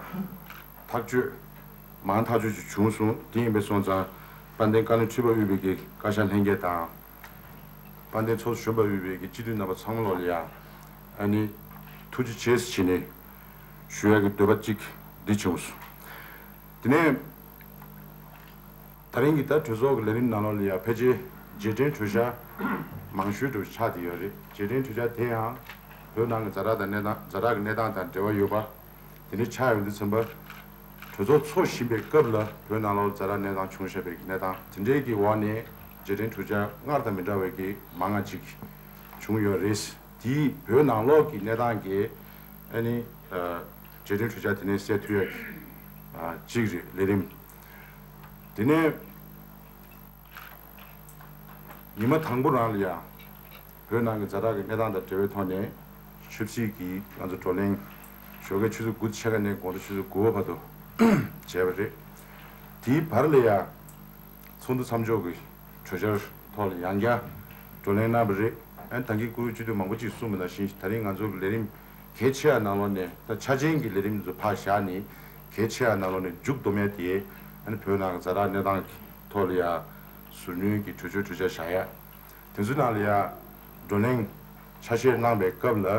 ཐག་གཅོད་མང་ཐག་ཆོད་ཅིག་བྱུང་སོང་། དེ་ཡིན་པའི་སོང་ཙང་དཔལ་ལྡན་བཀའ་བློན་ཁྲི་པ་དབུས་པའི་གི་བཀའ་ཤག་ལྷན་རྒྱས་དང་། དཔལ་ལྡན་ཚོགས་གཞོན་པ་དབུས་པའི་གི་སྤྱི་འཐུས་རྣམ་པ་ཚང་མ་ལོག་ལ་ཡ་ཨ་ནི་ཐུགས་རྗེ་ཆེ་ཟེར་བྱས་ནས་ཞུ་ཡག་གི་འདོད་པ་གཅིག་འདི་བྱུང་སོང་། དེ་ནས་ད་རིང་གི་ད་གྲོས་ཚོགས་ཀྱི་ལས་རིམ་ནང་ལོགས་ལ་ཡ་ཕལ་ཆེར་རྗེས་དྲན་གྲོས་འཆར་མང་ཤོས་འདྲ་བོ་ཆགས་བསྡད་ཡོད་རེད། རྗེས་དྲན་གྲོས་འཆར་དེ་ཡང་བོད་ནང་གི་ཛ་དྲག་དང་གནས་སྟངས་ཛ་དྲག་གི་གནས་སྟངས་དང་འབྲེལ་བ་ཡོད་པ། དེ་འདྲ་ཆགས་ཡོང་དུས་ཙམ་པ། གྲོས་ཚོགས་འཚོགས་བཞིན་པའི་སྐབས་ལ་བོད་ནང་ལོགས་ཛ་དྲག་གནས་སྟངས་བྱུང་བཞག་པའི་གནས་སྟངས་དེ་འདྲའི་གི་འོག་ནས་རྗེས་དྲན་གྲོས་འཆར་སྔར་དང་མི་འདྲ་བའི་གི་མང་ང་ཅིག་བྱུང་ཡོད་རེད། དེས་བོད་ནང་ལོགས་ཀྱི་གནས་སྟངས་ཀྱི་ཨ་ནི་རྗེས་དྲན་གྲོས་འཆར་དེ་ནས་གསལ་ཐུབ་ཡག་གི་གཅིག་རེད། ལས་རིམ་དེ་ནས། ཉི་མ་དང་པོ་རང་ལ་ཡང་བོད་ནང་གི་ཛ་དྲག་གི་གནས་སྟངས་དང་འབྲེལ་བའི་ཐོག་ནས་ཆབ་སྲིད་ཀྱི་ང་ཚོ་བགྲོ་གླེང་ཞོགས་ཀས་ཆུ་ཚོད་དགུ་ཕྱེད་ཀ་ནས་དགོང་དྲོ་ཆུ་ཚོད་དགུ་པ་བར་དུ་བྱས་པ་རེད། དེའི་བར་ལ་ཡང་ཚོགས་འདུ་མཚམས་འཇོག་གི་གྲོས་འཆར་ཐོག་ལ་ཡང་བསྐྱར་བགྲོ་གླེང་གནང་བ་རེད། ཨ་ནི་ད་གིན་སྐུ་ངོ་སྤྱི་འཐུས་མང་པོ་ཅིག་གསུངས་པ་ནང་བཞིན་ད་རིང་ང་ཚོ་གི་ལས་རིམ་གལ་ཆེ་བ་ནང་ལོགས་ནས་ད་ཆ་ཅན་གྱི་ལས་རིམ་ཚོ་ཕར་བཞག་ནས་གལ་ཆེ་བ་ནང་ལོགས་ནས་མཇུག་བསྡོམས་ཡ་དེ་ཨ་ནི་བོད་ནང་གི་ཛ་དྲག་གནས་སྟངས་ཀྱི་ཐོག་ལ་ཡ་ཟུར་སྣོན་གྱི་གྲོས་ཆོད་གྲོས་འཆར་བཞག་ཡ། དེ་ཚོའི་ནང་ལ་ཡ་བགྲོ་གླེང་ཆ་ཤས་གནང་པའི་སྐབས་ལ་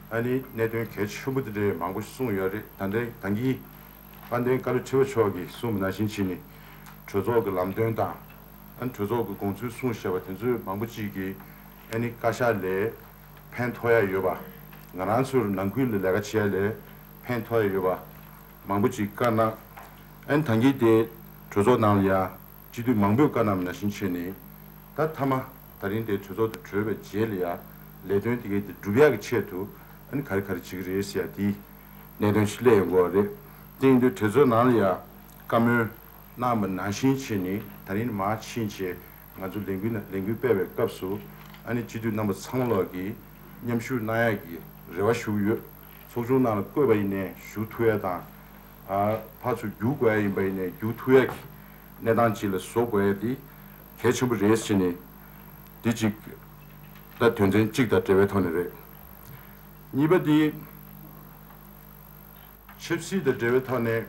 ཨ་ནི་གནད་དོན་གལ་ཆེན་པོ་དེ་འདྲའི་མང་པོ་ཞིག་གསུངས་ཡོད་རེད། ད་ལྟའི་ད་གིན་དཔལ་ལྡན་བཀའ་བློན་ཁྲི་པ་མཆོག་གིས་གསུངས་པ་ནང་བཞིན་བྱས་ནས་གྲོས་ཚོགས་ཀྱི་ལམ་སྟོན་དང་ཨ་ནི་གྲོས་ཚོགས་ཀྱི་དགོངས་ཚུལ་གསུངས་བཞག་པ་དེ་ཚོའི་མང་པོ་ཅིག་གིས་ཨ་ནི་བཀའ་ཤག་ལ་ཕན་ཐོགས་ཡ་ཡོད་པ། ང་རང་ཚོར་ནང་ཁུལ་ལ་ལས་ཀ་བྱེད་ཡ་ལ་ཕན་ཐོགས་ཡ་ཡོད་པ་མང་པོ་ཅིག་བཀའ་གནང་། ཨ་ནི་ད་གིན་དེ་གྲོས་ཚོགས་ནང་ལ་ཡ་སྤྱི་འཐུས་མང་པོས་བཀའ་གནང་བ་ནང་བཞིན་བྱས་ནས་ད་མཐའ་མ་ད་རིང་དེ་གྲོས་ཚོགས་དུ་གྲོལ་བའི་རྗེས་ལ་ཡ་ལས་དོན་དེ་གའི་དེ་སྒྲུབ་ཡག་གི་ཆེད་དུ་ཨ་ནི་ག་རེ་ག་རེ་བྱེད་ཀྱི་རེད་ཟེར་ཡ་དེའི་གནད་དོན་ཞིག་སླེབས་ཡོང་གི་ཡོད་རེད། དེ་ཡིན་དུས་གྲོས་ཚོགས་ནང་ལ་ཡ་བཀའ་མོལ་གནང་བ་ནང་བཞིན་བྱས་ནས་ད་རིང་མར་ཕྱིན་བྱས་ང་ཚོ་ལས་འགུལ་ནང་ལས་འགུལ་སྤེལ་བའི་སྐབས་སུ་ཨ་ནི་སྤྱི་འཐུས་རྣམ་པ་ཚང་མ་ལོག་གིས་མཉམ་ཞུགས་གནང་ཡག་གི་རེ་བ་ཞུ་གི་ཡོད། ཚོགས་ཆུང་ནང་ལ་བསྐོས་པ་ཡིན་ནའི་ཞུགས་ཐུབ་ཡ་དང་། ཨ་ཕར་ཚུར་བརྒྱུད་དགོས་ཡ་ཡིན་པ་ཡིན་ནའི་བརྒྱུད་ཐུབ་ཡ་གི་གནས་སྟངས་ཅིག་ལ་བཟོ་དགོས་ཡ་དེ་གལ་ཆེན་པོ་རེད་ཟེར་ནས་དེ་གཅིག་ད་དོན་ཚན་གཅིག་དང་འབྲེལ་བའི་ཐོག་ནས་རེད། གཉིས་པ་དེ། ཆབ་སྲིད་དང་འབྲེལ་བའི་ཐོག་ནས་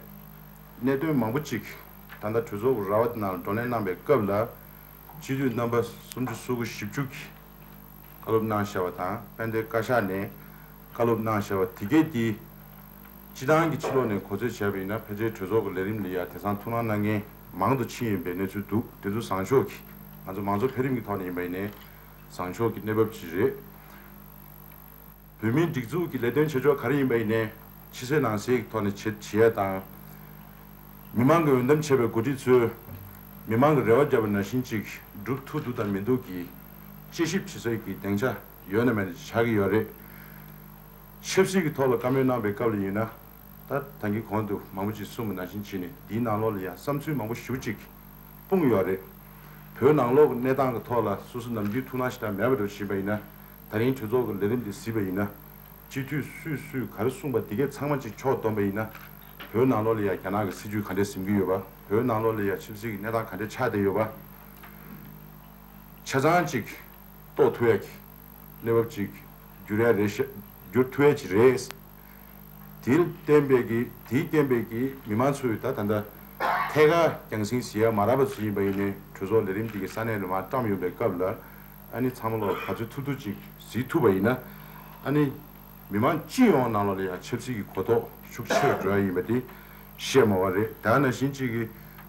གནད་དོན་མང་པོ་ཅིག་ད་ལྟ་གྲོས་ཚོགས་ཀྱི་ར་བ་དེ་ནང་ལ་བགྲོ་གླེང་གནང་པའི་སྐབས་ལ་སྤྱི་འཐུས་རྣམ་པ་སུམ་ཅུ་སོ་དགུ་བཞི་བཅུ་གིས་བཀའ་སློབ་གནང་བཞག་པ་དང་དཔལ་ལྡན་བཀའ་ཤག་ནས་བཀའ་སློབ་གནང་བཞག་པ་དེ་གས་དེ་སྤྱི་བཏང་གི་ཕྱི་ལོགས་ནས་གོ་ཚོད་བྱས་པ་ཡིན་ན་ཕལ་ཆེར་གྲོས་ཚོགས་ཀྱི་ལས་རིམ་ལ་ཡ་དེང་སང་ཐུགས་སྣང་གནང་མཁན་མང་དུ་ཕྱིན་ཡོད་པའི་གནས་ཚུལ་འདུག་དེ་ཚོ་བཟང་ཕྱོགས་ཀྱི་ང་ཚོ་མང་གཙོ་འཕེལ་རིམ་གྱི་ཐོག་ནས་ཡིན་པ་ཡིན་ནའི་བཟང་ཕྱོགས་ཀྱི་གནས་བབ་ཅིག་རེད། བོད་མིའི་སྒྲིག་འཛུགས་ཀྱི་ལས་དོན་བྱེད་ཕྱོགས་ག་རེ་ཡིན་པ་ཡིན་ནའི་ཕྱི་གསལ་ནང་གསལ་གྱི་ཐོག་ནས་བྱེད་བྱེད་ཡ་དང་། མི་མང་གི་འོས་འདེམས་བྱས་པའི་འགོ་ཁྲིད་ཚོས་མི་མང་གི་རེ་བ་བརྒྱབ་པ་ནང་བཞིན་ཅིག་སྒྲུབ་ཐུབ་འདུག་དང་མི་འདུག་གི་དཔྱད་ཞིབ་བྱེད་སའི་གི་སྡིངས་ཆ་ཡོད་ན་མེད་ན་ཆགས་ཀྱི་ཡོད་རེད། ཆབ་སྲིད་ཀྱི་ཐོག་ལ་བཀའ་མོལ་གནང་པའི་སྐབས་ལ་ཡིན་ན། ད་ད་གིན་གོང་དུ་མང་པོ་ཅིག་གསུངས་པ་ནང་བཞིན་བྱས་ནས་འདིའི་ནང་ལོགས་ལ་ཡང་བསམ་ཚུལ་མང་པོ་ཞེ་པོ་ཅིག་སྤུངས་ཡོད་རེད། བོད་ནང་ལོགས་ཀྱི་གནས་སྟངས་ཀྱི་ཐོག་ལ་སོ་སོ་ནམ་རྒྱུན་ཐུགས་སྣང་ཞེ་དྲག་མེད་པ་འདྲ་བོ་ཕྱིན་པ་ཡིན་ན། ད་རིང་གྲོས་ཚོགས་ཀྱི་ལས་རིམ་འདི་གཟིགས་པ་ཡིན་ན། སྤྱི་འཐུས་སུས་སུས་ག་རེ་གསུངས་པ་འདི་གས་ཚང་མ་ཅིག་ཕྱོགས་བསྡོམས་པ་ཡིན་ན། བོད་ནང་ལོགས་ལ་ཡང་རྒྱ་ནག་གི་སྲིད་བྱུས་ག་འདྲས་འཛིན་གྱི་ཡོད་པ། བོད་ནང་ལོགས་ལ་ཡང་ཆབ་སྲིད་ཀྱི་གནས་སྟངས་ག་འདྲས་ཆགས་བསྡད་ཡོད་པ། ཆ་ཚང་ཅིག་རྟོགས་ཐུབ་ཡ་གི་གནས་བབ་ཅིག་འགྱུར་ཡ་རེད་ཤག་འགྱུར་ཐུབ་ཡ་ཅིག་རེད། དེར་བརྟེན་པའི་གི་དེའི་རྐྱེན་པས་གི་མི་མང་ཚོས་ད་ད་ལྟ་ཐད་ཀར་རྒྱང་སྲིང་བྱེད་ཡ་མ་རག་པ་ཚོ་ཡིན་པ་ཡིན་ནའི་གྲོས་ཚོགས་ལས་རིམ་འདི་གི་ས་གནས་ལ་མར་བཀྲམ་ཡོང་པའི་སྐབས་ལ། ཨ་ནི་ཚང་མ་ལོག་ག་ཚོད་ཐུབ་ཐུབ་ཅིག་གཟིགས་ཐུབ་པ་ཡིན་ན། ཨ་ནི་མི་མང་སྤྱི་ཡོངས་ནང་ལོགས་ལ་ཡང་ཆབ་སྲིད་ཀྱི་གོ་རྟོགས་ཤུགས་ཆེ་རུ་འགྲོ་ཡ་ཡིན་པ་དེ་བཤད་མ་བ་རེད། ད་ནང་བཞིན་གཅིག་གི་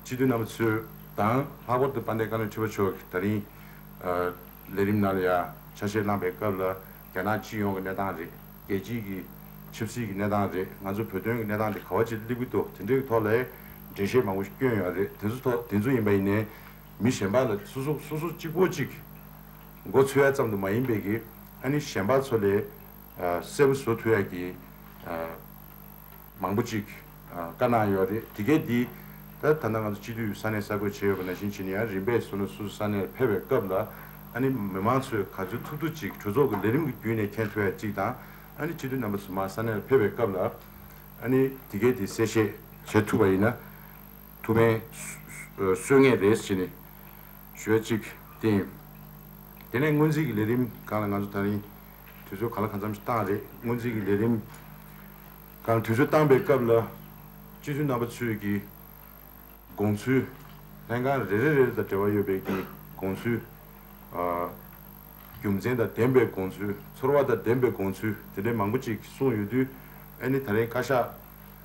སྤྱི་འཐུས་རྣམ་པ་ཚོས་དང་ལྷག་པར་དུ་དཔལ་ལྡན་བཀའ་བློན་ཁྲི་པ་མཆོག་གིས་ད་རིང་ལས་རིམ་ནང་ལ་ཡང་ཆ་ཤས་གནང་པའི་སྐབས་ལ། རྒྱ་ནག་སྤྱི་ཡོངས་ཀྱི་གནས་སྟངས་རེད། རྒྱལ་སྤྱིའི་གི་ཆབ་སྲིད་ཀྱི་གནས་སྟངས་རེད། ང་ཚོ་བོད་དོན་གྱི་གནས་སྟངས་དེ་ག་བ་ཅིག་སླེབས་ཀྱི་འདུག་དེ་འདྲའི་གི་ཐོག་ལ་འགྲེལ་བཤད་མང་པོ་ཞིག་བསྐྱོན་ཡོད་རེད། དེ་ཚོ་ཐོག་དེ་ཚོ་ཡིན་པ་ཡིན་ནའི་མི་གཞན་པ་ལ་སོ་སོ་སོ་སོ་གཅིག་པོ་གཅིག་མགོ་ཚོས་ཡ་ཙམ་དུ་མ་ཡིན་པའི་གི། ཨ་ནི་གཞན་པ་ཚོ་ལས་གསལ་པོ་བཟོ་ཐུབ་ཡ་གི་མང་པོ་ཅིག་བཀའ་གནང་ཡོད་རེད། དེ་གས་འདི་ད་ད་ལྟ་ང་ཚོ་སྤྱི་འཐུས་ས་གནས་གསར་འགོད་བྱས་ཡོད་པ་ནང་བཞིན་བྱས་ནས་ཡང་རིམ་པས་སོ་ནས་སོ་སོ་ས་གནས་ལ་ཕེབས་པའི་སྐབས་ལ། ཨ་ནི་མི་མང་ཚོས་ག་ཚོད་ཐུབ་ཐུབ་ཅིག་གྲོས་ཚོགས་ཀྱི་ལས་རིམ་གྱི་བརྒྱུད་ནས་མཁྱེན་ཐུབ་ཡ་གཅིག་དང་། ཨ་ནི་སྤྱི་འཐུས་རྣམ་པ་ཚོ་མར་ས་གནས་ལ་ཕེབས་པའི་སྐབས་ལ། ཨ་ནི་དེ་གས་དེ་གསལ་བཤད་བྱེད་ཐུབ་པ་ཡིན་ན། ཐུགས་ཕན་གསོས་ངེས་རེད་ཟེར་ནས་ཞུ་ཡ་གཅིག་དེ་ཡིན། དེ་ནས་སྔོན་རྩིས་ཀྱི་ལས་རིམ་སྒང་ལ་ང་ཚོ་ད་རིང་དུས་ཚོད་གང་ལ་གང་འཚམ་ཞིག་བཏང་རེད། སྔོན་རྩིས་ཀྱི་ལས་རིམ་སྒང་ལ་དུས་ཚོད་བཏང་པའི་སྐབས་ལ། སྤྱི་འཐུས་རྣམ་པ་ཚོས་ཀྱི་དགོངས་ཚུལ། ལྷན་ཁང་རེ་རེ་རེ་རེ་དང་འབྲེལ་བ་ཡོད་པའི་གི་དགོངས་ཚུལ། ཨ། རྒྱུ་མཚན་དང་ལྡན་པའི་དགོངས་ཚུལ། ཚོར་བ་དང་ལྡན་པའི་དགོངས་ཚུལ་དེ་འདྲའི་མང་པོ་ཅིག་གསུངས་ཡོད་དུས། ཨ་ནི་ད་རིང་བཀའ་ཤག་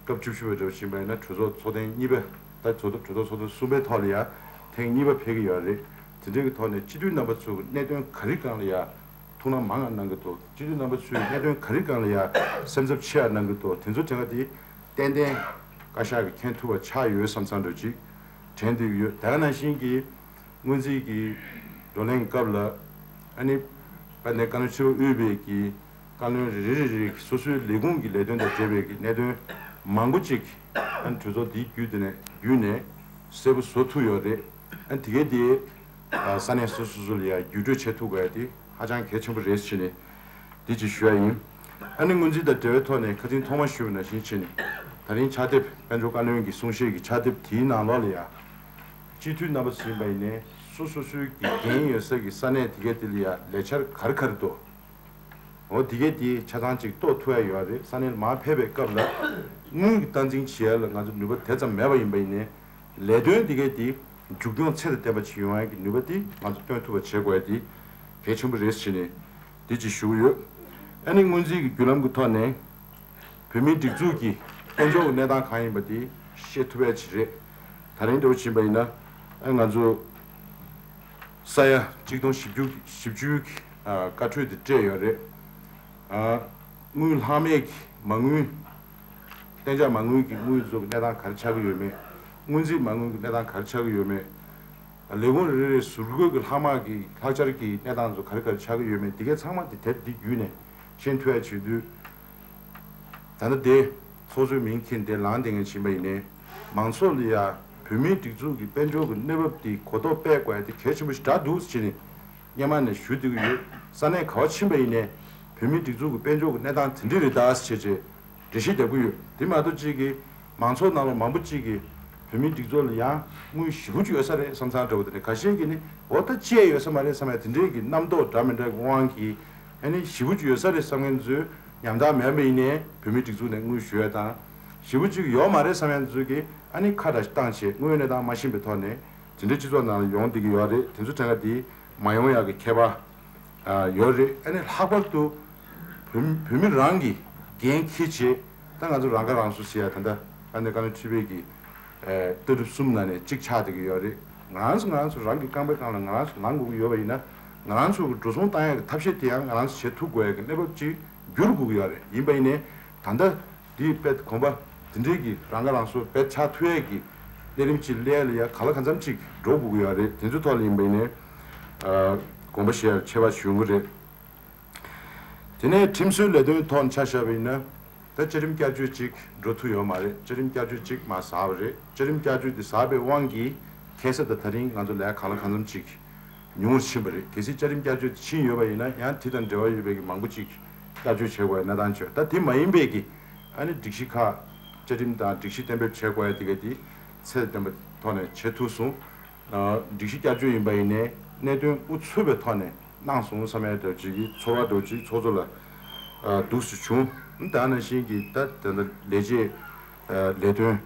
སྐབས་བཅུ་བཞི་པ་འདྲ་བོ་ཕྱིན་པ་ཡིན་ན་གྲོས་ཚོགས་ཚོགས་ཐེངས་གཉིས་པ། ད་གྲོས་ཚོགས་གྲོས་ཚོགས་ཚོགས་ཐེངས་གསུམ་པའི་ཐོག་ལ་ཡང་ཐེངས་གཉིས་པ་ཕེབས་ཀྱི་ཡོད་རེད། དེ་འདྲའི་གི་ཐོག་ནས་སྤྱི་འཐུས་རྣམ་པ་ཚོ་གི་གནད་དོན་ག་རེ་སྒང་ལ་ཡང་ཐུགས་སྣང་མང་ང་གནང་གི་འདུག་སྤྱི་འཐུས་རྣམ་པ་ཚོས་གནད་དོན་ག་རེ་སྒང་ལ་ཡང་སེམས་འཚབ་ཆེ་བ་གནང་གི་འདུག་དེ་ཚོ་དྲན་པ་དེ་ཏན་ཏན་བཀའ་ཤག་གིས་མཁྱེན་ཐུབ་པ་ཆགས་ཡོད་བསམ་བསམ་འདྲ་ཅིག་དྲན་བསྡད་ཀྱི་ཡོད། དེ་ག་ནང་བཞིན་གྱི་སྔོན་རྩིས་ཀྱི་བགྲོ་གླེང་སྐབས་ལ། ཨ་ནི་དཔལ་ལྡན་བཀའ་བློན་ཁྲི་པ་དབུས་པའི་གི་བཀའ་བློན་རེ་རེ་རེ་རེ་གི་སོ་སོའི་ལས་ཁུངས་ཀྱི་ལས་དོན་དང་འབྲེལ་བའི་གི་གནད་དོན་མང་པོ་ཅིག་ཨ་ནི་གྲོས་ཚོགས་འདིའི་བརྒྱུད་དེ་ནས་བརྒྱུད་ནས་གསལ་པོ་བཟོ་ཐུབ་ཡོད་རེད། ཨ་ནི་དེ་གས་དེ་ས་གནས་སོ་སོ་སོ་ལ་ཡང་བརྒྱུད་སྤྲོད་བྱེད་ཐུབ་དགོས་ཡ་དེ་ཧ་ཅང་གལ་ཆེན་པོ་རེད་ཟེར་ནས་འདི་ཅིག་ཞུ་ཡ་ཡིན། ཨ་ནི་སྔོན་རྩིས་དང་འབྲེལ་བའི་ཐོག་ནས་ཁ་སང་ཐོག་མར་ཞུས་པ་ནང་བཞིན་བྱས་ནས། ད་རིང་ཕྱག་དེབ་དཔལ་འབྱོར་བཀའ་བློན་གྱིས་གསུང་བཤད་ཀྱི་ཕྱག་དེབ་དེའི་ནང་ལོགས་ལ་ཡང་། སྤྱི་འཐུས་རྣམ་པ་ཚོ་ཡིན་པ་ཡིན་ནའི་སོ་སོ་སོའི་གི་འགན་ཡོད་ས་ཀྱི་ས་གནས་དེ་གས་དེ་ལ་ཡང་ལས་འཆར་ག་རེ་ག་རེ་འདུག་འོ་དེ་གས་དེ་ཆ་ཚང་ཅིག་རྟོགས་ཐུབ་ཡ་ཡོད་རེད། ས་གནས་ལ་མར་ཕེབས་པའི་སྐབས་ལ་དངུལ་གྱི་སྟངས་འཛིན་བྱེད་ཡ་ལ་ང་ཚོ་ནུས་པ་དེ་ཙམ་མེད་པ་ཡིན་པ་ཡིན་ནའི། ལས་དོན་དེ་གས་དེ་མཇུག་སྐྱོང་ཚད་དང་ལྡན་པ་ཅིག་ཡོང་ཡ་གི་ནུས་པ་དེ་ང་ཚོ་སྟོན་ཐུབ་པ་བྱེད་དགོས་ཡ་དེ་གལ་ཆེན་པོ་རེད་ཟེར་ནས་འདི་ཅིག་ཞུ་གི་ཡོད། ཨ་ནི་སྔོན་རྩིས་ཀྱི་བརྒྱུད་ལམ་གྱི་ཐོག་ནས་བོད་མིའི་སྒྲིག་འཛུགས་ཀྱི་དཔལ་འབྱོར་གྱི་གནས་སྟངས་གང་ཡིན་པ་དེ་ཤེས་ཐུབ་ཡ་ཅིག་རེད། ད་རིང་འདྲ་བོ་ཕྱིན་པ་ཡིན་ན། ཨ་ང་ཚོ་ས་ཡ་གཅིག་སྟོང་བཞི་བཅུ་བཞི་བཅུ་གི་ཨ་བཀའ་འཁྲོལ་དེ་སྤྲད་ཡོད་རེད། ཨ་དངུལ་ལྷག་མེད་ཀྱི་མ་དངུལ། གཏན་འཇགས་མ་དངུལ་གྱི་དངུལ་ཚོ་གི་གནས་སྟངས་ག་རེ་ཆགས་ཀྱི་ཡོད་མེད། སྔོན་རྩིས་མ་དངུལ་གྱི་གནས་སྟངས་ག་རེ་ཆགས་ཀྱི་ཡོད་མེད། ལས་ཁུངས་རེ་རེའི་ཟུར་བཀོད་ཀྱི་ལྷག་མ་གི་ལྷག་ཆར་གྱི་གནས་སྟངས་ཚོ་ག་རེ་ག་རེ་ཆགས་ཀྱི་ཡོད་མེད་འདི་གའི་ཚང་མ་འདི་དེབ་འདི་བརྒྱུད་ནས་ཤེས་ཐུབ་ཡ་བྱེད་དུས། ད་ལྟ་དེ་ཚོགས་གཙོའི་མིང་འཁྱེར་དེ་ལངས་བསྡད་མཁན་ཕྱིན་པ་ཡིན་ནའི། མང་ཚོགས་ལ་ཡ་བོད་མིའི་སྒྲིག་འཛུགས་ཀྱི་དཔལ་འབྱོར་གྱི་གནས་བབ་འདི་གོ་རྟོགས་སྤེལ་དགོས་ཡ་དེ་གལ་ཆེན་པོ་ཞིག་རེད་འདུག་ཟེར་ནས་སྔོན་མ་ནས་ཞུ་བསྡད་ཀྱི་ཡོད། ས་གནས་ག་བ་ཕྱིན་པ་ཡིན་ནའི་བོད་མིའི་སྒྲིག་འཛུགས་ཀྱི་དཔལ་འབྱོར་གྱི་གནས་སྟངས་དེ་འདྲ་རེད་ད་ཟེར་བྱས་བྱས། འགྲེལ་བཤད་རྒྱག་གི་ཡོད། དེ་མ་གཏོགས་གཅིག་གིས་མང་ཚོགས་ནང་ལ་མང་པོ་གཅིག་གིས་བོད་མིའི་སྒྲིག་འཛུགས་ལ་ཡང་དངུལ་ཞེ་པོ་ཅིག་ཡོད་ས་རེད་བསམ་བསམ་འདྲ་བོ་དེ་འདྲ། ཁ་ཤས་ཀྱིས་ནི་འོ་ད་ཅི་ཡང་ཡོད་ས་མ་རེད་བསམ་ཡ་དེ་འདྲའི་གི་རྣམ་རྟོག་འདྲ་མི་འདྲ་གི་དབང་གིས། ཨ་ནི་ཞེ་པོ་ཅིག་ཡོད་ས་རེད་བསམ་མཁན་ཚོས་ཉམ་ཐག་མེད་པ་ཡིན་ནའི་བོད་མིའི་སྒྲིག་འཛུགས་ནས་དངུལ་ཞུ་ཡ་དང་། ཞེ་པོ་ཅིག་ཡོད་མ་རེད་བསམ་མཁན་ཚོས་ཀྱིས་ཨ་ནི་ཁ་བྲལ་བཏང་བྱས་དངོས་ཡོད་གནས་སྟངས་མ་ཤེས་པའི་ཐོག་ནས་དེ་འདྲའི་སྤྱི་ཚོགས་ནང་ལ་ཡོང་བསྡད་ཀྱི་ཡོད་རེད། དེ་ཚོ་དྲན་ག་དེ་མ་ཡོང་ཡག་གི་ཁྱད་པར། ཨ་ཡོད་རེད། ཨ་ནི་ལྷག་པར་དུ་བོད་བོད་མི་རང་གིས་འགན་འཁྱེར་བྱས། ད་ང་ཚོ་རང་ཁ་རང་གསོ་ཟེར་ཡ་ད་ལྟ་ཨ་ནི་བཀའ་བློན་ཁྲི་པའི་གི་ཨ་ལྟ་གྲུབ་གསུམ་ནང་ནས་གཅིག་ཆགས་བསྡད་ཀྱི་ཡོད་རེད། ང་རང་ཚོ་ང་རང་ཚོ་རང་གི་རྐང་པའི་སྒང་ལ་ང་རང་ཚོ་ལངས་དགོས་ཀྱི་ཡོད་པ་ཡིན་ན། ང་རང་ཚོ་གི་འགྲོ་སོང་བཏང་ཡ་གི་ཐབས་ཤེས་དེ་ཡང་ང་རང་ཚོ་བྱེད་ཐུབ་དགོས་ཡ་གི་གནས་བབ་ཅིག་འགྱུར་དགོས་ཀྱི་ཡོད་རེད། ཡིན་པ་ཡིན་ནའི་ད་ལྟ་འདི་དཔེ་གོམ་པ་འདི་འདྲའི་གི་རང་ཁ་རང་གསོ་དཔེ་ཆགས་ཐུབ་ཡས་ཀྱི་གནས་རིམ་ཅིག་སླེབས་ལ་ཡ་ག་ལ་གང་འཚམ་ཅིག་འགྲོ་དགོས་ཀྱི་ཡོད་རེད། དེ་ཚོའི་ཐོག་ལ་ཡིན་པ་ཡིན་ནའི་ཨ་དགོངས་པ་བཞེས་ཡ་ཆེ་བ་ཞུ་གི་རེད། དེ་ནས་ཁྲིམས་བཟོའི་ལས་དོན་ཐོག་ནས་ཆ་བཞག་པ་ཡིན་ན། ད་བཅའ་ཁྲིམས་བསྐྱར་བཅོས་གཅིག་འགྲོ་ཐུབ་ཡོད་མ་རེད། བཅའ་ཁྲིམས་བསྐྱར་བཅོས་གཅིག་མར་ཟགས་པ་རེད། བཅའ་ཁྲིམས་བསྐྱར་བཅོས་དེ་ཟགས་པའི་དབང་གིས་ཁ་སང་དང་ད་རིང་ང་ཚོ་ལས་གང་ལ་གང་འཚམ་ཅིག་ཉུང་རུ་ཕྱིན་པ་རེད། གལ་སྲིད་བཅའ་ཁྲིམས་བསྐྱར་བཅོས་དེ་ཕྱིན་ཡོད་པ་ཡིན་ན། ཡང་དེ་དང་འབྲེལ་བ་ཡོད་པའི་གི་མང་པོ་ཅིག་བསྐྱར་བཅོས་བྱེད་དགོས་པའི་གནས་སྟངས་བྱུང་། ད་དེ་མ་ཡིན་པའི་གི་ཨ་ནི་སྒྲིག་གཞི་ཁག་བཅའ་ཁྲིམས་དང་སྒྲིག་གཞི་གཏན་འབེབས་བྱེད་དགོས་ཡ་དེ་ག་དེ་ཚད་ལྡན་པའི་ཐོག་ནས་བྱེད་ཐུབ་སོང་། སྒྲིག་གཞི་བསྐྱར་བཅོས་ཡིན་པ་ཡིན་ནའི་གནད་དོན་འུ་ཚུགས་པའི་ཐོག་ནས་གནང་སོང་བསམ་ཡ་འདྲ་ཅིག་གི་ཚོར་བ་འདྲ་ཅིག་ཚོགས་གཙོ་ལ་འདུག་སེ་བྱུང་། ད་ནང་བཞིན་གྱི་ད་ད་ལྟ་ལས་བྱེད་ལས་དོན་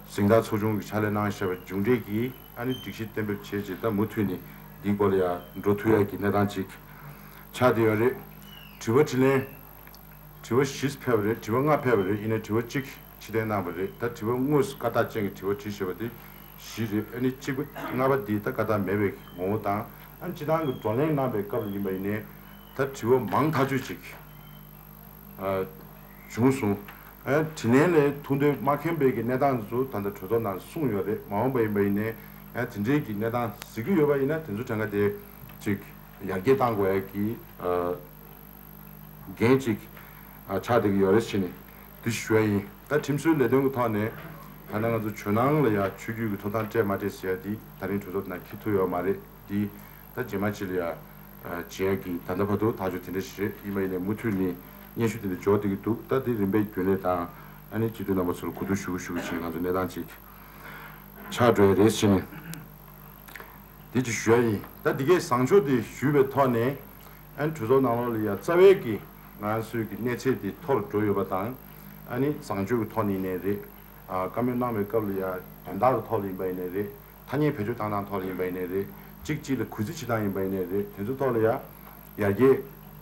གཟེངས་རྟགས་ཚོགས་ཆུང་གི་ཕྱག་ལས་གནང་བཞག་པའི་མཇུག་འབྲས་ཀྱིས་ཨ་ནི་སྒྲིག་གཞི་གཏན་འབེབས་བྱས་རྗེས་ད་མུ་མཐུད་ནས་འདིའི་སྐོར་ལ་ཡང་འགྲོ་ཐུབ་ཡ་གི་གནས་སྟངས་ཅིག་ཆགས་བསྡད་ཡོད་རེད། དྲི་བ་དྲིས་ལན། དྲི་བ་བཞི་ཕེབས་པ་རེད། དྲི་བ་ལྔ་ཕེབས་པ་རེད། ཡིན་ནའི་དྲི་བ་གཅིག་ཕྱིར་འཐེན་གནང་བ་རེད། ད་དྲི་བ་དངོས་སུ་བཀའ་རྟགས་ཅན་གྱི་དྲི་བ་དྲིས་བཞག་པ་དེ་བཞི་རེད། ཨ་ནི་གཅིག་པ་ལྔ་པ་འདི་ད་བཀའ་རྟགས་མེད་པའི་ངོ་བོ་དང་། ཨ་ནི་སྤྱི་བཏང་གི་བགྲོ་གླེང་གནང་པའི་སྐབས་ལ་ཡིན་པ་ཡིན་ནའི་ད་དྲི་བ་མང་ཐག་ཆོད་ཅིག་ཨ་བྱུང་སོང་། ཨ་དྲིས་ལན་ལ་ཐུགས་འདོད་མ་ཁེངས་པའི་གི་གནས་སྟངས་ཚོ་ད་ལྟ་གྲོས་ཚོགས་ནང་གསུངས་ཡོད་རེད། མ་འོངས་པ་ཡིན་པ་ཡིན་ནའི་ཨ་དེ་འདྲའི་གི་གནས་སྟངས་གཟིགས་ཀྱི་ཡོད་པ་ཡིན་ན་དེ་ཚོ་གྲངས་ཀ་དེ་ཅིག་ཡར་རྒྱས་གཏང་དགོས་ཡ་གི་ཨ། འགན་ཅིག་ཨ་ཆགས་བསྡད་ཀྱི་ཡོད་རེད་ཟེར་ནས་འདི་ཞུ་ཡ་ཡིན། ད་ཁྲིམས་བཟོའི་ལས་དོན་གྱི་ཐོག་ནས་ད་ལྟ་ང་ཚོ་ཇོ་ནང་ལ་ཡ་ཆོས་བརྒྱུད་ཀྱི་ཐོབ་ཐང་སྤྲད་མ་སྤྲད་ཟེར་ཡ་འདི་ད་རིང་གྲོས་ཚོགས་ནང་འཁྱེར་ཐུབ་ཡོད་མ་རེད། འདི་ད་རྗེས་མ་ཅིག་ལ་ཡ་ཨ་བྱེད་ཡ་གི་ད་ལྟ་བར་དུ་ཐག་གཅོད་དེ་འདྲ་ཞིག་རེད། ཡིན་པ་ཡིན་ནའི་མུ་མཐུད་ནས་སྙན་ཞུ་དེ་འདྲ་འབྱོར་བསྡད་ཀྱི་འདུག་ད་དེ་རིམ་པས་རྒྱུན་ལས་དང་ཨ་ནི་སྤྱི་འཐུས་རྣམ་པ་ཚོར་གོ་བསྡུར་ཞུ་གི་ཞུ་གི་བྱས་ང་ཚོ་གནས་སྟངས་ཅིག་ཆགས་འགྲོ་ཡ་རེད་ཟེར་ནས། དེ་ཅིག་ཞུ་ཡ་ཡིན། ད་འདི་གའི་བཟང་ཕྱོགས་དེ་ཞུས་པའི་ཐོག་ནས་ཨ་ནི་གྲོས་ཚོགས་ནང་ལོགས་ལ་ཡ་རྩ་བའི་གི་ང་ཚོའི་གི་གནས་ཚད་དེ་མཐོ་རུ་འགྲོ་ཡོད་པ་དང་། ཨ་ནི་བཟང་སྤྱོད་ཀྱི་ཐོག་ནས་ཡིན་ནའི་རེད། ཨ་བཀའ་མོལ་གནང་བའི་སྐབས་ལ་ཡ་དོན་དག་གི་ཐོག་ལ་ཡིན་པ་ཡིན་ནའི་རེད། ཐ་སྙད་བེད་སྤྱོད་བཏང་སྟངས་ཐོག་ལ་ཡིན་པ་ཡིན་ནའི་རེད། གཅིག་གཅིག་ལ་གུས་བརྩི་བྱེད་སྟངས་ཡིན་པ་ཡིན་ནའི་རེད། དེ་ཚོ་ཐོག་ལ་ཡ་ཡར་རྒྱས་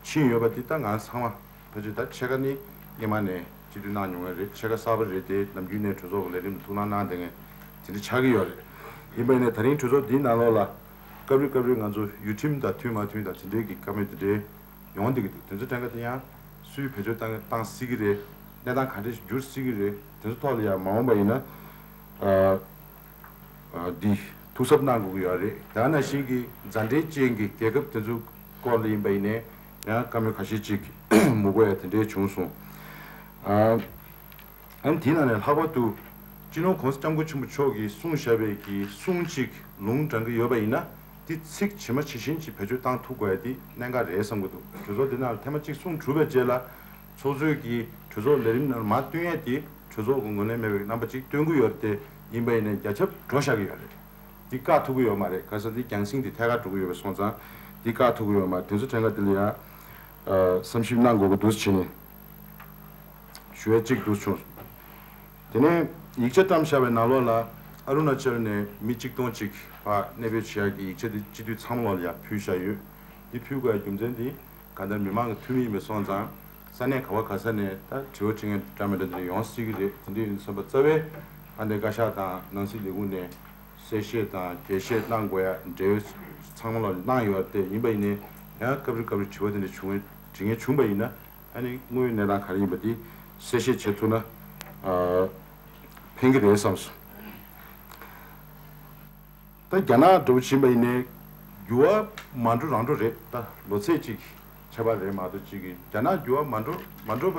ཕྱིན་ཡོད་པ་འདི་ད་ང་ཚང་མ་ཕལ་ཆེར་ད་ཕྱེད་ཀ་ནི་སྔོན་མ་ནས་སྤྱི་འཐུས་གནང་མྱོང་བ་རེད། ཕྱེད་ཀ་གསར་པ་རེད་དེ། ནམ་རྒྱུན་ནས་གྲོས་ཚོགས་ཀྱི་ལས་རིམ་ལ་ཐུགས་སྣང་གནང་བསྡད་མཁན་དེ་འདྲ་ཆགས་ཀྱི་ཡོད་རེད། ཡིན་པ་ཡིན་ནའི་ད་རིང་གྲོས་ཚོགས་འདིའི་ནང་ལོགས་ལ་སྐབས་རེ་སྐབས་རེ་ང་ཚོ་ཡུལ་ཁྲིམས་དང་མཐུན་མ་མཐུན་དང་དེ་འདྲའི་གི་བཀའ་མོལ་དེ་འདྲའི་ཡོང་བསྡད་ཀྱི་འདུག་དེ་ཚོ་གྲངས་ཀ་དེ་ཡང་སུས་བེད་སྤྱོད་བཏང་བཏང་སྲིད་ཀྱི་རེད། གནས་སྟངས་ག་འདྲ་ཞིག་འགྱུར་སྲིད་ཀྱི་རེད། དེ་ཚོ་ཐོག་ལ་ཡང་མ་འོངས་པ་ཡིན་ན་ཨ། འདི་ཐུགས་གཟབ་གནང་དགོས་ཀྱི་ཡོད་རེད། ད་ནང་བཞིན་གྱི་མཛའ་འབྲེལ་ཅན་གྱི་རྒྱལ་ཁབ་དེ་ཚོའི་སྐོར་ལ་ཡིན་པ་ཡིན་ནའི་ཡང་བཀའ་མོལ་ཁ་ཤས་ཅིག་མུ་གོ་ཡ་དེ་འདྲའི་བྱུང་སོང་། ཨ་ཨ་ནི་དེའི་ནང་ནས་ལྷག་པར་དུ་སྤྱི་ནོར་༸གོང་ས་༸སྐྱབས་མགོན་ཆེན་པོ་མཆོག་གིས་གསུངས་བཞག་པའི་གི་གསུང་ཅིག་ལུང་དྲངས་ཀྱི་ཡོད་པ་ཡིན་ན། དེ་ཚིག་ཇི་མ་ཇི་བཞིན་ཅིག་བེད་སྤྱོད་བཏང་ཐུབ་དགོས་ཡ་དེ་གནད་འགག་རེད་བསམ་གྱི་འདུག་གྲོས་ཚོགས་འདི་ནང་ལ་ཐེངས་མ་གཅིག་གསུང་གྲུབ་པའི་རྗེས་ལ། ཚོགས་གཙོས་ཀྱིས་གྲོས་ཚོགས་ལས་རིམ་ནང་མར་བཏོན་ཡས་དེ་གྲོས་ཚོགས་ཀྱི་ངོས་ལེན་མེད་པའི་རྣམ་པ་ཅིག་སྟོན་གྱི་ཡོད་རེད་དེ། ཡིན་པ་ཡིན་ནའི་རྒྱ་ཁྱབ་འགྲོ་བཞག་གི་ཡོད་རེད། འདི་བཀག་ཐུབ་ཀྱི་ཡོད་མ་རེད། ག་ས་འདི་རྒྱང་སྲིང་དེ་ཐད་ཀར་འགྲོ་གི་ཡོད་པ་སོང་ཙང་འདི་བཀག་ཐུབ་ཀྱི་ཡོད་མ་རེད། དེ་ཚོ་གྲངས་ཀ་འདི་ལ་ཡང་ཨ་བསམ་ཞིབ་གནང་དགོས་ཀྱི་འདུག་བྱས་ནས་ཞུ་ཡས་གཅིག་འདུག་བྱུང་། དེ་ནས་ཡིག་ཆ་བཀྲམ་བཞག་པའི་ནང་ལོགས་ལ་ཨ་རུ་ན་ཅལ་ནས་མི་གཅིག་སྟོང་གཅིག་ཕར་གནས་སྤོས་བྱེད་ཡག་གི་ཡིག་ཆ་དེ་སྤྱི་འཐུས་ཚང་མ་ལ་ཡང་ཕུལ་བཞག་ཡོད། འདི་ཕུལ་དགོས་ཡ་རྒྱུ་མཚན་དེ་གང་ལྟར་མི་མང་གི་འཐུས་མི་ཡིན་པ་སོང་ཙང་ས་གནས་ག་བ་ག་ས་ནས་ད་དྲི་བ་དྲི་མཁན་འདྲ་མི་འདྲ་དེ་འདྲ་ཡོང་སྲིད་ཀྱི་རེད། དེ་འདྲ་ཡིན་དུས་ཙམ་པ་རྩ་བའི་ཕ་ནས་བཀའ་ཤག་དང་ནང་སྲིད་ལས་ཁུངས་ནས་གསལ་བཤད་དང་རྒྱས་བཤད་གནང་དགོས་ཡ་འབྲེལ་ཡོད་ཚང་མ་ལ་གནང་ཡོད་རེད་དེ། ཡིན་པ་ཡིན་ནའི་ཡང་སྐབས་རེ་སྐབས་རེ་དྲི་བ་དེ་འདྲ་བྱུང་དྲི་མཁན་བྱུང་པ་ཡིན་ན། ཨ་ནི་དངོས་ཡོད་གནས་སྟངས་ག་རེ་ཡིན་པ་དེ་གསལ་བཤད་བྱེད་ཐུབ་ན་ཨ་ཕན་གྱི་རེད་བསམ་སོང་། ད་རྒྱ་ནག་འདྲ་བོ་ཕྱིན་པ་ཡིན་ནའི་འགྱུར་བ་མ་འགྲོ་རང་འགྲོ་རེད། ད་ལོ་ཚད་ཅིག་ཁྱད་པར་རེད་མ་གཏོགས་ཅིག་གི་རྒྱ་ནག་འགྱུར་བ་མ་འགྲོ་མ་འགྲོ་བ་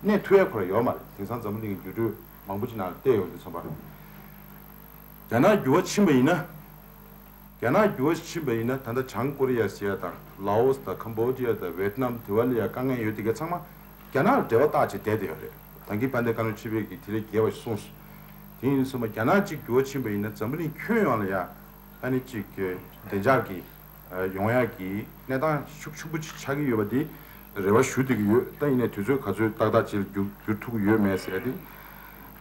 གནས་ཐུབ་ཡ་ཁོ་རང་ཡོད་མ་རེད། དེང་སང་འཛམ་བུ་གླིང་གི་འགྱུར་འགྲོས་མང་པོ་ཅིག་ནང་ལ་བལྟས་ཡོང་དུས་ཙམ་པ། རྒྱ་ནག་འགྱུར་བ་ཕྱིན་པ་ཡིན་ན། རྒྱ་ནག་འགྱུར་བ་ཕྱིན་པ་ཡིན་ན་ད་ལྟ་བྱང་ཀོ་རི་ཡ་ཟེར་ཡ་དང་ལའོ་སི་དང་ཁམ་བོ་ཌི་ཡ་དང་ཝེ་ཏི་ནམ་དེ་བ་ལ་ཡ་དཀའ་ངལ་ཡོད་དེ་ག་ཚང་མ་རྒྱ་ནག་ལ་འབྲེལ་བ་བཏགས་བྱས་བསྡད་དེ་ཡོད་རེད། ད་གིན་དཔལ་ལྡན་བཀའ་བློན་ཁྲི་པས་ཀྱིས་དེ་ལས་རྒྱས་པ་ཞིག་གསུངས་སོང་། དེ་ཡིན་ཙང་རྒྱ་ནག་གཅིག་འགྱུར་བ་ཕྱིན་པ་ཡིན་ན་འཛམ་བུ་གླིང་ཁྱོན་ཡོངས་ལ་ཡ་ཨ་ནི་གཅིག་བདེ་འཇགས་ཀྱི་ཡོང་ཡག་གི་གནས་སྟངས་ཤུགས་ཆེན་པོ་ཅིག་ཆགས་ཀྱི་ཡོད་པ་འདི་རེ་བ་ཞུ་བསྡད་ཀྱི་ཡོད། ད་ཡིན་ནའི་དུས་ཚོད་ག་ཚོད་ཏག་ཏག་ཅིག་ལ་འགྱུར་འགྱུར་ཐུབ་ཀྱི་ཡོད་མེད་ཟེར་ཡ་དེ་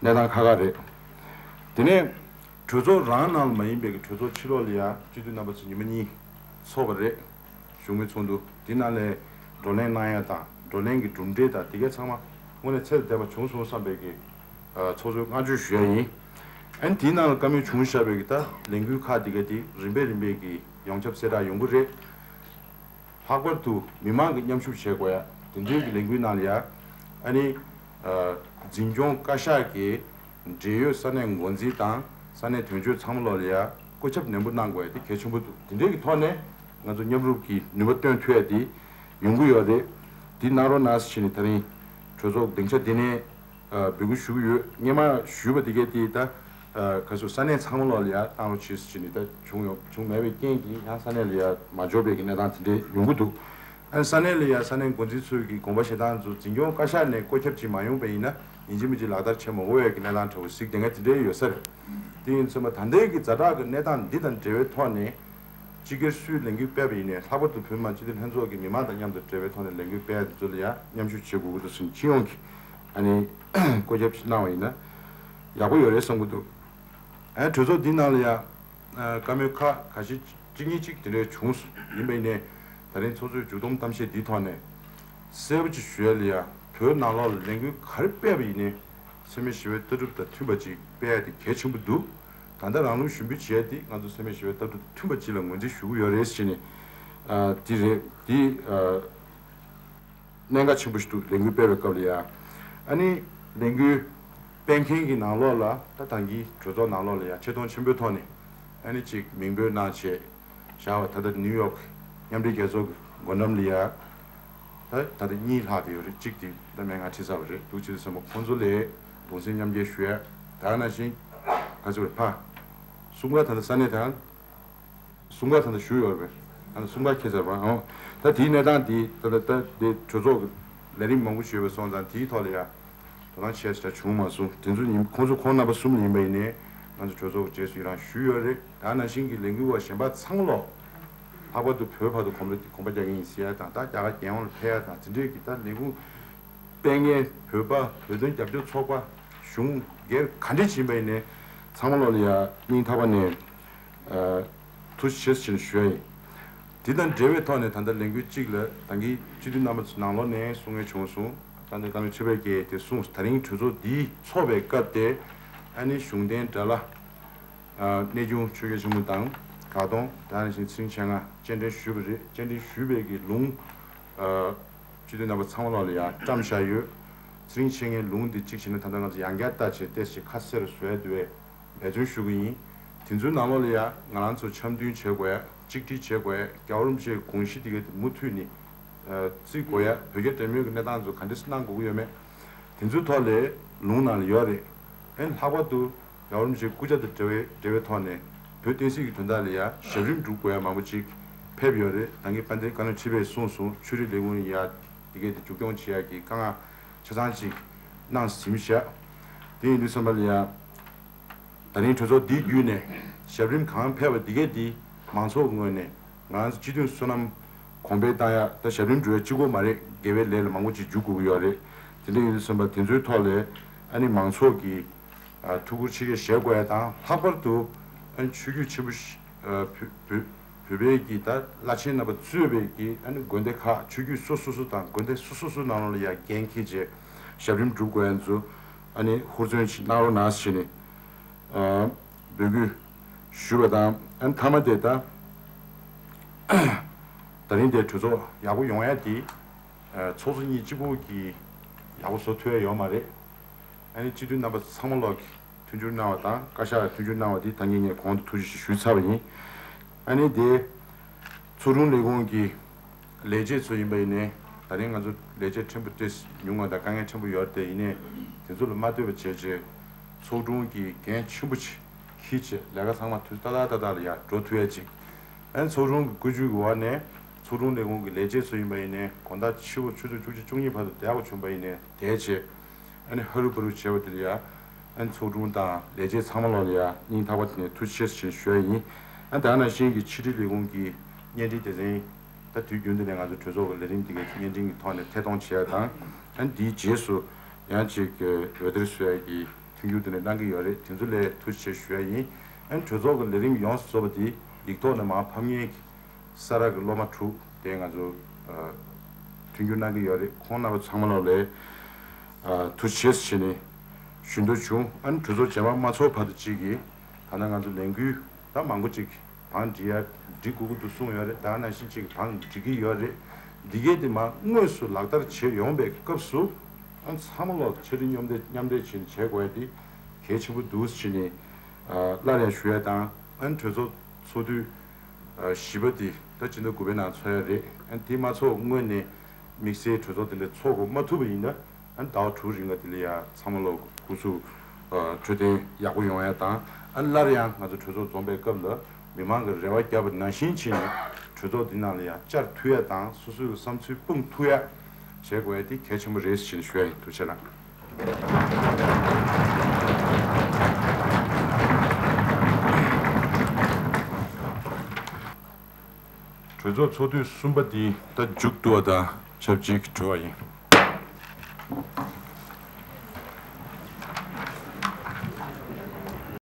གནས་སྟངས་ཁག་ཁག་རེད། དེ་ནས་གྲོས་ཚོགས་རང་ནང་ལ་མ་ཡིན་པའི་གྲོས་ཚོགས་ཕྱི་ལོགས་ལ་ཡ་སྤྱི་འཐུས་རྣམ་པ་ཚོ་ཉི་མ་གཉིས་ཚོགས་པ་རེད། གཞུང་མི་ཚོགས་འདུ་འདི་ནང་ལ་བགྲོ་གླེང་གནང་ཡ་དང་བགྲོ་གླེང་གི་གྲུབ་འབྲས་དང་དེ་ག་ཚང་མ་དངོས་གནས་ཚད་ལྡན་པ་བྱུང་སོང་བསམ་པའི་གི་ཚོགས་གཙོར་བསྔགས་བརྗོད་ཞུ་ཡ་ཡིན། ཨ་ནི་དེའི་ནང་ལ་བཀའ་མོལ་བྱུང་བཞག་པའི་གི་ད་ལས་འགུལ་ཁག་དེ་ག་དེ་རིམ་པས་རིམ་པས་གི་ཡོངས་ཁྱབ་གསལ་བསྒྲགས་ཡོང་གི་རེད། ལྷག་པར་དུ་མི་མང་གི་མཉམ་ཞུགས་བྱེད་དགོས་ཡ་དེ་འདྲའི་གི་ལས་འགུལ་ནང་ལ་ཡ་ཨ་ནི་འཛིན་སྐྱོང་བཀའ་ཤག་གི་འབྲེལ་ཡོད་ས་གནས་འགོ་འཛིན་དང་ས་གནས་དོན་གཅོད་ཚང་མ་ལོག་ལ་ཡ་བཀོད་ཁྱབ་ནན་པོ་གནང་དགོས་ཡ་དེ་གལ་ཆེན་པོ་འདུག་དེ་འདྲའི་གི་ཐོག་ནས་ང་ཚོ་མཉམ་རུབ་ཀྱི་ནུས་པ་བཏོན་ཐུབ་ཡ་དེ་ཡོང་གི་ཡོད་རེད། འདི་གནང་རོགས་གནང་ཟེར་བྱས་ནས་ད་རིང་གྲོས་ཚོགས་སྡིངས་ཆ་འདི་ནས་ཨ་འབོད་སྐུལ་ཞུ་གི་ཡོད། སྔོན་མ་ཞུས་པ་དེ་གས་དེ་ད་ཨ་ག་ཚོད་ས་གནས་ཚང་མ་ལོག་ལ་ཡ་གནང་རོགས་བྱེད་ཟེར་བྱས་ནས་ད་བྱུང་ཡོད་བྱུང་མེད་པའི་རྐྱེན་གྱིས་ཡང་ས་གནས་ལ་ཡ་མ་འབྱོར་བའི་གི་གནས་སྟངས་དེ་འདྲས་ཡོང་གི་འདུག་ཨ་ནི་ས་གནས་ལ་ཡ་ས་གནས་འགོ་འཛིན་ཚོས་ཀྱི་དགོངས་པ་བཞེས་སྟངས་ཚོ་འཛིན་སྐྱོང་བཀའ་ཤག་ནས་བཀོད་ཁྱབ་ཅིག་མ་ཡོང་པ་ཡིན་ན་ཡིན་གཅིག་མིན་གཅིག་ལག་བསྟར་བྱེད་མ་དགོས་པའི་གི་གནས་སྟངས་འདྲ་བོ་གཟིགས་བསྡད་མཁན་དེ་འདྲས་ཡོད་ས་རེད། དེ་ཡིན་ཚེ་མ་ད་ལྟའི་གི་ཛ་དྲག་གི་གནས་སྟངས་འདི་དང་འབྲེལ་བའི་ཐོག་ནས། སྤྱི་སྒེར་སུས་ལས་འགུལ་སྤེལ་བ་ཡིན་ནའི་ལྷག་པར་དུ་བོད་མི་མང་སྤྱི་འཐུས་ལྷན་ཚོགས་ཀྱི་མི་མང་དང་མཉམ་དུ་འབྲེལ་བའི་ཐོག་ནས་ལས་འགུལ་སྤེལ་ཡ་དེ་ཚོ་ལ་ཡང་མཉམ་ཞུགས་བྱེད་དགོས་ཀྱི་འདུག་ཟེར་ནས་སྤྱི་ཡོངས་ཀྱི་ཨ་ནི་བཀོད་ཁྱབ་ཅིག་གནང་བ་ཡིན་ན་ཡག་པོ་ཡོད་རེད་བསམ་གྱི་འདུག་ཨ་གྲོས་ཚོགས་འདིའི་ནང་ལ་ཡང་ཨ་བཀའ་མོལ་ཁག་ཁ་ཤས་གཅིག་གཉིས་གཅིག་དེ་འདྲའི་བྱུང་སོང་། ཡིན་པ་ཡིན་ནའི་ད་རིང་ཚོགས་གཙོའི་མཇུག་བསྡོམས་གཏམ་བཤད་འདིའི་ཐོག་ནས་གསལ་པོ་ཅིག་ཞུ་ཡ་ལ་ཡང་བོད་ནང་ལོགས་ལ་ལས་འགུལ་ག་རེ་སྤེལ་བ་ཡིན་ནའི་འཚེ་མེད་ཞི་བའི་ལྟ་གྲུབ་དང་མཐུན་པ་ཅིག་སྤེལ་ཡ་དེ་གལ་ཆེན་པོ་འདུག་ད་ལྟ་རང་ལུགས་ཞུ་འབོད་བྱས་ཏེ་ང་ཚོ་འཚེ་མེད་ཞི་བའི་ལྟ་གྲུབ་དང་མཐུན་པ་ཅིག་ལ་ངོས་འཛིན་ཞུ་གི་ཡོད་རེད་ཟེར་ནས་ཨ་དེ་རེད། དེ་ཨ་གནད་འགག་ཆེན་པོ་ཞིག་འདུག་ལས་འགུལ་སྤེལ་བའི་སྐབས་ལ་ཡ། ཨ་ནི་ལས་འགུལ་སྤེལ་མཁན་གྱི་ནང་ལོགས་ལ་ད་ད་གིན་གྲོས་ཚོགས་ནང་ལོགས་ལ་ཡ་ཆེ་མཐོང་ཆེན་པོའི་ཐོག་ནས་ཨ་ནི་ཅིག་མིང་འབོད་གནང་བྱས་བཞག་པ། ད་ལྟ་ནིའུ་ཡོག་མཉམ་འབྲེལ་རྒྱལ་ཚོགས་ཀྱི་སྒོ་འགྲམ་ལ་ཡ། ད་ད་ལྟ་གཉིས་ལྷག་དེ་ཡོད་རེད། གཅིག་དེ་ད་མེད་ང་ཁྲིད་ཚར་བ་རེད། འདུག་ཅི་ཟེར་བ་ཁོང་ཚོ་ལས་གདུང་སེམས་མཉམ་སྐྱེད་ཞུ་ཡ། ད་ནང་བཞིན་ག་ཚོད་རེད་ཕ། གསུམ་ཀ་ད་ལྟ་ས་གནས་དང་། གསུམ་ཀ་ད་ལྟ་བཞུགས་ཡོད་རེད་པས། ཨ་ནི་གསུམ་ཀ་ཁྱེད་ཚར་བ་ཨང་། ད་དེའི་གནས་སྟངས་དེ་ད་ལྟ་ད་དེ་གྲོས་ཚོགས་ཀྱི་ལས་རིམ་མང་པོ་ཞུས་པ་སོང་ཙང་དེའི་ཐོག་ལ་ཡ། དོ་སྣང་བྱས་ཙང་བྱུང་མ་སོང་། དེ་ཚོ་ཡིན་ཁོང་ཚོ་ཁོང་རྣམ་པ་གསུམ་ལ་ཡིན་པ་ཡིན་ནའི་ང་ཚོ་གྲོས་ཚོགས་ཀྱི་རྗེས་སུ་ཡི་རང་ཞུས་ཡོད་རེད། ད་ནང་བཞིན་གྱི་ལས་འགུལ་བ་གཞན་པ་ཚང་མ་ལོག་ལྷག་པར་དུ་བོད་བར་དུ་གོམ་པ་གོམ་པ་རྒྱག་མཁན་ཡིན་ཟེར་ཡ་དང་། ད་རྒྱ་གར་རྒྱལ་ཡོངས་ལ་ཕེབས་ཡ་དང་། དེ་འདྲས་ཀྱི་ད་ལས་འགུལ་སྤེལ་མཁན་བོད་པ་བོད་དོན་རྒྱབ་སྐྱོར་ཚོགས་པ་གཞུང་སྒེར་ག་འདྲས་ཡིན་པ་ཡིན་ནའི་ཚང་མ་ལོག་ལ་ཡ་སྙིང་ཐག་པ་ནས་ཨ་ཐུགས་རྗེ་ཆེ་ཟེར་ནས་ཞུ་ཡ་ཡིན། དེ་དང་འབྲེལ་བའི་ཐོག་ནས་ད་ལྟ་ལས་འགུལ་གཅིག་ལ་ད་གིན་སྤྱི་འཐུས་རྣམ་པ་ཚོ་ནང་ལོགས་ནས་གསུང་མཁན་བྱུང་སོང་། ད་ལྟ་བཀའ་མོལ་ཆེ་བའི་སྐད་དེ་གསུངས། ད་རིང་གྲོས་ཚོགས་འདི་འཚོགས་པའི་སྐབས་དེ་ཨ་ནི་གཞུང་བསྟེན་དགྲ་ལྷ་ཨ་གནས་ཆུང་ཆོས་རྒྱལ་ཆེན་པོ་དང་དགའ་གདོང་། ད་ནང་བཞིན་ཚེ་རིང་མཆེད་ལྔ་སྤྱན་འདྲེན་ཞུས་པ་རེད། སྤྱན་འདྲེན་ཞུས་པའི་གི་ལུང་ཨ་སྤྱི་འཐུས་རྣམ་པ་ཚང་མ་ལོག་ལ་ཡང་བཀྲམ་བཞག་ཡོད། ཚེ་རིང་མཆེད་ལྔའི་ལུང་འདི་གཅིག་བྱས་ན་ད་ལྟ་ང་ཚོ་ཡང་བསྐྱར་ལྟ་བྱས་ཏོག་ཙམ་ཁ་གསལ་རུ་བཟོ་ཡ་འདུག་པས། འབད་བརྩོན་ཞུ་གི་ཡིན། དེ་ཚོའི་ནང་ལོགས་ལ་ཡ་ང་རང་ཚོ་འཆམ་མཐུན་བྱེད་དགོས་ཡ། གཅིག་སྒྲིལ་བྱེད་དགོས་ཡ། རྒྱལ་བ་རིན་པོ་ཆེའི་དགོངས་གཞི་དེ་ག་དེ་མུ་མཐུད་ནས་ཨ་བརྩི་དགོས་ཡ། བོད་རྒྱ་འབྲེལ་མོལ་གྱི་གནས་སྟངས་ཚོ་ག་འདྲས་གནང་དགོས་ཀྱི་ཡོད་མེད་དེ་ཚོའི་ཐོག་ལ་ལུང་ནང་ལ་ཡོད་རེད། ཨེ་ལྷག་པར་དུ་རྒྱལ་བ་རིན་པོ་ཆེའི་སྐུ་ཕྱྭ་དང་འབྲེལ་བའི་འབྲེལ་བའི་ཐོག་ནས་བོད་བསྟན་སྲིད་ཀྱི་དོན་དག་ལ་ཡ་ཞབས་རིམ་སྒྲུབ་དགོས་ཡ་མང་པོ་ཅིག་ཕེབས་ཡོད་རེད། ད་གིན་དཔལ་ལྡན་བཀའ་བློན་ཁྲི་པས་གསུངས་སོང་། ཆོས་རིག་ལས་ཁུངས་ཡ་དེ་གས་དེ་མཇུག་སྐྱོང་བྱེད་ཡ་གི་དཀའ་ངལ་ཆ་ཚང་ཅིག་གནང་ཟིན་བཞག་དེ་ཡིན་དུས་ཙམ་པ་ལ་ཡ། ད་རིང་གྲོས་ཚོགས་འདི་བརྒྱུད་ནས་ཞབས་རིམ་གང་ཕེབས་པ་འདི་གས་འདི་མང་ཚོགས་ཀྱི་ངོས་ནས་ང་རང་ཚོ་སྤྱི་མཐུན་བསོད་ནམས་གོང་འཕེལ་བཏང་ཡ། ད་ཞབས་རིམ་འགྲོ་ཡ་གཅིག་པོ་མ་རེད། དགེ་བའི་ལས་ལ་མང་པོ་ཅིག་འཇུག་དགོས་ཀྱི་ཡོད་རེད། དེ་འདྲ་ཡིན་དུས་ཙམ་པ་དེ་ཚོའི་ཐོག་ལ་ཨ་ནི་མང་ཚོགས་ཀྱི་ཨ་ཐུགས་ཁུར་ཆེ་བཞེས་དགོས་ཡ་དང་། ལྷག་པར་དུ་ཨ་ནི་ཆོས་བརྒྱུད་ཆེན་པོ་ཞིག་ཨ་བོད་བོད་བོད་པའི་གི་ད་བླ་ཆེན་རྣམ་པ་གཙོས་པའི་གི་ཨ་ནི་དགོན་སྡེ་ཁག་ཆོས་བརྒྱུད་སོ་སོ་སོ་དང་དགོན་སྡེ་སོ་སོ་སོ་ནང་ལོགས་ལ་ཡ་འགན་འཁྱེར་བྱས་ཞབས་རིམ་སྒྲུབ་དགོས་ཡ་ཚོ་ཨ་ནི་ཧུར་བརྩོན་ཅིག་གནང་རོགས་གནང་ཟེར་ནས་ཨ་འབོད་སྐུལ་ཞུས་པ་དང་། ཨ་ནི་མཐའ་མ་དེ་ད་ད་རིང་དེ་གྲོས་ཚོགས་ཡག་པོ་ཡོང་ཡ་དེ་ཨ་ཚོགས་གཙོ་གཉིས་གཅིག་པོ་གིས་ཡག་པོ་བཟོ་ཐུབ་ཡ་ཡོད་མ་རེད། ཨ་ནི་སྤྱི་འཐུས་རྣམ་པ་ཚང་མ་ལོག་གིས་མཐུན་འགྱུར་གནང་བ་དང་། བཀའ་ཤག་ལ་མཐུན་འགྱུར་གནང་བ་དེ་ད་ངས་ངས་གོང་དུ་ཐུགས་རྗེ་ཆེ་ཞུས་ཚར་བ་ཡིན། ཨ་ནི་དེ་ཚོགས་དྲུང་ལས་ཁུངས་ཀྱི་ལས་བྱེད་ཚོ་ཡིན་པ་ཡིན་ནའི། ད་རིང་ང་ཚོ་ལས་བྱེད་ཕྲན་བུ་ཏོག་ཙམ་ཉུང་བ་དང་དཀའ་ངལ་ཕྲན་བུ་ཡོད་རེད་དེ། ཡིན་ནའི་དེ་ཚོ་ལ་མ་ལྟོས་པ་བྱས་བྱས་ཚོགས་དྲུང་གི་འགན་ཆེན་པོ་ཅིག་འཁྱེར་བྱས་ལས་ཀ་ཚང་མ་དུས་ཏག་ཏག་ཏག་ཏག་ལ་ཡར་འགྲོ་ཐུབ་ཡ་ཅིག་ཨ་ནི་ཚོགས་དྲུང་གི་བཀོད་ཇུས་ཀྱི་འོག་ནས་ཚོགས་དྲུང་ལས་ཁུངས་ཀྱི་ལས་བྱེད་ཚོ་ཡིན་པ་ཡིན་ནའི་དགོང་དག་ཕྱི་པོ་ཆུ་ཚོད་བཅུ་གཅིག་བཅུ་གཉིས་བར་དུ་བསྡད་པ་བྱུང་པ་ཡིན་ནའི་བསྡད་བྱས། ཨ་ནི་ཧ་རུ་བ་རུ་བྱས་པ་དེ་ལ་ཡ། ཨ་ནི་ཚོགས་དྲུང་དང་ལས་བྱེད་ཚང་མ་ལོག་ལ་ཡ་སྙིང་ཐག་པ་དེ་ནས་ཐུགས་རྗེ་ཆེ་ཞེས་ཞུ་ཡ་ཡིན། ཨ་ནི་ད་ག་ནང་བཞིན་གྱི་ཕྱི་དྲིལ་ལས་ཁུངས་ཀྱི་བརྙན་འཕྲིན་སྡེ་ཚན། ད་དུས་རྒྱུན་དུ་ནས་ང་ཚོ་གྲོས་ཚོགས་ཀྱི་ལས་རིམ་འདི་གའི་བརྙན་འཕྲིན་གྱི་ཐོག་ནས་ཐད་གཏོང་བྱེད་ཡ་དང་། ཨ་ནི་འདིའི་རྗེས་སུ་ཡང་ཅིག་འོད་སྡེར་བཟོ་ཡ་གི་མཐུན་འགྱུར་དེ་འདྲ་གནང་གི་ཡོད་རེད། དེ་ཚོ་ལ་ཐུགས་རྗེ་ཆེ་ཞུ་ཡ་ཡིན། ཨ་ནི་གྲོས་ཚོགས་ཀྱི་ལས་རིམ་ཡོངས་སུ་རྫོགས་པ་དེ་ཡིག་ཐོག་ནས་མར་ཕབ་མཁན་གྱི་ས་རཱ་གི་སློབ་མ་དྲུག་དེ་ང་ཚོ་ཨ་མཐུན་འགྱུར་གནང་གི་ཡོད་རེད། ཁོང་རྣམ་པ་ཚང་མ་ལོག་ལ་ཨ་ཐུགས་རྗེ་ཆེ་ཟེར་ནས་ཞུ་འདོད་བྱུང་། ཨ་ནི་གྲོས་ཚོགས་རྗེས་མ་མ་ཚོགས་བར་དུ་གཅིག་གིས་ད་ལྟ་ང་ཚོ་ལས་འགུལ་ད་མང་པོ་ཅིག་བང་སྒྲིག་ཡ་སྒྲིག་དགོས་ཀྱི་འདུག་གསུངས་ཡོད་རེད། ད་ག་ནང་བཞིན་ཅིག་བང་སྒྲིག་གི་ཡོད་རེད། འདི་གས་དེ་མར་དངོས་སུ་ལག་བསྟར་བྱེད་ཡོང་པའི་སྐབས་སུ་ཨ་ནི་ཚང་མ་ལོག་ཕྱག་རིས་མཉམ་འདེགས་མཉམ་འདེགས་བྱས་ནས་བྱེད་དགོས་ཡ་དེ་གལ་ཆེན་པོ་འདུག་ཟེར་ནས་ཨ་སླར་ཡང་ཞུ་ཡ་དང་། ཨ་ནི་གྲོས་ཚོགས་ཚོགས་དུས་ཨ་བཞི་པ་དེ་ད་སྤྱི་ཟླ་དགུ་པའི་ནང་ཚོགས་ཡ་རེད། ཨ་ནི་དེ་མ་ཚོགས་སྔོན་ནས་ དམིགས་བསལ་གྲོས་ཚོགས་དེ་འདྲ་ཚོགས་དགོས་མ་ཐུབ་པ་ཡིན་ན། ཨ་ནི་ཟླ་བ་དྲུག་རིང་ལ་དེ་ལ་ཡ་ཚང་མ་ལོ་སྐུ་གཟུགས་འཕྲོད་བསྟེན་ཡག་པོ་ཡོང་ཡ་དང་། ཨ་ནི་སླར་ཡང་ང་ཚོ་གྲོས་ཚོགས་འཛོམས་པའི་སྐབས་ལ་མི་མང་གི་རེ་བ་བརྒྱབ་པ་ནང་བཞིན་བྱས་ནས་གྲོས་ཚོགས་འདི་ནང་ལ་ཡ་བཅར་ཐུབ་ཡ་དང་། སོ་སོའི་བསམ་ཚུལ་སྤུངས་ཐུབ་ཡ་བྱེད་དགོས་ཡ་དེ་གལ་ཆེན་པོ་རེད་ཟེར་ནས་ཞུ་ཡ་ཡིན། ཐུགས་རྗེ་ཆེ་གནང་། གྲོས་ཚོགས་ཚོགས་དུས་གསུམ་པ་འདི་ད་མཇུག་བསྡུ་བ་དང་ཆབས་ཅིག་གྲོལ་བ་ཡིན།